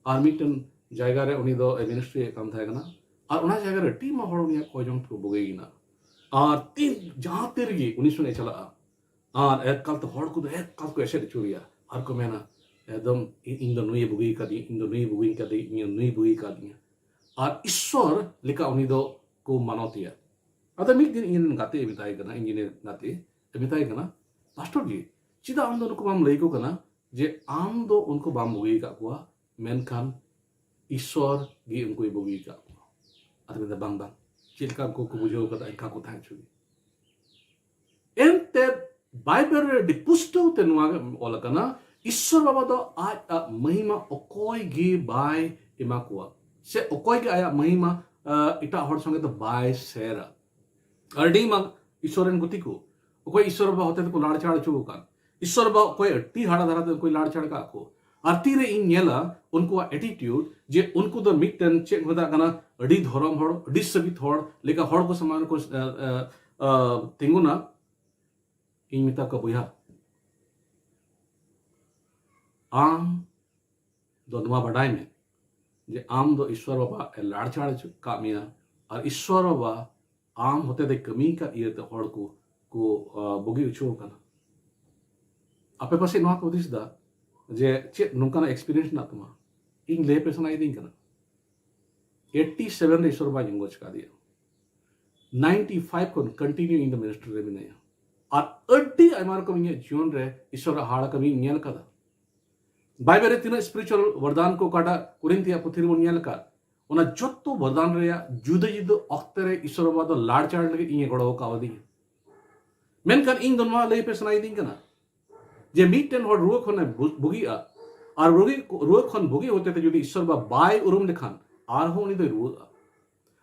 ᱟᱨ ᱢᱤᱫᱴᱮᱱ ᱡᱟᱭᱜᱟ ᱨᱮ ᱩᱱᱤ ᱫᱚ ᱢᱤᱱᱤᱥᱴᱨᱤ ᱮᱫ ᱠᱟᱱ ᱛᱟᱦᱮᱸ ᱠᱟᱱᱟ᱾ ᱟᱨ ᱚᱱᱟ ᱡᱟᱭᱜᱟ ᱨᱮ ᱟᱹᱰᱤ ᱟᱭᱢᱟ ᱦᱚᱲ ᱩᱱᱤᱭᱟᱜ ᱠᱚᱭᱡᱚᱱ ᱛᱮᱠᱚ ᱵᱩᱜᱤᱭᱮᱱᱟ᱾ ᱟᱨ ᱛᱤᱱ ᱡᱟᱦᱟᱸ ᱛᱤ ᱨᱮᱜᱮ ᱩᱱᱤ ᱥᱚᱸᱜᱮ ᱪᱟᱞᱟᱜᱼᱟ, ᱟᱨ ᱮᱠᱟᱞ ᱛᱮ ᱦᱚᱲ ᱠᱚᱫᱚ ᱮᱠᱟᱞ ᱠᱚ ᱮᱥᱮᱫ ᱦᱚᱪᱚᱭᱮᱭᱟ᱾ ᱟᱨ ᱠᱚ ᱢᱮᱱᱟ, "ᱮᱠᱫᱚᱢ ᱤ- ᱤᱧ ᱫᱚ ᱱᱩᱭᱮ ᱵᱩᱜᱤ ᱟᱠᱟᱫᱤᱧ, ᱤᱧ ᱫᱚ ᱱᱩᱭᱮ ᱵᱩᱜᱤ ᱟᱠᱟᱫᱤᱧ, ᱤᱧ ᱫᱚ ᱱᱩᱭᱮ ᱵᱩᱜᱤ ᱟᱠᱟᱫᱤᱧᱟ᱾" ᱟᱨ ᱤᱥᱥᱚᱨ ᱞᱮᱠᱟ ᱩᱱᱤ ᱫᱚ ᱠᱚ ᱢᱟᱱᱚᱛᱮᱭᱟ᱾ ᱟᱫᱚ ᱢᱤᱫ ᱫᱤᱱ ᱤᱧ ᱨᱮᱱ ᱜᱟᱛᱮ ᱢᱮᱛᱟᱭ ᱠᱟᱱᱟ, ᱤᱧᱡᱤᱱᱤᱭᱟᱨ ᱜᱟᱛᱮ ᱢᱮᱛᱟᱭ ᱠᱟᱱᱟ, "ᱯᱟᱥᱴᱚᱨ ᱡᱤ, ᱪᱮᱫᱟᱜ ᱟᱢ ᱫᱚ ᱱᱩᱠᱩ ᱵᱟᱢ ᱞᱟᱹᱭ ᱟᱠᱚ ᱠᱟᱱᱟ ᱡᱮ ᱟᱢ ᱫᱚ ᱩᱱᱠᱩ ᱵᱟᱢ ᱵᱩᱜᱤ ᱟᱠᱟᱫ ᱠᱚᱣᱟ, ᱢᱮᱱᱠᱷᱟᱱ ᱤᱥᱥᱚᱨ ᱜᱮ ᱩᱱᱠᱩᱭ ᱵᱩᱜᱤ ᱟᱠᱟᱫ ᱠᱚᱣᱟ?" ᱟᱫᱚ ᱢᱮᱱᱫᱟ, "ᱵᱟᱝ, ᱵᱟᱝ, ᱪᱮᱫ ᱞᱮᱠᱟ ᱩᱱᱠᱩ ᱠᱚ ᱵᱩᱡᱷᱟᱹᱣ ᱠᱟᱫᱟ, ᱮᱱᱠᱟ ᱠᱚ ᱛᱟᱦᱮᱸ ᱦᱚᱪᱚ ᱜᱮ᱾" ᱮᱱᱛᱮᱫ ᱵᱟᱭᱵᱮᱞ ᱨᱮ ᱟᱹᱰᱤ ᱯᱩᱥᱴᱟᱹᱣ ᱛᱮ ᱱᱚᱣᱟ ᱜᱮ ᱚᱞ ᱟᱠᱟᱱᱟ, ᱤᱥᱥᱚᱨ ᱵᱟᱵᱟ ᱫᱚ ᱟᱡ ᱟᱜ ᱢᱟᱹᱦᱤᱢᱟ ᱚᱠᱚᱭ ᱜᱮ ᱵᱟᱭ ᱮᱢᱟ ᱠᱚᱣᱟ, ᱥᱮ ᱚᱠᱚᱭ ᱜᱮ ᱟᱭᱟᱜ ᱢᱟᱹᱦᱤᱢᱟ ᱮᱴᱟᱜ ᱦᱚᱲ ᱥᱚᱸᱜᱮ ᱫᱚ ᱵᱟᱭ ᱥᱮᱭᱟᱨᱟ᱾ ᱟᱹᱰᱤ ᱢᱟ ᱤᱥᱥᱚᱨ ᱨᱮᱱ ᱜᱩᱛᱤ ᱠᱚ, ᱚᱠᱚᱭ ᱤᱥᱥᱚᱨ ᱵᱟᱵᱟ ᱦᱚᱛᱮ ᱛᱮᱠᱚ ᱞᱟᱲᱪᱟᱲ ᱦᱚᱪᱚ ᱟᱠᱟᱱ, ᱤᱥᱥᱚᱨ ᱵᱟᱵᱟ ᱚᱠᱚᱭ ᱟᱹᱰᱤ ᱦᱟᱲᱟ ᱫᱷᱟᱨᱟ ᱛᱮ ᱩᱱᱠᱩᱭ ᱞᱟᱲᱪᱟᱲ ᱟᱠᱟᱫ ᱠᱚ᱾ ᱟᱨ ᱛᱤᱨᱮ ᱤᱧ ᱧᱮᱞᱟ ᱩᱱᱠᱩᱣᱟᱜ ᱮᱴᱤᱴᱤᱭᱩᱰ ᱡᱮ ᱩᱱᱠᱩ ᱫᱚ ᱢᱤᱫᱴᱮᱱ ᱪᱮᱫ ᱠᱚ ᱢᱮᱛᱟᱜ ᱠᱟᱱᱟ, ᱟᱹᱰᱤ ᱫᱷᱚᱨᱚᱢ ᱦᱚᱲ, ᱟᱹᱰᱤ ᱥᱟᱹᱵᱤᱛ ᱦᱚᱲ ᱞᱮᱠᱟ ᱦᱚᱲ ᱠᱚ ᱥᱟᱢᱟᱝ ᱨᱮᱠᱚ ᱛᱤᱸᱜᱩᱱᱟ, ᱤᱧ ᱢᱮᱛᱟ ᱠᱚᱣᱟ, "ᱵᱚᱭᱦᱟ, ᱟᱢ ᱫᱚ ᱱᱚᱣᱟ ᱵᱟᱰᱟᱭ ᱢᱮ ᱡᱮ ᱟᱢ ᱫᱚ ᱤᱥᱥᱚᱨ ᱵᱟᱵᱟ ᱮ ᱞᱟᱲᱪᱟᱲ ᱦᱚᱪᱚ ᱠᱟᱜ ᱢᱮᱭᱟ, ᱟᱨ ᱤᱥᱥᱚᱨ ᱵᱟᱵᱟ ᱟᱢ ᱦᱚᱛᱮ ᱛᱮ ᱠᱟᱹᱢᱤ ᱠᱟᱜ ᱤᱭᱟᱹᱛᱮ ᱦᱚᱲ ᱠᱚ ᱠᱚ ᱵᱩᱜᱤ ᱦᱚᱪᱚ ᱟᱠᱟᱱᱟ᱾ ᱟᱯᱮ ᱯᱟᱥᱮᱡ ᱱᱚᱣᱟ ᱠᱚ ᱦᱩᱫᱤᱥ ᱮᱫᱟ ᱡᱮ ᱪᱮᱫ ᱱᱚᱝᱠᱟᱱᱟᱜ ᱮᱠᱥᱯᱤᱨᱤᱭᱮᱱᱥ ᱢᱮᱱᱟᱜ ᱛᱟᱢᱟ?" ᱤᱧ ᱞᱟᱹᱭ ᱟᱯᱮ ᱥᱟᱱᱟᱭᱮᱫᱤᱧ ᱠᱟᱱᱟ, ᱮᱭᱤᱴᱤ ᱥᱮᱵᱷᱮᱱ ᱨᱮ ᱤᱥᱥᱚᱨ ᱵᱟᱵᱟᱧ ᱟᱸᱜᱚᱪ ᱠᱟᱫᱮᱭᱟ᱾ ᱱᱟᱭᱤᱱᱴᱤ ᱯᱷᱟᱭᱤᱵᱷ ᱠᱷᱚᱱ ᱠᱚᱱᱴᱤᱱᱤᱭᱩ ᱤᱧ ᱫᱚ ᱢᱤᱱᱤᱥᱴᱨᱤ ᱨᱮ ᱢᱤᱱᱟᱹᱧᱟ᱾ ᱟᱨ ᱟᱹᱰᱤ ᱟᱭᱢᱟ ᱨᱚᱠᱚᱢ ᱤᱧᱟᱹᱜ ᱡᱤᱭᱚᱱ ᱨᱮ ᱤᱥᱥᱚᱨᱟᱜ ᱦᱟᱲ ᱠᱟᱹᱢᱤᱧ ᱧᱮᱞ ᱠᱟᱫᱟ᱾ ᱵᱟᱭᱵᱮᱞ ᱨᱮ ᱛᱤᱱᱟᱹᱜ ᱥᱯᱤᱨᱤᱪᱩᱣᱟᱞ ᱵᱚᱨᱫᱟᱱ ᱠᱚ ᱚᱠᱟᱴᱟᱜ ᱠᱚᱨᱤᱱᱛᱷᱤᱭᱟ ᱯᱩᱛᱷᱤ ᱨᱮᱵᱚᱱ ᱧᱮᱞ ᱟᱠᱟᱫ, ᱚᱱᱟ ᱡᱚᱛᱚ ᱵᱚᱨᱫᱟᱱ ᱨᱮᱭᱟᱜ ᱡᱩᱫᱟᱹ ᱡᱩᱫᱟᱹ ᱚᱠᱛᱮ ᱨᱮ ᱤᱥᱥᱚᱨ ᱵᱟᱵᱟ ᱫᱚ ᱞᱟᱲᱪᱟᱲ ᱞᱟᱹᱜᱤᱫ ᱤᱧᱮ ᱜᱚᱲᱚ ᱟᱠᱟᱣᱫᱤᱧᱟ᱾ ᱢᱮᱱᱠᱷᱟᱱ ᱤᱧ ᱫᱚ ᱱᱚᱣᱟ ᱞᱟᱹᱭ ᱯᱮ ᱥᱟᱱᱟᱭᱤᱫᱤᱧ ᱠᱟᱱᱟ, ᱡᱮ ᱢᱤᱫᱴᱮᱱ ᱦᱚᱲ ᱨᱩᱣᱟᱹ ᱠᱷᱚᱱᱮ ᱵᱩ- ᱵᱩᱜᱤᱜᱼᱟ, ᱟᱨ ᱨᱩᱜᱤ, ᱨᱩᱣᱟᱹ ᱠᱷᱚᱱ ᱵᱩᱜᱤ ᱦᱚᱛᱮᱛᱮ ᱡᱩᱫᱤ ᱤᱥᱥᱚᱨ ᱵᱟᱵᱟ ᱵᱟᱭ ᱩᱨᱩᱢ ᱞᱮᱠᱷᱟᱱ, ᱟᱨᱦᱚᱸ ᱩᱱᱤ ᱫᱚᱭ ᱨᱩᱣᱟᱹᱜᱼᱟ᱾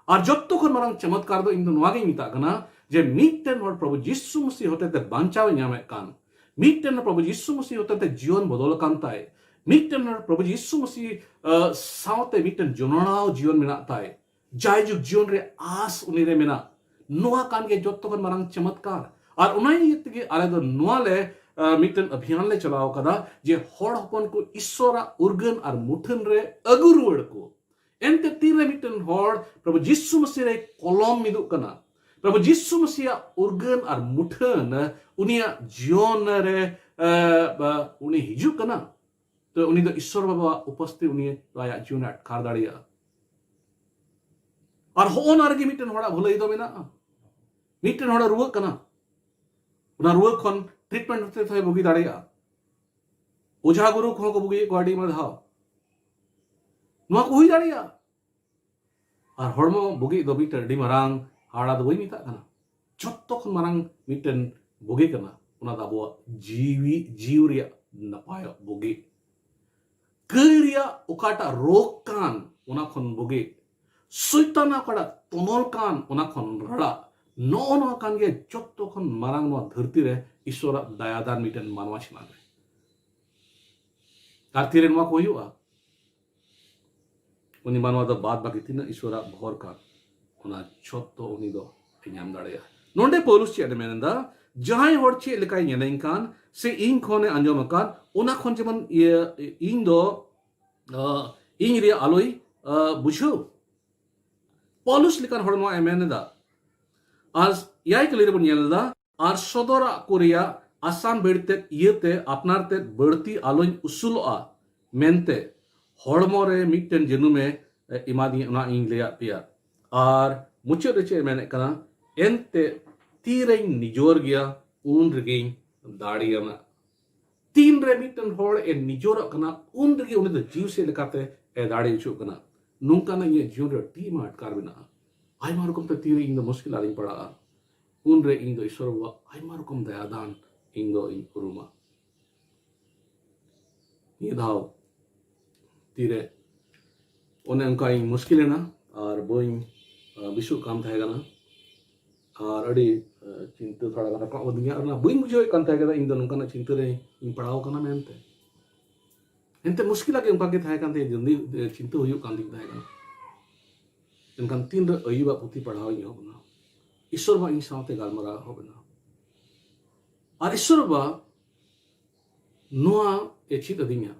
ᱟᱨ ᱡᱚᱛᱚ ᱠᱷᱚᱱ ᱢᱟᱨᱟᱝ ᱪᱚᱢᱚᱛᱠᱟᱨ ᱫᱚ ᱤᱧ ᱫᱚ ᱱᱚᱣᱟ ᱜᱤᱧ ᱢᱮᱛᱟᱜ ᱠᱟᱱᱟ, ᱡᱮ ᱢᱤᱫᱴᱮᱱ ᱦᱚᱲ ᱯᱨᱚᱵᱷᱩ ᱡᱤᱥᱩ ᱢᱟᱹᱥᱤ ᱦᱚᱛᱮᱛᱮ ᱵᱟᱧᱪᱟᱣ ᱮ ᱧᱟᱢᱮᱫ ᱠᱟᱱ, ᱢᱤᱫᱴᱮᱱ ᱦᱚᱲ ᱯᱨᱚᱵᱷᱩ ᱡᱤᱥᱩ ᱢᱟᱹᱥᱤ ᱦᱚᱛᱮᱛᱮ ᱡᱤᱭᱚᱱ ᱵᱚᱫᱚᱞ ᱟᱠᱟᱱ ᱛᱟᱭ, ᱢᱤᱫᱴᱮᱱ ᱦᱚᱲ ᱯᱨᱚᱵᱷᱩ ᱡᱤᱥᱩ ᱢᱟᱹᱥᱤ, ᱟᱸ, ᱥᱟᱶᱛᱮ ᱢᱤᱫᱴᱮᱱ ᱡᱚᱱᱚᱲᱟᱣ ᱡᱤᱭᱚᱱ ᱢᱮᱱᱟᱜ ᱛᱟᱭ, ᱡᱟᱭᱡᱩᱜᱽ ᱡᱤᱭᱚᱱ ᱨᱮ ᱟᱥ ᱩᱱᱤ ᱨᱮ ᱢᱮᱱᱟᱜ, ᱱᱚᱣᱟ ᱠᱟᱱ ᱜᱮ ᱡᱚᱛᱚ ᱠᱷᱚᱱ ᱢᱟᱨᱟᱝ ᱪᱚᱢᱚᱛᱠᱟᱨ᱾ ᱟᱨ ᱚᱱᱟ ᱤᱭᱟᱹ ᱛᱮᱜᱮ ᱟᱞᱮ ᱫᱚ ᱱᱚᱣᱟ ᱞᱮ, ᱟᱸ, ᱢᱤᱫᱴᱮᱱ ᱚᱵᱷᱤᱭᱟᱱ ᱞᱮ ᱪᱟᱞᱟᱣ ᱟᱠᱟᱫᱟ, ᱡᱮ ᱦᱚᱲ ᱦᱚᱯᱚᱱ ᱠᱚ ᱤᱥᱥᱚᱨᱟᱜ ᱩᱨᱜᱟᱹᱱ ᱟᱨ ᱢᱩᱴᱷᱟᱹᱱ ᱨᱮ ᱟᱹᱜᱩ ᱨᱩᱣᱟᱹᱲ ᱠᱚ᱾ ᱮᱱᱛᱮ ᱛᱤᱱᱨᱮ ᱢᱤᱫᱴᱮᱱ ᱦᱚᱲ ᱯᱨᱚᱵᱷᱩ ᱡᱤᱥᱩ ᱢᱟᱹᱥᱤ ᱨᱮ ᱠᱚᱞᱚᱢ ᱢᱤᱫᱚᱜ ᱠᱟᱱᱟ, ᱯᱨᱚᱵᱷᱩ ᱡᱤᱥᱩ ᱢᱟᱹᱥᱤᱭᱟᱜ ᱩᱨᱜᱟᱹᱱ ᱟᱨ ᱢᱩᱴᱷᱟᱹᱱ ᱩᱱᱤᱭᱟᱜ ᱡᱤᱭᱚᱱ ᱨᱮ, ᱟᱸ, ᱵᱟ, ᱩᱱᱤ ᱦᱤᱡᱩᱜ ᱠᱟᱱᱟ, ᱛᱚ ᱩᱱᱤ ᱫᱚ ᱤᱥᱥᱚᱨ ᱵᱟᱵᱟᱣᱟᱜ ᱩᱯᱟᱹᱥᱛᱤ ᱩᱱᱤ ᱟᱭᱟᱜ ᱡᱤᱭᱚᱱ ᱮ ᱟᱴᱠᱟᱨ ᱫᱟᱲᱮᱭᱟᱜᱼᱟ᱾ ᱟᱨ ᱦᱚᱸᱜᱼᱚ ᱱᱟ ᱨᱮᱜᱮ ᱢᱤᱫᱴᱮᱱ ᱦᱚᱲᱟᱜ ᱵᱷᱟᱹᱞᱟᱹᱭ ᱫᱚ ᱢᱮᱱᱟᱜᱼᱟ᱾ ᱢᱤᱫᱴᱮᱱ ᱦᱚᱲᱮ ᱨᱩᱣᱟᱹᱜ ᱠᱟᱱᱟ, ᱚᱱᱟ ᱨᱩᱣᱟᱹ ᱠᱷᱚᱱ ᱴᱨᱤᱴᱢᱮᱱᱴ ᱦᱚᱛᱮ ᱛᱮᱦᱚᱸᱭ ᱵᱩᱜᱤ ᱫᱟᱲᱮᱭᱟᱜᱼᱟ᱾ ᱚᱡᱷᱟ ᱜᱩᱨᱩ ᱠᱚᱦᱚᱸ ᱠᱚ ᱵᱩᱜᱤᱭᱮᱫ ᱠᱚᱣᱟ ᱟᱹᱰᱤ ᱟᱭᱢᱟ ᱫᱷᱟᱣ᱾ ᱱᱚᱣᱟ ᱠᱚ ᱦᱩᱭ ᱫᱟᱲᱮᱭᱟᱜᱼᱟ᱾ ᱟᱨ ᱦᱚᱲᱢᱚ ᱵᱩᱜᱤ ᱫᱚ ᱢᱤᱫᱴᱮᱱ ᱟᱹᱰᱤ ᱢᱟᱨᱟᱝ ᱦᱟᱲᱟ ᱫᱚ ᱵᱟᱹᱧ ᱢᱮᱛᱟᱜ ᱠᱟᱱᱟ, ᱡᱚᱛᱚ ᱠᱷᱚᱱ ᱢᱟᱨᱟᱝ ᱢᱤᱫᱴᱮᱱ ᱵᱩᱜᱤ ᱠᱟᱱᱟ, ᱚᱱᱟ ᱫᱚ ᱟᱵᱚᱣᱟᱜ ᱡᱤᱣᱤ, ᱡᱤᱣᱤ ᱨᱮᱭᱟᱜ ᱱᱟᱯᱟᱭᱚᱜ ᱵᱩᱜᱤ᱾ ᱠᱟᱹᱭ ᱨᱮᱭᱟᱜ ᱚᱠᱟᱴᱟᱜ ᱨᱳᱜᱽ ᱠᱟᱱ, ᱚᱱᱟ ᱠᱷᱚᱱ ᱵᱩᱜᱤ᱾ ᱥᱚᱭᱛᱟᱱᱟᱜ ᱚᱠᱟᱴᱟᱜ ᱛᱚᱱᱚᱞ ᱠᱟᱱ, ᱚᱱᱟ ᱠᱷᱚᱱ ᱨᱟᱲᱟᱜ᱾ ᱱᱚᱜᱼᱚ ᱱᱚᱣᱟ ᱠᱟᱱ ᱜᱮ ᱡᱚᱛᱚ ᱠᱷᱚᱱ ᱢᱟᱨᱟᱝ ᱱᱚᱣᱟ ᱫᱷᱟᱹᱨᱛᱤ ᱨᱮ ᱤᱥᱚᱨᱟᱜ ᱫᱟᱭᱟ ᱫᱟᱱ ᱢᱤᱫᱴᱮᱱ ᱢᱟᱱᱣᱟ ᱪᱮᱛᱟᱱ ᱨᱮ᱾ ᱟᱨ ᱛᱤᱨᱮ ᱱᱚᱣᱟ ᱠᱚ ᱦᱩᱭᱩᱜᱼᱟ? ᱩᱱᱤ ᱢᱟᱱᱣᱟ ᱫᱚ ᱵᱟᱫ ᱵᱟᱹᱠᱤ ᱛᱤᱱᱟᱹᱜ ᱤᱥᱚᱨᱟᱜ ᱵᱷᱚᱨ ᱠᱟᱱ, ᱚᱱᱟ ᱡᱚᱛᱚ ᱩᱱᱤ ᱫᱚ ᱧᱟᱢ ᱫᱟᱲᱮᱭᱟᱜᱼᱟ᱾ ᱱᱚᱰᱮ ᱯᱟᱹᱣᱞᱩᱥ ᱪᱮᱫ ᱮ ᱢᱮᱱ ᱮᱫᱟ? ᱡᱟᱦᱟᱸᱭ ᱦᱚᱲ ᱪᱮᱫ ᱞᱮᱠᱟᱭ ᱧᱮᱞᱮᱧ ᱠᱟᱱ ᱥᱮ ᱤᱧ ᱠᱷᱚᱱᱮ ᱟᱸᱡᱚᱢ ᱟᱠᱟᱫ, ᱚᱱᱟ ᱠᱷᱚᱱ ᱡᱮᱢᱚᱱ ᱤᱭᱟᱹ, ᱤᱧ ᱫᱚ, ᱟᱸ, ᱤᱧ ᱨᱮᱭᱟᱜ ᱟᱞᱚᱭ, ᱟᱸ, ᱵᱩᱡᱷᱟᱹᱣ᱾ ᱯᱟᱹᱣᱞᱩᱥ ᱞᱮᱠᱟᱱ ᱦᱚᱲ ᱱᱚᱣᱟ ᱮ ᱢᱮᱱ ᱮᱫᱟ᱾ ᱟᱨ ᱮᱭᱟᱭ ᱠᱟᱹᱞᱤ ᱨᱮᱵᱚᱱ ᱧᱮᱞ ᱮᱫᱟ, ᱟᱨ ᱥᱚᱫᱚᱨᱟᱜ ᱠᱚ ᱨᱮᱭᱟᱜ ᱟᱥᱟᱢ ᱵᱮᱲᱛᱮᱫ ᱤᱭᱟᱹᱛᱮ ᱟᱯᱱᱟᱨ ᱛᱮᱫ ᱵᱟᱹᱲᱛᱤ ᱟᱞᱚᱧ ᱩᱥᱩᱞᱚᱜᱼᱟ ᱢᱮᱱᱛᱮ ᱦᱚᱲᱢᱚ ᱨᱮ ᱢᱤᱫᱴᱮᱱ ᱡᱟᱹᱱᱩᱢᱮ ᱮᱢᱟᱫᱤᱧᱟ, ᱚᱱᱟ ᱤᱧ ᱞᱟᱹᱭᱟᱫ ᱯᱮᱭᱟ᱾ ᱟᱨ ᱢᱩᱪᱟᱹᱫ ᱨᱮ ᱪᱮᱫ ᱮ ᱢᱮᱱᱮᱫ ᱠᱟᱱᱟ? ᱮᱱᱛᱮ ᱛᱤᱨᱮᱧ ᱱᱤᱡᱚᱨ ᱜᱮᱭᱟ, ᱩᱱ ᱨᱮᱜᱮᱧ ᱫᱟᱲᱮᱭᱟᱱᱟ᱾ ᱛᱤᱱᱨᱮ ᱢᱤᱫᱴᱮᱱ ᱦᱚᱲ ᱮ ᱱᱤᱡᱚᱨᱚᱜ ᱠᱟᱱᱟ, ᱩᱱ ᱨᱮᱜᱮ ᱩᱱᱤ ᱫᱚ ᱡᱤᱣᱤ ᱥᱮᱫ ᱞᱮᱠᱟᱛᱮ ᱮ ᱫᱟᱲᱮ ᱦᱚᱪᱚᱜ ᱠᱟᱱᱟ᱾ ᱱᱚᱝᱠᱟᱱᱟᱜ ᱤᱧᱟᱹᱜ ᱡᱤᱭᱚᱱ ᱨᱮ ᱟᱹᱰᱤ ᱟᱭᱢᱟ ᱟᱴᱠᱟᱨ ᱢᱮᱱᱟᱜᱼᱟ᱾ ᱟᱭᱢᱟ ᱨᱚᱠᱚᱢ ᱛᱮ ᱛᱤᱨᱮ ᱤᱧ ᱫᱚ ᱢᱩᱥᱠᱤᱞ ᱨᱤᱧ ᱯᱟᱲᱟᱜᱼᱟ, ᱩᱱᱨᱮ ᱤᱧ ᱫᱚ ᱤᱥᱚᱨ ᱵᱟᱵᱟᱣᱟᱜ ᱟᱭᱢᱟ ᱨᱚᱠᱚᱢ ᱫᱟᱭᱟ ᱫᱟᱱ ᱤᱧ ᱫᱚ ᱤᱧ ᱩᱨᱩᱢᱟ᱾ ᱱᱤᱭᱟᱹ ᱫᱷᱟᱣ ᱛᱤᱨᱮ ᱚᱱᱮ ᱚᱱᱠᱟ ᱤᱧ ᱢᱩᱥᱠᱤᱞ ᱮᱱᱟ ᱟᱨ ᱵᱟᱹᱧ ᱵᱤᱥᱩᱜ ᱠᱟᱱ ᱛᱟᱦᱮᱸ ᱠᱟᱱᱟ᱾ ᱟᱨ ᱟᱹᱰᱤ ᱪᱤᱱᱛᱟᱹ ᱛᱷᱚᱲᱟ ᱜᱟᱱ ᱨᱟᱠᱟᱵ ᱟᱹᱫᱤᱧᱟ ᱟᱨ ᱚᱱᱟ ᱵᱟᱹᱧ ᱵᱩᱡᱷᱟᱹᱣᱮᱫ ᱠᱟᱱ ᱛᱟᱦᱮᱸ ᱠᱟᱱᱟ ᱤᱧ ᱫᱚ ᱱᱚᱝᱠᱟᱱᱟᱜ ᱪᱤᱱᱛᱟᱹ ᱨᱮ ᱤᱧ ᱯᱟᱲᱟᱣ ᱠᱟᱱᱟ ᱢᱮᱱᱛᱮ᱾ ᱮᱱᱛᱮ ᱢᱩᱥᱠᱤᱞᱟᱜ ᱜᱮ ᱚᱱᱠᱟ ᱜᱮ ᱛᱟᱦᱮᱸ ᱠᱟᱱ ᱛᱤᱧᱟᱹ, ᱡᱚᱞᱫᱤ ᱪᱤᱱᱛᱟᱹ ᱦᱩᱭᱩᱜ ᱠᱟᱱ ᱛᱤᱧ ᱛᱟᱦᱮᱸ ᱠᱟᱱᱟ᱾ ᱢᱮᱱᱠᱷᱟᱱ ᱛᱤᱱᱨᱮ ᱟᱹᱭᱩᱵᱟᱜ ᱯᱩᱛᱷᱤ ᱯᱟᱲᱦᱟᱣ ᱤᱧ ᱮᱦᱚᱵ ᱮᱱᱟ, ᱤᱥᱚᱨ ᱵᱟ ᱤᱧ ᱥᱟᱶᱛᱮ ᱜᱟᱞᱢᱟᱨᱟᱣ ᱮᱦᱚᱵ ᱮᱱᱟ᱾ ᱟᱨ ᱤᱥᱚᱨ ᱵᱟ ᱱᱚᱣᱟ ᱮ ᱪᱮᱫ ᱟᱹᱫᱤᱧᱟ᱾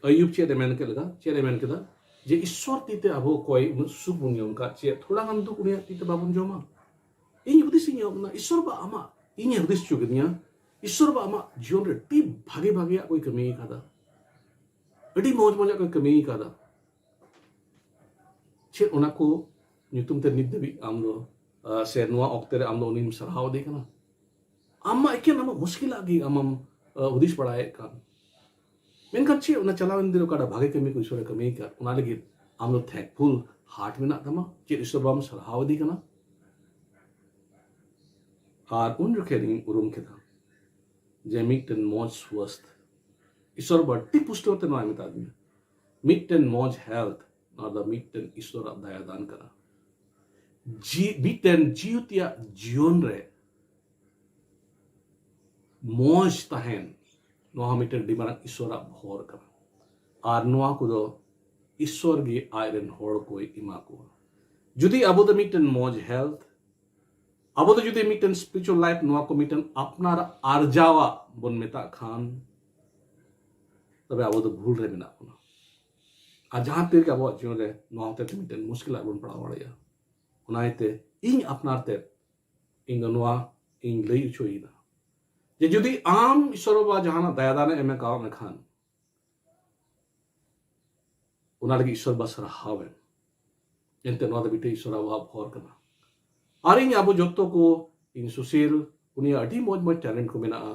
ᱟᱹᱭᱩᱵ ᱪᱮᱫ ᱮ ᱢᱮᱱ ᱠᱮᱫ ᱞᱮᱠᱟ, ᱪᱮᱫ ᱮ ᱢᱮᱱ ᱠᱮᱫᱟ ᱡᱮ ᱤᱥᱚᱨ ᱛᱤᱛᱮ ᱟᱵᱚ ᱚᱠᱚᱭ ᱩᱱᱟᱹᱜ ᱥᱩᱠ ᱵᱚᱱ ᱧᱟᱢ ᱠᱟᱫ, ᱪᱮᱫ ᱛᱷᱚᱲᱟ ᱜᱟᱱ ᱫᱩᱠ ᱩᱱᱤᱭᱟᱜ ᱛᱤᱛᱮ ᱵᱟᱵᱚᱱ ᱡᱚᱢᱟ? ᱤᱧ ᱦᱩᱫᱤᱥ ᱤᱧ ᱮᱦᱚᱵ ᱮᱱᱟ, ᱤᱥᱚᱨ ᱵᱟ ᱟᱢᱟᱜ, ᱤᱧ ᱮ ᱦᱩᱫᱤᱥ ᱦᱚᱪᱚ ᱠᱤᱫᱤᱧᱟ, ᱤᱥᱚᱨ ᱵᱟ ᱟᱢᱟᱜ ᱡᱤᱭᱚᱱ ᱨᱮ ᱟᱹᱰᱤ ᱵᱷᱟᱜᱮ ᱵᱷᱟᱜᱮᱭᱟᱜ ᱠᱚᱭ ᱠᱟᱹᱢᱤ ᱠᱟᱫᱟ, ᱟᱹᱰᱤ ᱢᱚᱡᱽ ᱢᱚᱡᱟᱜ ᱠᱚᱭ ᱠᱟᱹᱢᱤ ᱠᱟᱫᱟ᱾ ᱪᱮᱫ ᱚᱱᱟ ᱠᱚ ᱧᱩᱛᱩᱢ ᱛᱮ ᱱᱤᱛ ᱫᱷᱟᱹᱵᱤᱡ ᱟᱢ ᱫᱚ, ᱥᱮ ᱱᱚᱣᱟ ᱚᱠᱛᱮ ᱨᱮ ᱟᱢ ᱫᱚ ᱩᱱᱤᱢ ᱥᱟᱨᱦᱟᱣ ᱮᱫᱮ ᱠᱟᱱᱟ? ᱟᱢ ᱢᱟ ᱮᱠᱮᱱ ᱟᱢᱟᱜ ᱢᱩᱥᱠᱤᱞᱟᱜ ᱜᱮ ᱟᱢᱮᱢ ᱦᱩᱫᱤᱥ ᱵᱟᱲᱟᱭᱮᱫ ᱠᱟᱱ᱾ ᱢᱮᱱᱠᱷᱟᱱ ᱪᱮᱫ ᱚᱱᱟ ᱪᱟᱞᱟᱣᱮᱱ ᱫᱤᱱ ᱚᱠᱟᱴᱟᱜ ᱵᱷᱟᱜᱮ ᱠᱟᱹᱢᱤ ᱠᱚ ᱤᱥᱚᱨᱮ ᱠᱟᱹᱢᱤ ᱟᱠᱟᱫ, ᱚᱱᱟ ᱞᱟᱹᱜᱤᱫ ᱟᱢ ᱫᱚ thankful heart ᱢᱮᱱᱟᱜ ᱛᱟᱢᱟ? ᱪᱮᱫ ᱤᱥᱚᱨ ᱵᱟᱢ ᱥᱟᱨᱦᱟᱣ ᱮᱫᱮ ᱠᱟᱱᱟ? ᱟᱨ ᱩᱱ ᱡᱚᱠᱷᱮᱡ ᱤᱧ ᱩᱨᱩᱢ ᱠᱮᱫᱟ ᱡᱮ ᱢᱤᱫᱴᱮᱱ ᱢᱚᱡᱽ ᱥᱣᱟᱥᱛᱷ, ᱤᱥᱚᱨ ᱵᱟ ᱟᱹᱰᱤ ᱯᱩᱥᱴᱟᱹᱣ ᱛᱮ ᱱᱚᱣᱟᱭ ᱢᱮᱛᱟ ᱫᱤᱧᱟ, ᱢᱤᱫᱴᱮᱱ ᱢᱚᱡᱽ health, ᱱᱚᱣᱟ ᱫᱚ ᱢᱤᱫᱴᱮᱱ ᱤᱥᱚᱨᱟᱜ ᱫᱟᱭᱟ ᱫᱟᱱ ᱠᱟᱱᱟ᱾ ᱡᱤ-, ᱢᱤᱫᱴᱮᱱ ᱡᱤᱣᱤᱛᱤᱭᱟᱜ ᱡᱤᱭᱚᱱ ᱨᱮ ᱢᱚᱡᱽ ᱛᱟᱦᱮᱱ, ᱱᱚᱣᱟ ᱦᱚᱸ ᱢᱤᱫᱴᱮᱱ ᱟᱹᱰᱤ ᱢᱟᱨᱟᱝ ᱤᱥᱚᱨᱟᱜ ᱵᱷᱚᱨ ᱠᱟᱱᱟ᱾ ᱟᱨ ᱱᱚᱣᱟ ᱠᱚᱫᱚ ᱤᱥᱚᱨ ᱜᱮ ᱟᱡ ᱨᱮᱱ ᱦᱚᱲ ᱠᱚᱭ ᱮᱢᱟ ᱠᱚᱣᱟ᱾ ᱡᱩᱫᱤ ᱟᱵᱚ ᱫᱚ ᱢᱤᱫᱴᱮᱱ ᱢᱚᱡᱽ health, ᱟᱵᱚ ᱫᱚ ᱡᱩᱫᱤ ᱢᱤᱫᱴᱮᱱ spiritual life, ᱱᱚᱣᱟ ᱠᱚ ᱢᱤᱫᱴᱮᱱ ᱟᱯᱱᱟᱨ ᱟᱨᱡᱟᱣᱟᱜ ᱵᱚᱱ ᱢᱮᱛᱟᱜ ᱠᱷᱟᱱ, ᱛᱚᱵᱮ ᱟᱵᱚ ᱫᱚ ᱵᱷᱩᱞ ᱨᱮ ᱢᱮᱱᱟᱜ ᱵᱚᱱᱟ᱾ ᱟᱨ ᱡᱟᱦᱟᱸ ᱛᱤᱨᱮᱜᱮ ᱟᱵᱚᱣᱟᱜ ᱡᱤᱭᱚᱱ ᱨᱮ ᱱᱚᱣᱟ ᱦᱚᱛᱮ ᱛᱮ ᱢᱤᱫᱴᱮᱱ ᱢᱩᱥᱠᱤᱞᱟᱜ ᱵᱚᱱ ᱯᱟᱲᱟᱣ ᱫᱟᱲᱮᱭᱟᱜᱼᱟ᱾ ᱚᱱᱟ ᱤᱭᱟᱹᱛᱮ ᱤᱧ ᱟᱯᱱᱟᱨ ᱛᱮ, ᱤᱧ ᱫᱚ ᱱᱚᱣᱟ ᱤᱧ ᱞᱟᱹᱭ ᱦᱚᱪᱚᱭᱮᱫᱟ ᱡᱮ ᱡᱩᱫᱤ ᱟᱢ ᱤᱥᱚᱨ ᱵᱟᱵᱟ ᱡᱟᱦᱟᱱᱟᱜ ᱫᱟᱭᱟ ᱫᱟᱱᱮ ᱮᱢ ᱠᱟᱣᱟᱫ ᱢᱮ ᱠᱷᱟᱱ, ᱚᱱᱟ ᱞᱟᱹᱜᱤᱫ ᱤᱥᱚᱨ ᱵᱟ ᱥᱟᱨᱦᱟᱣ ᱮᱢ᱾ ᱮᱱᱛᱮ ᱱᱚᱣᱟ ᱫᱚ ᱢᱤᱫᱴᱮᱱ ᱤᱥᱚᱨ ᱟᱵᱚᱣᱟᱜ ᱵᱷᱚᱨ ᱠᱟᱱᱟ᱾ ᱟᱨ ᱤᱧ ᱟᱵᱚ ᱡᱚᱛᱚ ᱠᱚ, ᱤᱧ ᱥᱩᱥᱤᱞ, ᱩᱱᱤᱭᱟᱜ ᱟᱹᱰᱤ ᱢᱚᱡᱽ ᱢᱚᱡᱽ talent ᱠᱚ ᱢᱮᱱᱟᱜᱼᱟ᱾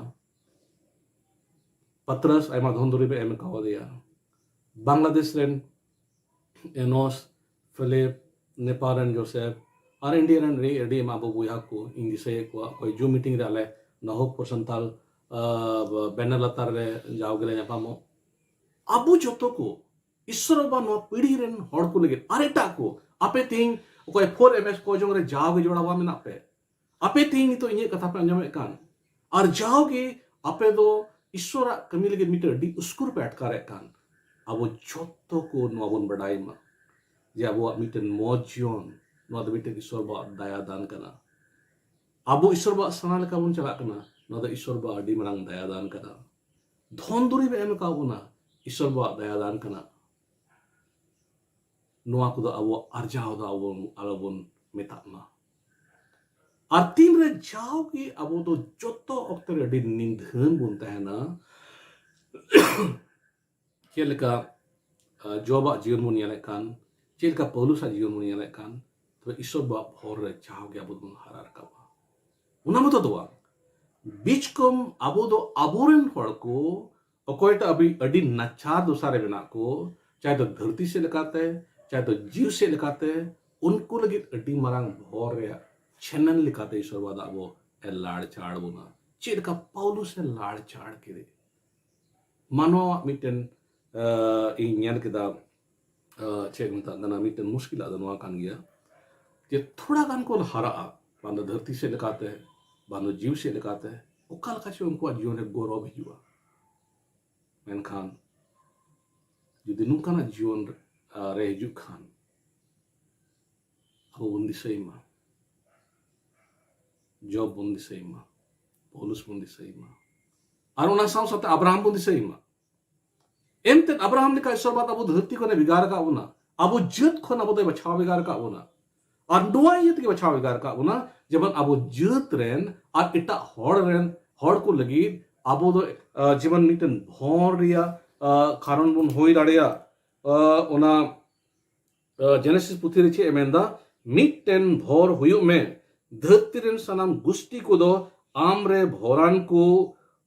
ᱯᱟᱛᱨᱟᱥ ᱟᱭᱢᱟ ᱫᱷᱚᱱ ᱫᱩᱨᱤᱵ ᱮ ᱮᱢ ᱠᱟᱣᱫᱮᱭᱟ᱾ ᱵᱟᱝᱞᱟᱫᱮᱥ ᱨᱮᱱ ᱮᱱᱚᱥ, ᱯᱷᱤᱞᱤᱯ, ᱱᱮᱯᱟᱞ ᱨᱮᱱ ᱡᱳᱥᱮᱯ, ᱟᱨ ᱤᱱᱰᱤᱭᱟ ᱨᱮᱱ ᱟᱹᱰᱤ, ᱟᱹᱰᱤ ᱟᱭᱢᱟ ᱟᱵᱚ ᱵᱚᱭᱦᱟ ᱠᱚ ᱤᱧ ᱫᱤᱥᱟᱹᱭᱮᱫ ᱠᱚᱣᱟ᱾ ᱚᱠᱚᱭ Zoom meeting ᱨᱮ ᱟᱞᱮ ᱱᱟᱦᱚᱠ ᱯᱩᱨ ᱥᱟᱱᱛᱟᱞ ᱵᱮᱱᱟᱨ ᱞᱟᱛᱟᱨ ᱨᱮ ᱡᱟᱣ ᱜᱮᱞᱮ ᱧᱟᱯᱟᱢᱚᱜ᱾ ᱟᱵᱚ ᱡᱚᱛᱚ ᱠᱚ ᱤᱥᱥᱚᱨ ᱵᱟᱵᱟ ᱱᱚᱣᱟ ᱯᱤᱲᱦᱤ ᱨᱮᱱ ᱦᱚᱲ ᱠᱚ ᱞᱟᱹᱜᱤᱫ ᱟᱨ ᱮᱴᱟᱜ ᱠᱚ, ᱟᱯᱮ ᱛᱮᱦᱮᱧ ᱚᱠᱚᱭ ᱯᱷᱳᱨ ᱮᱢ ᱮᱥ ᱠᱚ ᱡᱚᱝ ᱨᱮ ᱡᱟᱣ ᱜᱮ ᱡᱚᱲᱟᱣ ᱢᱮᱱᱟᱜ ᱯᱮ, ᱟᱯᱮ ᱛᱮᱦᱮᱧ ᱱᱤᱛᱚᱜ ᱤᱧᱟᱹᱜ ᱠᱟᱛᱷᱟ ᱯᱮ ᱟᱸᱡᱚᱢᱮᱫ ᱠᱟᱱ, ᱟᱨ ᱡᱟᱣ ᱜᱮ ᱟᱯᱮ ᱫᱚ ᱤᱥᱥᱚᱨᱟᱜ ᱠᱟᱹᱢᱤ ᱞᱟᱹᱜᱤᱫ ᱢᱤᱫᱴᱮᱱ ᱟᱹᱰᱤ ᱩᱥᱠᱩᱨ ᱯᱮ ᱟᱴᱠᱟᱨᱮᱫ ᱠᱟᱱ, ᱟᱵᱚ ᱡᱚᱛᱚ ᱠᱚ ᱱᱚᱣᱟ ᱵᱚᱱ ᱵᱟᱰᱟᱭ ᱢᱟ ᱡᱮ ᱟᱵᱚᱣᱟᱜ ᱢᱤᱫᱴᱮᱱ ᱢᱚᱡᱽ ᱡᱤᱭᱚᱱ, ᱱᱚᱣᱟ ᱫᱚ ᱢᱤᱫᱴᱮᱱ ᱤᱥᱥᱚᱨ ᱵᱟᱵᱟᱣᱟᱜ ᱫᱟᱭᱟ ᱫᱟᱱ ᱠᱟᱱᱟ᱾ ᱟᱵᱚ ᱤᱥᱥᱚᱨ ᱵᱟᱵᱟᱣᱟᱜ ᱥᱟᱱᱟ ᱞᱮᱠᱟ ᱵᱚᱱ ᱪᱟᱞᱟᱜ ᱠᱟᱱᱟ, ᱱᱚᱣᱟ ᱫᱚ ᱤᱥᱥᱚᱨ ᱵᱟᱵᱟᱣᱟᱜ ᱟᱹᱰᱤ ᱢᱟᱨᱟᱝ ᱫᱟᱭᱟ ᱫᱟᱱ ᱠᱟᱱᱟ᱾ ᱫᱷᱚᱱ ᱫᱩᱨᱤᱵ ᱮ ᱮᱢ ᱟᱠᱟᱫ ᱵᱚᱱᱟ, ᱤᱥᱥᱚᱨ ᱵᱟᱵᱟᱣᱟᱜ ᱫᱟᱭᱟ ᱫᱟᱱ ᱠᱟᱱᱟ᱾ ᱱᱚᱣᱟ ᱠᱚᱫᱚ ᱟᱵᱚᱣᱟᱜ ᱟᱨᱡᱟᱣ ᱫᱚ ᱟᱵᱚ ᱟᱞᱚᱵᱚᱱ ᱢᱮᱛᱟᱜ ᱢᱟ᱾ ᱟᱨ ᱛᱤᱱᱨᱮ ᱡᱟᱣᱜᱮ ᱟᱵᱚ ᱫᱚ ᱡᱚᱛᱚ ᱚᱠᱛᱮ ᱨᱮ ᱟᱹᱰᱤ ᱱᱤᱫᱷᱟᱹᱱ ᱵᱚᱱ ᱛᱟᱦᱮᱱᱟ, ᱪᱮᱫ ᱞᱮᱠᱟ, ᱟᱸ, ᱡᱚᱵᱟᱜ ᱡᱤᱭᱚᱱ ᱵᱚᱱ ᱧᱮᱞᱮᱫ ᱠᱟᱱ, ᱪᱮᱫ ᱞᱮᱠᱟ ᱯᱟᱹᱣᱞᱩᱥᱟᱜ ᱡᱤᱭᱚᱱ ᱵᱚᱱ ᱧᱮᱞᱮᱫ ᱠᱟᱱ, ᱛᱚᱵᱮ ᱤᱥᱥᱚᱨ ᱵᱟᱵᱟᱣᱟᱜ ᱵᱷᱚᱨ ᱨᱮ ᱡᱟᱣᱜᱮ ᱟᱵᱚ ᱫᱚᱵᱚᱱ ᱦᱟᱨᱟ ᱨᱟᱠᱟᱵᱼᱟ᱾ ᱚᱱᱟ ᱢᱚᱛᱚ ᱫᱚ ᱵᱟᱝ, ᱵᱤᱪᱠᱚᱢ ᱟᱵᱚ ᱫᱚ ᱟᱵᱚᱨᱮᱱ ᱦᱚᱲ ᱠᱚ ᱚᱠᱚᱭᱴᱟᱜ ᱟᱹᱰᱤ, ᱟᱹᱰᱤ ᱱᱟᱪᱟᱨ ᱫᱚᱥᱟ ᱨᱮ ᱢᱮᱱᱟᱜ ᱠᱚ, ᱪᱟᱦᱮ ᱫᱚ ᱫᱷᱟᱹᱨᱛᱤ ᱥᱮᱫ ᱞᱮᱠᱟᱛᱮ, ᱪᱟᱦᱮ ᱫᱚ ᱡᱤᱣᱤ ᱥᱮᱫ ᱞᱮᱠᱟᱛᱮ, ᱩᱱᱠᱩ ᱞᱟᱹᱜᱤᱫ ᱟᱹᱰᱤ ᱢᱟᱨᱟᱝ ᱵᱷᱚᱨ ᱨᱮᱭᱟᱜ ᱪᱮᱱᱮᱞ ᱞᱮᱠᱟᱛᱮ ᱤᱥᱥᱚᱨ ᱵᱟᱵᱟ ᱫᱚ ᱟᱵᱚ ᱮ ᱞᱟᱲᱪᱟᱲ ᱵᱚᱱᱟ᱾ ᱪᱮᱫ ᱞᱮᱠᱟ ᱯᱟᱣᱞᱩᱥ ᱮ ᱞᱟᱲᱪᱟᱲ ᱠᱮᱫᱮ? ᱢᱟᱱᱣᱟᱣᱟᱜ ᱢᱤᱫᱴᱮᱱ, ᱟᱸ, ᱤᱧ ᱧᱮᱞ ᱠᱮᱫᱟ, ᱟᱸ, ᱪᱮᱫ ᱠᱚ ᱢᱮᱛᱟᱜ ᱠᱟᱱᱟ, ᱢᱤᱫᱴᱮᱱ ᱢᱩᱥᱠᱤᱞᱟᱜ ᱫᱚ ᱱᱚᱣᱟ ᱠᱟᱱ ᱜᱮᱭᱟ ᱡᱮ ᱛᱷᱚᱲᱟ ᱜᱟᱱ ᱠᱚ ᱦᱟᱨᱟᱜᱼᱟ, ᱵᱟᱝ ᱫᱚ ᱫᱷᱟᱹᱨᱛᱤ ᱥᱮᱫ ᱞᱮᱠᱟᱛᱮ, ᱵᱟᱝ ᱫᱚ ᱡᱤᱣᱤ ᱥᱮᱫ ᱞᱮᱠᱟᱛᱮ, ᱚᱠᱟ ᱞᱮᱠᱟ ᱪᱚ ᱩᱱᱠᱩᱣᱟᱜ ᱡᱤᱭᱚᱱ ᱨᱮ ᱜᱚᱨᱚᱵ ᱦᱤᱡᱩᱜᱼᱟ᱾ ᱢᱮᱱᱠᱷᱟᱱ ᱡᱩᱫᱤ ᱱᱚᱝᱠᱟᱱᱟᱜ ᱡᱤᱭᱚᱱ, ᱟᱸ, ᱨᱮ ᱦᱤᱡᱩᱜ ᱠᱷᱟᱱ, ᱟᱵᱚ ᱵᱚᱱ ᱫᱤᱥᱟᱹᱭ ᱢᱟ, ᱡᱚᱵ ᱵᱚᱱ ᱫᱤᱥᱟᱹᱭ ᱢᱟ, ᱯᱚᱞᱩᱥ ᱵᱚᱱ ᱫᱤᱥᱟᱹᱭ ᱢᱟ, ᱟᱨ ᱚᱱᱟ ᱥᱟᱶ ᱥᱟᱶᱛᱮ ᱟᱵᱨᱟᱦᱟᱢ ᱵᱚᱱ ᱫᱤᱥᱟᱹᱭ ᱢᱟ᱾ ᱮᱱᱛᱮᱫ ᱟᱵᱨᱟᱦᱟᱢ ᱞᱮᱠᱟ ᱤᱥᱥᱚᱨ ᱵᱟᱵᱟ ᱟᱵᱚ ᱫᱷᱟᱹᱨᱛᱤ ᱠᱷᱚᱱᱮ ᱵᱷᱮᱜᱟᱨ ᱟᱠᱟᱫ ᱵᱚᱱᱟ, ᱟᱵᱚ ᱡᱟᱹᱛ ᱠᱷᱚᱱ ᱟᱵᱚ ᱫᱚᱭ ᱵᱟᱪᱷᱟᱣ ᱵᱷᱮᱜᱟᱨ ᱟᱠᱟᱫ ᱵᱚᱱᱟ᱾ ᱟᱨ ᱱᱚᱣᱟ ᱤᱭᱟᱹ ᱛᱮᱜᱮ ᱵᱟᱪᱷᱟᱣ ᱵᱷᱮᱜᱟᱨ ᱟᱠᱟᱫ ᱵᱚᱱᱟ, ᱡᱮᱢᱚᱱ ᱟᱵᱚ ᱡᱟᱹᱛ ᱨᱮᱱ ᱟᱨ ᱮᱴᱟᱜ ᱦᱚᱲ ᱨᱮᱱ ᱦᱚᱲ ᱠᱚ ᱞᱟᱹᱜᱤᱫ ᱟᱵᱚ ᱫᱚ, ᱟᱸ, ᱡᱮᱢᱚᱱ ᱢᱤᱫᱴᱮᱱ ᱵᱷᱚᱨ ᱨᱮᱭᱟᱜ, ᱟᱸ, ᱠᱟᱨᱚᱱ ᱵᱚᱱ ᱦᱩᱭ ᱫᱟᱲᱮᱭᱟᱜ᱾ ᱟᱸ, ᱚᱱᱟ ᱟᱸ, ᱡᱮᱱᱮᱥᱤᱥ ᱯᱩᱛᱷᱤ ᱨᱮ ᱪᱮᱫ ᱮ ᱢᱮᱱᱫᱟ? ᱢᱤᱫᱴᱮᱱ ᱵᱷᱚᱨ ᱦᱩᱭᱩᱜ ᱢᱮ, ᱫᱷᱟᱹᱨᱛᱤ ᱨᱮᱱ ᱥᱟᱱᱟᱢ ᱜᱩᱥᱴᱤ ᱠᱚᱫᱚ ᱟᱢ ᱨᱮ ᱵᱷᱚᱨᱟᱱ ᱠᱚ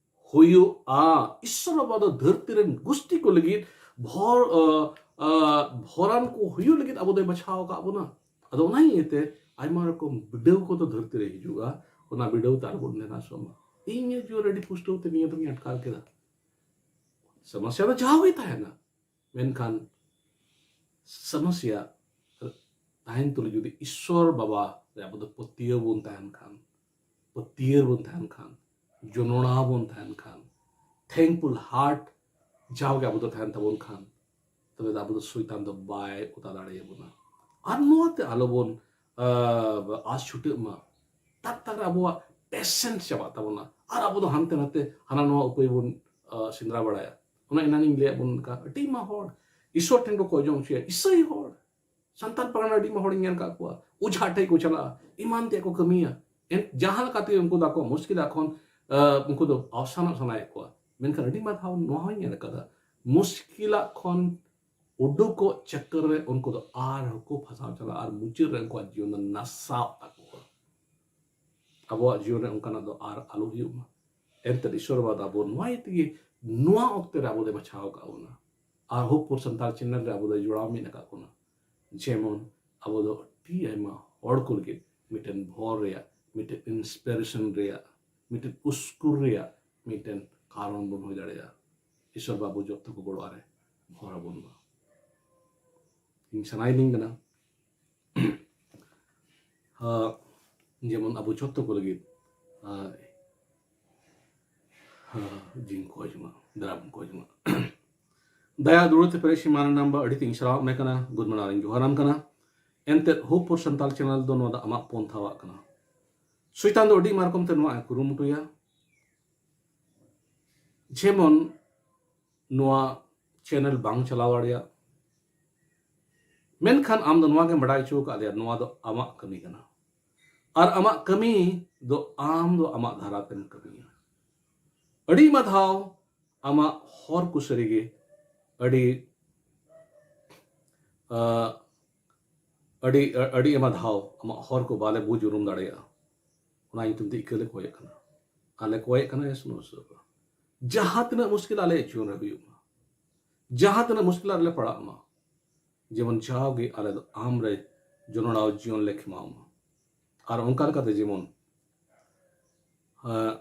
ᱦᱩᱭᱩᱜᱼᱟ᱾ ᱤᱥᱥᱚᱨ ᱵᱟᱵᱟ ᱫᱚ ᱫᱷᱟᱹᱨᱛᱤ ᱨᱮᱱ ᱜᱩᱥᱴᱤ ᱠᱚ ᱞᱟᱹᱜᱤᱫ ᱵᱷᱚᱨ, ᱟᱸ, ᱟᱸ, ᱵᱷᱚᱨᱟᱱ ᱠᱚ ᱦᱩᱭᱩᱜ ᱞᱟᱹᱜᱤᱫ ᱟᱵᱚ ᱫᱚᱭ ᱵᱟᱪᱷᱟᱣ ᱟᱠᱟᱫ ᱵᱚᱱᱟ᱾ ᱟᱫᱚ ᱚᱱᱟ ᱤᱭᱟᱹᱛᱮ ᱟᱭᱢᱟ ᱨᱚᱠᱚᱢ ᱵᱤᱰᱟᱹᱣ ᱠᱚᱫᱚ ᱫᱷᱟᱹᱨᱛᱤ ᱨᱮ ᱦᱤᱡᱩᱜᱼᱟ, ᱚᱱᱟ ᱵᱤᱰᱟᱹᱣ ᱛᱮ ᱟᱞᱚᱵᱚᱱ ᱫᱷᱮᱱᱟᱥᱚᱜ ᱢᱟ᱾ ᱤᱧᱟᱹᱜ ᱡᱤᱭᱚᱱ ᱨᱮ ᱟᱹᱰᱤ ᱯᱩᱥᱴᱟᱹᱣ ᱛᱮ ᱱᱤᱭᱟᱹ ᱫᱚᱧ ᱟᱴᱠᱟᱨ ᱠᱮᱫᱟ᱾ ᱥᱚᱢᱚᱥᱥᱟ ᱫᱚ ᱡᱟᱣ ᱜᱮ ᱛᱟᱦᱮᱱᱟ, ᱢᱮᱱᱠᱷᱟᱱ ᱥᱚᱢᱚᱥᱥᱟ ᱛᱟᱦᱮᱱ ᱛᱩᱞᱩᱡ ᱡᱩᱫᱤ ᱤᱥᱥᱚᱨ ᱵᱟᱵᱟ ᱨᱮ ᱟᱵᱚ ᱫᱚ ᱯᱟᱹᱛᱭᱟᱹᱣ ᱵᱚᱱ ᱛᱟᱦᱮᱱ ᱠᱷᱟᱱ, ᱯᱟᱹᱛᱭᱟᱹᱣ ᱵᱚᱱ ᱛᱟᱦᱮᱱ ᱠᱷᱟᱱ, ᱡᱚᱱᱚᱲᱟ ᱵᱚᱱ ᱛᱟᱦᱮᱱ ᱠᱷᱟᱱ, thankful heart ᱡᱟᱣᱜᱮ ᱟᱵᱚ ᱫᱚ ᱛᱟᱦᱮᱱ ᱛᱟᱵᱚᱱ ᱠᱷᱟᱱ, ᱛᱚᱵᱮ ᱫᱚ ᱟᱵᱚ ᱫᱚ ᱥᱚᱭᱛᱟᱱ ᱫᱚ ᱵᱟᱭ ᱚᱛᱟ ᱫᱟᱲᱮᱭᱟᱵᱚᱱᱟ᱾ ᱟᱨ ᱱᱚᱣᱟᱛᱮ ᱟᱞᱚᱵᱚᱱ, ᱟᱸ, ᱟᱥ ᱪᱷᱩᱴᱟᱹᱜ ᱢᱟ᱾ ᱴᱟᱠ ᱴᱟᱠ ᱨᱮ ᱟᱵᱚᱣᱟᱜ patience ᱪᱟᱵᱟᱜ ᱛᱟᱵᱚᱱᱟ᱾ ᱟᱨ ᱟᱵᱚ ᱫᱚ ᱦᱟᱱᱛᱮ ᱱᱟᱛᱮ ᱦᱟᱱᱟ ᱱᱚᱣᱟ ᱩᱯᱟᱹᱭ ᱵᱚᱱ, ᱟᱸ, ᱥᱮᱸᱫᱽᱨᱟ ᱵᱟᱲᱟᱭᱟ᱾ ᱚᱱᱟ ᱮᱱᱟᱱᱤᱧ ᱞᱟᱹᱭᱟᱫ ᱵᱚᱱ ᱞᱮᱠᱟ, ᱟᱹᱰᱤ ᱢᱟ ᱦᱚᱲ ᱤᱥᱥᱚᱨ ᱴᱷᱮᱱ ᱠᱚ ᱠᱚᱭ ᱡᱚᱝ ᱦᱚᱪᱚᱭᱟ, ᱤᱥᱟᱹᱭ ᱦᱚᱲ᱾ ᱥᱟᱱᱛᱟᱲ ᱯᱟᱨᱜᱟᱱᱟ ᱟᱹᱰᱤ ᱢᱟ ᱦᱚᱲᱤᱧ ᱧᱮᱞ ᱠᱟᱜ ᱠᱚᱣᱟ, ᱚᱡᱷᱟ ᱴᱷᱮᱡ ᱠᱚ ᱪᱟᱞᱟᱜᱼᱟ, ᱮᱢᱟᱱ ᱛᱮᱭᱟᱜ ᱠᱚ ᱠᱟᱹᱢᱤᱭᱟ᱾ ᱮᱱ-, ᱡᱟᱦᱟᱸ ᱞᱮᱠᱟᱛᱮ ᱩᱱᱠᱩ ᱫᱚ ᱟᱠᱚᱣᱟᱜ ᱢᱩᱥᱠᱤᱞᱟ ᱠᱷᱚᱱ, ᱟᱸ, ᱩᱱᱠᱩ ᱫᱚ ᱟᱣᱥᱟᱱᱚᱜ ᱥᱟᱱᱟᱭᱮᱫ ᱠᱚᱣᱟ᱾ ᱢᱮᱱᱠᱷᱟᱱ ᱟᱹᱰᱤ ᱢᱟ ᱫᱷᱟᱣ ᱱᱚᱣᱟ ᱦᱚᱸᱧ ᱧᱮᱞ ᱠᱟᱫᱟ, ᱢᱩᱥᱠᱤᱞᱟ ᱠᱷᱚᱱ ᱩᱰᱩᱠᱚᱜ ᱪᱟᱠᱠᱚᱨ ᱨᱮ ᱩᱱᱠᱩ ᱫᱚ ᱟᱨᱦᱚᱸ ᱠᱚ ᱯᱷᱟᱥᱟᱣ ᱪᱟᱞᱟᱜᱼᱟ ᱟᱨ ᱢᱩᱪᱟᱹᱫ ᱨᱮ ᱩᱱᱠᱩᱣᱟᱜ ᱡᱤᱭᱚᱱ ᱫᱚ ᱱᱟᱥᱟᱣ ᱛᱟᱠᱚᱣᱟ᱾ ᱟᱵᱚᱣᱟᱜ ᱡᱤᱭᱚᱱ ᱨᱮ ᱚᱱᱠᱟᱱᱟᱜ ᱫᱚ ᱟᱨ ᱟᱞᱚ ᱦᱩᱭᱩᱜ ᱢᱟ᱾ ᱮᱱᱛᱮᱫ ᱤᱥᱥᱚᱨ ᱵᱟᱵᱟ ᱫᱚ ᱟᱵᱚ ᱱᱚᱣᱟ ᱤᱭᱟᱹ ᱛᱮᱜᱮ ᱱᱚᱣᱟ ᱚᱠᱛᱮ ᱨᱮ ᱟᱵᱚ ᱫᱚᱭ ᱵᱟᱪᱷᱟᱣ ᱟᱠᱟᱫ ᱵᱚᱱᱟ᱾ ᱟᱨ Hope for Santal channel ᱨᱮ ᱟᱵᱚ ᱫᱚ ᱡᱚᱲᱟᱣ ᱢᱮᱱᱟᱜ ᱟᱠᱟᱫ ᱵᱚᱱᱟ᱾ ᱡᱮᱢᱚᱱ ᱟᱵᱚ ᱫᱚ ᱟᱹᱰᱤ ᱟᱭᱢᱟ ᱦᱚᱲ ᱠᱚ ᱞᱟᱹᱜᱤᱫ ᱢᱤᱫᱴᱮᱱ ᱵᱷᱚᱨ ᱨᱮᱭᱟᱜ, ᱢᱤᱫᱴᱮᱱ inspiration ᱨᱮᱭᱟᱜ, ᱢᱤᱫᱴᱮᱱ ᱩᱥᱠᱩᱨ ᱨᱮᱭᱟᱜ ᱢᱤᱫᱴᱮᱱ ᱠᱟᱨᱚᱱ ᱵᱚᱱ ᱦᱩᱭ ᱫᱟᱲᱮᱭᱟᱜᱼᱟ᱾ ᱤᱥᱥᱚᱨ ᱵᱟᱵᱟ ᱡᱚᱛᱚ ᱠᱚ ᱜᱚᱲᱚ ᱟᱨᱮ ᱵᱷᱚᱨ ᱟᱵᱚᱱ ᱢᱟ᱾ ᱤᱧ ᱥᱟᱱᱟᱭᱤᱫᱤᱧ ᱠᱟᱱᱟ, ᱟᱸ, ᱡᱮᱢᱚᱱ ᱟᱵᱚ ᱡᱚᱛᱚ ᱠᱚ ᱞᱟᱹᱜᱤᱫ, ᱟᱸ, ᱟᱸ, ᱡᱤᱧ ᱠᱚᱭ ᱡᱚᱝᱟ, ᱫᱟᱨᱟᱢ ᱠᱚᱭ ᱡᱚᱝᱟ᱾ ᱫᱟᱭᱟ ᱫᱩᱞᱟᱹᱲ ᱛᱮ ᱯᱮᱨᱮᱡ ᱥᱤᱢᱟᱱᱟ ᱱᱟᱢᱵᱟ ᱟᱹᱰᱤ ᱛᱮᱧ ᱥᱟᱨᱦᱟᱣ ᱢᱮ ᱠᱟᱱᱟ, good morning ᱤᱧ ᱡᱚᱦᱟᱨᱟᱢ ᱠᱟᱱᱟ᱾ ᱮᱱᱛᱮᱫ Hope for Santal channel ᱫᱚ ᱱᱚᱣᱟ ᱫᱚ ᱟᱢᱟᱜ ᱯᱚᱱᱛᱷᱟᱣᱟᱜ ᱠᱟᱱᱟ᱾ ᱥᱚᱭᱛᱟᱱ ᱫᱚ ᱟᱹᱰᱤ ᱟᱭᱢᱟ ᱨᱚᱠᱚᱢ ᱛᱮ ᱱᱚᱣᱟ ᱮ ᱠᱩᱨᱩᱢᱩᱴᱩᱭᱟ᱾ ᱡᱮᱢᱚᱱ ᱱᱚᱣᱟ channel ᱵᱟᱝ ᱪᱟᱞᱟᱣ ᱫᱟᱲᱮᱭᱟᱜ, ᱢᱮᱱᱠᱷᱟᱱ ᱟᱢ ᱫᱚ ᱱᱚᱣᱟ ᱜᱮᱢ ᱵᱟᱰᱟᱭ ᱦᱚᱪᱚ ᱟᱠᱟᱫ ᱞᱮᱭᱟ, ᱱᱚᱣᱟ ᱫᱚ ᱟᱢᱟᱜ ᱠᱟᱹᱢᱤ ᱠᱟᱱᱟ᱾ ᱟᱨ ᱟᱢᱟᱜ ᱠᱟᱹᱢᱤ ᱫᱚ ᱟᱢ ᱫᱚ ᱟᱢᱟᱜ ᱫᱷᱟᱨᱟ ᱛᱮᱢ ᱠᱟᱹᱢᱤᱭᱟ᱾ ᱟᱹᱰᱤ ᱟᱭᱢᱟ ᱫᱷᱟᱣ ᱟᱢᱟᱜ ᱦᱚᱨ ᱠᱚ ᱥᱟᱹᱨᱤᱜᱮ ᱟᱹᱰᱤ, ᱟᱸ, ᱟᱹᱰᱤ, ᱟᱹᱰᱤ ᱟᱭᱢᱟ ᱫᱷᱟᱣ ᱟᱢᱟᱜ ᱦᱚᱨ ᱠᱚ ᱵᱟᱞᱮ ᱵᱩᱡᱽ ᱩᱨᱩᱢ ᱫᱟᱲᱮᱭᱟᱜᱼᱟ᱾ ᱚᱱᱟ ᱧᱩᱛᱩᱢ ᱛᱮ ᱤᱠᱟᱹ ᱞᱮ ᱠᱚᱭᱮᱫ ᱠᱟᱱᱟ᱾ ᱟᱞᱮ ᱠᱚᱭᱮᱫ ᱠᱟᱱᱟ ᱤᱥᱥᱚᱨ ᱵᱟᱵᱟ, ᱡᱟᱦᱟᱸ ᱛᱤᱱᱟᱹᱜ ᱢᱩᱥᱠᱤᱞ ᱟᱞᱮᱭᱟᱜ ᱡᱤᱭᱚᱱ ᱨᱮ ᱦᱩᱭᱩᱜ ᱢᱟ, ᱡᱟᱦᱟᱸ ᱛᱤᱱᱟᱹᱜ ᱢᱩᱥᱠᱤᱞ ᱨᱮᱞᱮ ᱯᱟᱲᱟᱜ ᱢᱟ, ᱡᱮᱢᱚᱱ ᱡᱟᱣᱜᱮ ᱟᱞᱮ ᱫᱚ ᱟᱢ ᱨᱮ ᱡᱚᱱᱚᱲᱟᱣ ᱡᱤᱭᱚᱱ ᱞᱮ ᱠᱷᱮᱢᱟᱣ ᱢᱟ᱾ ᱟᱨ ᱚᱱᱠᱟ ᱞᱮᱠᱟᱛᱮ ᱡᱮᱢᱚᱱ, ᱟᱸ,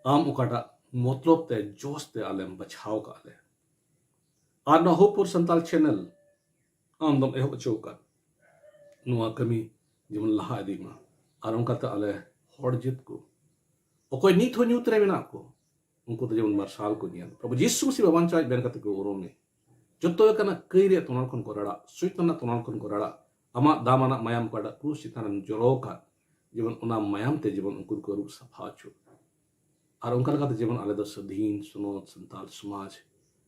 ᱟᱢ ᱚᱠᱟᱴᱟᱜ ᱢᱚᱛᱞᱚᱵ ᱛᱮ, ᱡᱚᱥ ᱛᱮ ᱟᱞᱮᱢ ᱵᱟᱪᱷᱟᱣ ᱠᱟᱜ ᱞᱮ, ᱟᱨ ᱱᱚᱣᱟ Hope for Santal channel ᱟᱢ ᱫᱚᱢ ᱮᱦᱚᱵ ᱦᱚᱪᱚ ᱟᱠᱟᱫ ᱱᱚᱣᱟ ᱠᱟᱹᱢᱤ ᱡᱮᱢᱚᱱ ᱞᱟᱦᱟ ᱤᱫᱤᱜ ᱢᱟ, ᱟᱨ ᱚᱱᱠᱟᱛᱮ ᱟᱞᱮ ᱦᱚᱲ ᱡᱟᱹᱛ ᱠᱚ, ᱚᱠᱚᱭ ᱱᱤᱛ ᱦᱚᱸ ᱧᱩᱛ ᱨᱮ ᱢᱮᱱᱟᱜ ᱠᱚ, ᱩᱱᱠᱩ ᱫᱚ ᱡᱮᱢᱚᱱ ᱢᱟᱨᱥᱟᱞ ᱠᱚ ᱧᱮᱞ᱾ ᱯᱨᱚᱵᱷᱩ ᱡᱤᱥᱩ ᱢᱟᱹᱥᱤ ᱵᱟᱵᱟᱧᱪᱟᱣᱤᱡ ᱢᱮᱱ ᱠᱟᱛᱮ ᱠᱚ ᱩᱨᱩᱢ ᱢᱮ᱾ ᱡᱚᱛᱚ ᱞᱮᱠᱟᱱᱟᱜ ᱠᱟᱹᱭ ᱨᱮᱭᱟᱜ ᱛᱚᱱᱚᱞ ᱠᱷᱚᱱ ᱠᱚ ᱨᱟᱲᱟᱜ, ᱥᱚᱭᱛᱟᱱᱟᱜ ᱛᱚᱱᱚᱞ ᱠᱷᱚᱱ ᱠᱚ ᱨᱟᱲᱟᱜ᱾ ᱟᱢᱟᱜ ᱫᱟᱢᱟᱱᱟᱜ ᱢᱟᱭᱟᱢ ᱚᱠᱟᱴᱟᱜ ᱠᱨᱩᱥ ᱪᱮᱛᱟᱱ ᱨᱮᱢ ᱡᱚᱨᱚ ᱟᱠᱟᱫ, ᱡᱮᱢᱚᱱ ᱚᱱᱟ ᱢᱟᱭᱟᱢ ᱛᱮ ᱡᱮᱢᱚᱱ ᱩᱱᱠᱩ ᱫᱚᱠᱚ ᱟᱹᱨᱩᱵ ᱥᱟᱯᱷᱟ ᱦᱚᱪᱚᱜ᱾ ᱟᱨ ᱚᱱᱠᱟ ᱞᱮᱠᱟᱛᱮ ᱡᱮᱢᱚᱱ ᱟᱞᱮ ᱫᱚ ᱥᱟᱹᱫᱷᱤᱱ ᱥᱚᱱᱚᱛ ᱥᱟᱱᱛᱟᱲ ᱥᱚᱢᱟᱡᱽ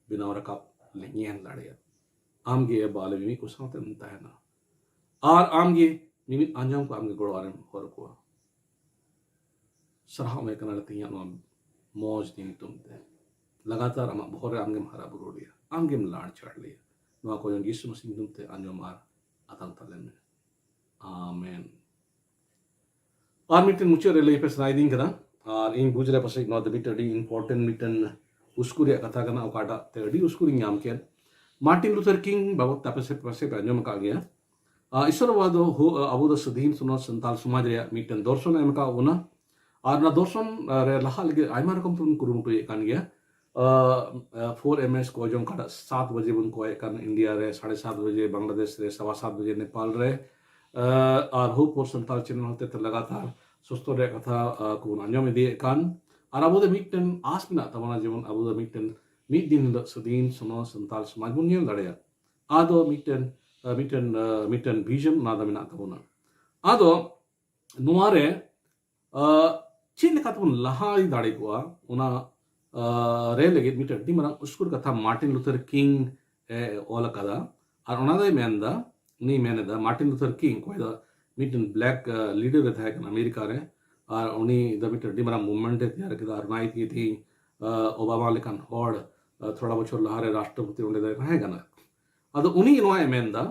ᱵᱮᱱᱟᱣ ᱨᱟᱠᱟᱵ ᱞᱮ ᱧᱮᱞ ᱫᱟᱲᱮᱭᱟᱜ᱾ ᱟᱢ ᱜᱮ ᱮ ᱵᱟᱵᱟ ᱟᱞᱮ ᱢᱤᱢᱤᱫ ᱠᱚ ᱥᱟᱶᱛᱮᱢ ᱛᱟᱦᱮᱱᱟ, ᱟᱨ ᱟᱢ ᱜᱮ ᱢᱤᱢᱤᱫ ᱟᱸᱡᱚᱢ ᱠᱚ ᱟᱢ ᱜᱮ ᱜᱚᱲᱚ ᱟᱞᱮᱢ ᱦᱚᱨ ᱠᱚᱣᱟ᱾ ᱥᱟᱨᱦᱟᱣ ᱮᱢ ᱠᱟᱱᱟ ᱞᱮ ᱛᱮᱦᱮᱧᱟᱜ ᱱᱚᱣᱟ ᱢᱚᱡᱽ ᱫᱤᱱ ᱧᱩᱛᱩᱢ ᱛᱮ᱾ ᱞᱟᱜᱟᱛᱟᱨ ᱟᱢᱟᱜ ᱵᱚᱦᱚᱜ ᱨᱮ ᱟᱢ ᱜᱮᱢ ᱦᱟᱨᱟ ᱵᱩᱨᱩ ᱞᱮᱭᱟ, ᱟᱢ ᱜᱮᱢ ᱞᱟᱲᱪᱟᱲ ᱞᱮᱭᱟ᱾ ᱱᱚᱣᱟ ᱠᱚ ᱡᱤᱥᱩ ᱢᱟᱹᱥᱤ ᱧᱩᱛᱩᱢ ᱛᱮ ᱟᱸᱡᱚᱢ ᱟᱨ ᱟᱛᱟᱝ ᱛᱟᱞᱮ ᱢᱮ᱾ ᱟᱢᱮᱱ᱾ ᱟᱨ ᱢᱤᱫᱴᱮᱱ ᱢᱩᱪᱟᱹᱫ ᱨᱮ ᱞᱟᱹᱭ ᱯᱮ ᱥᱟᱱᱟᱭᱤᱫᱤᱧ ᱠᱟᱱᱟ, ᱟᱨ ᱤᱧ ᱵᱩᱡᱽ ᱨᱮ ᱯᱟᱥᱮᱡ ᱱᱚᱣᱟ ᱫᱚ ᱢᱤᱫᱴᱮᱱ ᱟᱹᱰᱤ important ᱢᱤᱫᱴᱮᱱ ᱩᱥᱠᱩᱨ ᱨᱮᱭᱟᱜ ᱠᱟᱛᱷᱟ ᱠᱟᱱᱟ, ᱚᱠᱟᱴᱟᱜ ᱛᱮ ᱟᱹᱰᱤ ᱩᱥᱠᱩᱨᱤᱧ ᱧᱟᱢ ᱠᱮᱫ᱾ ᱢᱟᱨᱴᱤᱱ ᱞᱩᱛᱷᱟᱨ ᱠᱤᱝ ᱵᱟᱵᱚᱫ ᱛᱮ ᱟᱯᱮ ᱥᱮᱫ ᱯᱟᱥᱮᱡ ᱯᱮ ᱟᱸᱡᱚᱢ ᱟᱠᱟᱫ ᱜᱮᱭᱟ᱾ ᱟᱨ ᱤᱥᱚᱨᱵᱟᱫ ᱫᱚ ᱦᱳ-, ᱟᱵᱚ ᱫᱚ ᱥᱟᱹᱫᱷᱤᱱ ᱥᱚᱱᱚᱛ ᱥᱟᱱᱛᱟᱲ ᱥᱚᱢᱟᱡᱽ ᱨᱮᱭᱟᱜ ᱢᱤᱫᱴᱮᱱ ᱫᱚᱨᱥᱚᱱ ᱮ ᱮᱢ ᱟᱠᱟᱫ ᱵᱚᱱᱟ᱾ ᱟᱨ ᱚᱱᱟ ᱫᱚᱨᱥᱚᱱ ᱨᱮ ᱞᱟᱦᱟᱜ ᱞᱟᱹᱜᱤᱫ ᱟᱭᱢᱟ ᱨᱚᱠᱚᱢ ᱛᱮᱵᱚᱱ ᱠᱩᱨᱩᱢᱩᱴᱩᱭᱮᱫ ᱠᱟᱱ ᱜᱮᱭᱟ᱾ ᱯᱷᱳᱨ ᱮᱢ ᱮᱥ ᱠᱚ ᱡᱚᱢ ᱠᱟᱛᱮ ᱥᱟᱛ ᱵᱟᱡᱮ ᱵᱚᱱ ᱠᱚᱭᱮᱫ ᱠᱟᱱ ᱤᱱᱰᱤᱭᱟ ᱨᱮ, ᱥᱟᱲᱮ ᱥᱟᱛ ᱵᱟᱡᱮ ᱵᱟᱝᱞᱟᱫᱮᱥ ᱨᱮ, ᱥᱟᱣᱟ ᱥᱟᱛ ᱵᱟᱡᱮ ᱱᱮᱯᱟᱞ ᱨᱮ᱾ ᱟᱨ ᱦᱳᱯ ᱯᱷᱚᱨ ᱥᱟᱱᱛᱟᱲ ᱪᱮᱱᱮᱞ ᱦᱚᱛᱮ ᱛᱮ ᱞᱟᱜᱟᱛᱟᱨ ᱥᱩᱥᱛᱷᱚ ᱨᱮᱭᱟᱜ ᱠᱟᱛᱷᱟ ᱠᱚᱵᱚᱱ ᱟᱸᱡᱚᱢ ᱤᱫᱤᱭᱮᱫ ᱠᱟᱱ᱾ ᱟᱨ ᱟᱵᱚ ᱫᱚ ᱢᱤᱫᱴᱮᱱ ᱟᱥ ᱢᱮᱱᱟᱜ ᱛᱟᱵᱚᱱᱟ, ᱡᱮᱢᱚᱱ ᱟᱵᱚ ᱫᱚ ᱢᱤᱫᱴᱮᱱ, ᱢᱤᱫ ᱫᱤᱱ ᱦᱤᱞᱳᱜ ᱥᱟᱹᱫᱷᱤᱱ ᱥᱚᱱᱚᱛ ᱥᱟᱱᱛᱟᱲ ᱥᱚᱢᱟᱡᱽ ᱵᱚᱱ ᱧᱮᱞ ᱫᱟᱲᱮᱭᱟᱜ᱾ ᱟᱫᱚ ᱢᱤᱫᱴᱮᱱ, ᱢᱤᱫᱴᱮᱱ, ᱢᱤᱫᱴᱮᱱ ᱵᱷᱤᱡᱚᱱ ᱚᱱᱟ ᱫᱚ ᱢᱮᱱᱟᱜ ᱛᱟᱵᱚᱱᱟ᱾ ᱟᱫᱚ ᱱᱚᱣᱟ ᱨᱮ ᱪᱮᱫ ᱞᱮᱠᱟ ᱛᱮᱵᱚᱱ ᱞᱟᱦᱟ ᱤᱫᱤ ᱫᱟᱲᱮ ᱠᱚᱜᱼᱟ, ᱚᱱᱟ ᱨᱮ ᱞᱟᱹᱜᱤᱫ ᱢᱤᱫᱴᱮᱱ ᱟᱹᱰᱤ ᱢᱟᱨᱟᱝ ᱩᱥᱠᱩᱨ ᱠᱟᱛᱷᱟ ᱢᱟᱨᱴᱤᱱ ᱞᱩᱛᱷᱟᱨ ᱠᱤᱝ ᱮ ᱚᱞ ᱟᱠᱟᱫᱟ᱾ ᱟᱨ ᱚᱱᱟ ᱫᱚᱭ ᱢᱮᱱᱫᱟ, ᱩᱱᱤᱭ ᱢᱮᱱ ᱮᱫᱟ, ᱢᱟᱨᱴᱤᱱ ᱞᱩᱛᱷᱟᱨ ᱠᱤᱝ, ᱚᱠᱚᱭ ᱫᱚ ᱢᱤᱫᱴᱮᱱ ᱵᱞᱮᱠ ᱞᱤᱰᱟᱨ ᱮ ᱛᱟᱦᱮᱸ ᱠᱟᱱᱟ ᱟᱢᱮᱨᱤᱠᱟ ᱨᱮ, ᱟᱨ ᱩᱱᱤ ᱫᱚ ᱢᱤᱫᱴᱮᱱ ᱟᱹᱰᱤ ᱢᱟᱨᱟᱝ ᱢᱩᱵᱷᱢᱮᱱᱴ ᱮ ᱛᱮᱭᱟᱨ ᱠᱮᱫᱟ᱾ ᱟᱨ ᱚᱱᱟ ᱤᱫᱤ ᱠᱟᱛᱮ ᱚᱵᱟᱢᱟ ᱞᱮᱠᱟᱱ ᱦᱚᱲ ᱛᱷᱚᱲᱟ ᱵᱚᱪᱷᱚᱨ ᱞᱟᱦᱟᱨᱮ ᱨᱟᱥᱴᱨᱚᱯᱚᱛᱤ ᱚᱸᱰᱮ ᱫᱚᱭ ᱛᱟᱦᱮᱸ ᱠᱟᱱᱟ᱾ ᱟᱫᱚ ᱩᱱᱤ ᱱᱚᱣᱟᱭ ᱢᱮᱱᱫᱟ,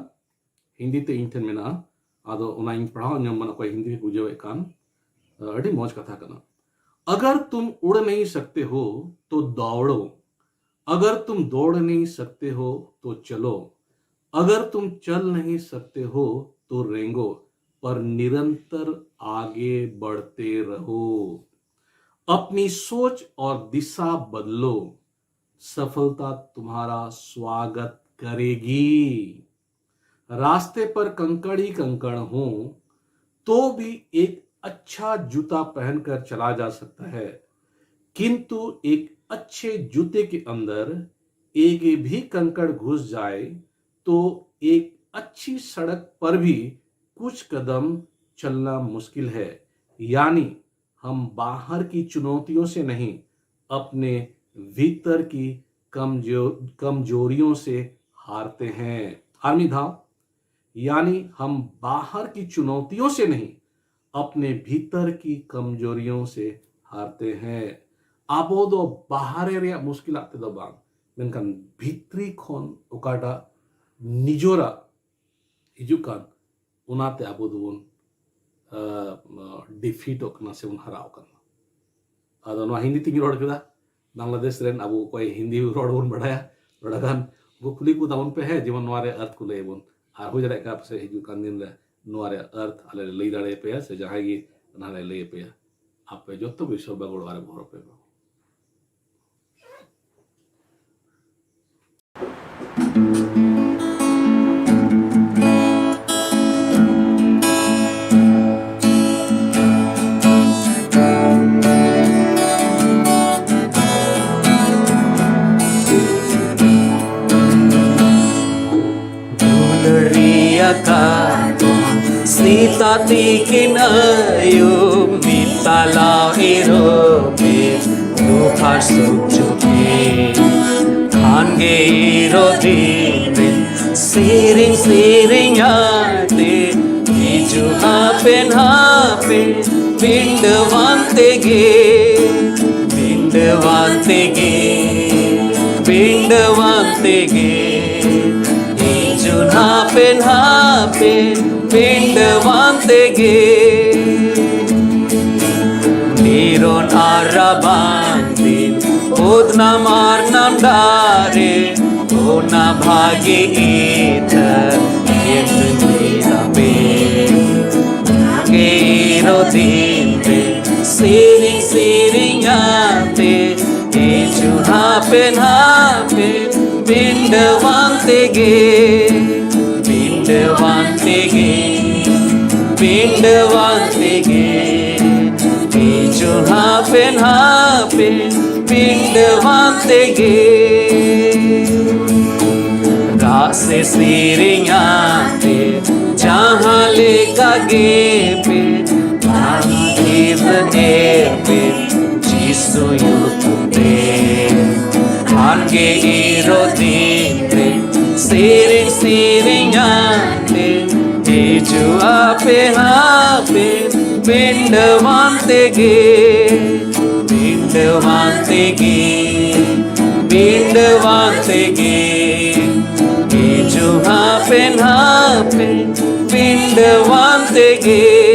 ᱦᱤᱱᱫᱤ ᱛᱮ ᱤᱧ ᱴᱷᱮᱱ ᱢᱮᱱᱟᱜᱼᱟ, ᱟᱫᱚ ᱚᱱᱟᱧ ᱯᱟᱲᱦᱟᱣ ᱧᱚᱜ ᱢᱟᱱᱮ ᱚᱠᱚᱭ ᱦᱤᱱᱫᱤ ᱵᱩᱡᱷᱟᱹᱣᱮᱫ ᱠᱟᱱ᱾ ᱟᱹᱰᱤ ᱢᱚᱡᱽ ᱠᱟᱛᱷᱟ ᱠᱟᱱᱟ᱾ अगर तुम उड़ नहीं सकते हो तो दौड़ो, अगर तुम दौड़ नहीं सकते हो तो चलो, अगर तुम चल नहीं सकते हो तो रेंगो, पर निरंतर आगे बढ़ते रहो। अपनी सोच और दिशा बदलो, सफलता तुम्हारा स्वागत करेगी। रास्ते पर कंकड़ ही कंकड़ हों, तो भी एक अच्छा जूता पहनकर चला जा सकता है, किंतु एक अच्छे जूते के अंदर एक भी कंकड़ घुस जाए, तो एक अच्छी सड़क पर भी कुछ कदम चलना मुश्किल है। यानी हम बाहर की चुनौतियों से नहीं, अपने भीतर की कमजो-, कमजोरियों से हारते हैं। आर्मी धाम, यानी हम बाहर की चुनौतियों से नहीं, अपने भीतर की कमजोरियों से हारते हैं। ᱟᱵᱚ ᱫᱚ ᱵᱟᱦᱨᱮ ᱨᱮᱭᱟᱜ ᱢᱩᱥᱠᱤᱞᱟᱜ ᱛᱮᱫᱚ ᱵᱟᱝ, ᱢᱮᱱᱠᱷᱟᱱ ᱵᱷᱤᱛᱨᱤ ᱠᱷᱚᱱ ᱚᱠᱟᱴᱟᱜ ᱱᱤᱡᱚᱨᱟᱜ ᱦᱤᱡᱩᱜ ᱠᱟᱱ, ᱚᱱᱟᱛᱮ ᱟᱵᱚ ᱫᱚᱵᱚᱱ ᱰᱤᱯᱷᱤᱴᱚᱜ ᱠᱟᱱᱟ ᱥᱮᱵᱚᱱ ᱦᱟᱨᱟᱣ ᱠᱟᱱᱟ᱾ ᱟᱫᱚ ᱱᱚᱣᱟ ᱦᱤᱱᱫᱤ ᱛᱮᱧ ᱨᱚᱲ ᱠᱮᱫᱟ᱾ ᱵᱟᱝᱞᱟᱫᱮᱥ ᱨᱮᱱ ᱟᱵᱚ ᱚᱠᱚᱭ ᱦᱤᱱᱫᱤ ᱨᱚᱲ ᱵᱚᱱ ᱵᱟᱲᱟᱭᱟ, ᱛᱷᱚᱲᱟ ᱜᱟᱱ ᱩᱱᱠᱩ ᱠᱩᱞᱤ ᱠᱚ ᱛᱟᱵᱚᱱ ᱯᱮ, ᱦᱮᱸ, ᱡᱮᱢᱚᱱ ᱱᱚᱣᱟ ᱨᱮ ᱟᱨᱛᱷ ᱠᱚ ᱞᱟᱹᱭ ᱟᱵᱚᱱ᱾ ᱟᱨ ᱦᱩᱭ ᱫᱟᱲᱮᱭᱟᱜ ᱠᱟᱱᱟ ᱯᱟᱥᱮᱡ ᱦᱤᱡᱩᱜ ᱠᱟᱱ ᱫᱤᱱ ᱨᱮ ᱱᱚᱣᱟ ᱨᱮ ᱟᱨᱛᱷ ᱟᱞᱮ ᱞᱮ ᱞᱟᱹᱭ ᱫᱟᱲᱮᱭᱟᱯᱮᱭᱟ, ᱥᱮ ᱡᱟᱦᱟᱸᱭ ᱜᱮ ᱚᱱᱟ ᱞᱮ ᱞᱟᱹᱭ ᱟᱯᱮᱭᱟ᱾ ᱟᱯᱮ ᱡᱚᱛᱚ ᱠᱚ ᱤᱥᱚᱨ ᱵᱟᱵᱟ ᱜᱚᱲᱚ ᱟᱨᱮ ᱵᱷᱚᱨ ᱯᱮ ᱢᱟ᱾ ᱫᱩᱞᱟᱹᱲᱤᱭᱟ ᱠᱟᱫᱚᱢ ᱥᱮᱛᱟᱜ ᱛᱤᱠᱤᱱ ᱟᱹᱭᱩᱵ ᱢᱤᱫ ᱛᱟᱞᱟ ᱤᱨᱚᱵᱮ ᱫᱩᱠᱷᱟᱨ ᱥᱩᱠ ᱪᱩᱯᱮ ᱠᱷᱟᱱ ᱜᱮ ᱤᱨᱚ ᱫᱤᱱ ᱨᱮ ᱥᱮᱨᱮᱧ ᱥᱮᱨᱮᱧ ᱟᱛᱮ ᱦᱤᱡᱩᱜ ᱦᱟᱯᱮᱱ ᱦᱟᱯᱮ ᱵᱤᱱᱰᱟᱹᱣᱟᱱ ᱛᱮᱜᱮ ᱵᱤᱱᱰᱟᱹᱣᱟᱱ ᱛᱮᱜᱮ ᱵᱤᱱᱰᱟᱹᱣᱟᱱ ᱛᱮᱜᱮ ᱦᱤᱡᱩᱜ ᱦᱟᱯᱮᱱ ᱦᱟᱯᱮ ᱵᱤᱱᱰᱟᱹᱣᱟᱱ ᱛᱮᱜᱮ ᱱᱤᱨᱚᱱ ᱟᱨ ᱨᱟᱵᱟᱝ ᱫᱤᱱ ᱩᱫᱱᱟᱢ ᱟᱨ ᱱᱟᱢᱰᱟᱨᱮ ᱚᱱᱟ ᱵᱷᱟᱜᱮ ᱤᱛᱟᱹ ᱧᱮᱞ ᱛᱟᱯᱮ ᱜᱮᱨᱚ ᱫᱤᱱ ᱨᱮ ᱥᱮᱨᱮᱧ ᱥᱮᱨᱮᱧ ᱟᱛᱮ ᱦᱤᱡᱩᱜ ᱦᱟᱯᱮ ᱦᱟᱯᱮ ᱵᱤᱱᱰᱟᱹᱣᱟᱱ ᱛᱮᱜᱮ, ᱵᱤᱱᱰᱟᱹᱣᱟᱱ ᱛᱮᱜᱮ, ᱵᱤᱱᱰᱟᱹᱣᱟᱱ ᱛᱮᱜᱮ ᱦᱤᱡᱩᱜ ᱦᱟᱯᱮ ᱦᱟᱯᱮ ᱵᱤᱱᱰᱟᱹᱣᱟᱱ ᱛᱮᱜᱮ᱾ ᱨᱟᱜ ᱥᱮ ᱥᱮᱨᱮᱧ ᱟᱛᱮ ᱡᱟᱦᱟᱸ ᱞᱮᱠᱟ ᱜᱮᱯᱮ ᱢᱟᱹᱱ ᱰᱷᱮᱨ ᱮᱯᱮ ᱡᱤᱥᱩ ᱧᱩᱛᱩᱢ ᱛᱮ᱾ ᱠᱷᱟᱱ ᱜᱮ ᱤᱨᱚ ᱫᱤᱱ ᱨᱮ ᱥᱮᱨᱮᱧ ᱥᱮᱨᱮᱧ ᱟᱛᱮ ᱦᱤᱡᱩᱜ ᱟᱯᱮ ᱦᱟᱯᱮ ᱵᱤᱱᱰᱟᱹᱣᱟᱱ ᱛᱮᱜᱮ, ᱵᱤᱱᱰᱟᱹᱣᱟᱱ ᱛᱮᱜᱮ, ᱵᱤᱱᱰᱟᱹᱣᱟᱱ ᱛᱮᱜᱮ ᱦᱤᱡᱩᱜ ᱦᱟᱯᱮ ᱦᱟᱯᱮ ᱵᱤᱱᱰᱟᱹᱣᱟᱱ ᱛᱮᱜᱮ᱾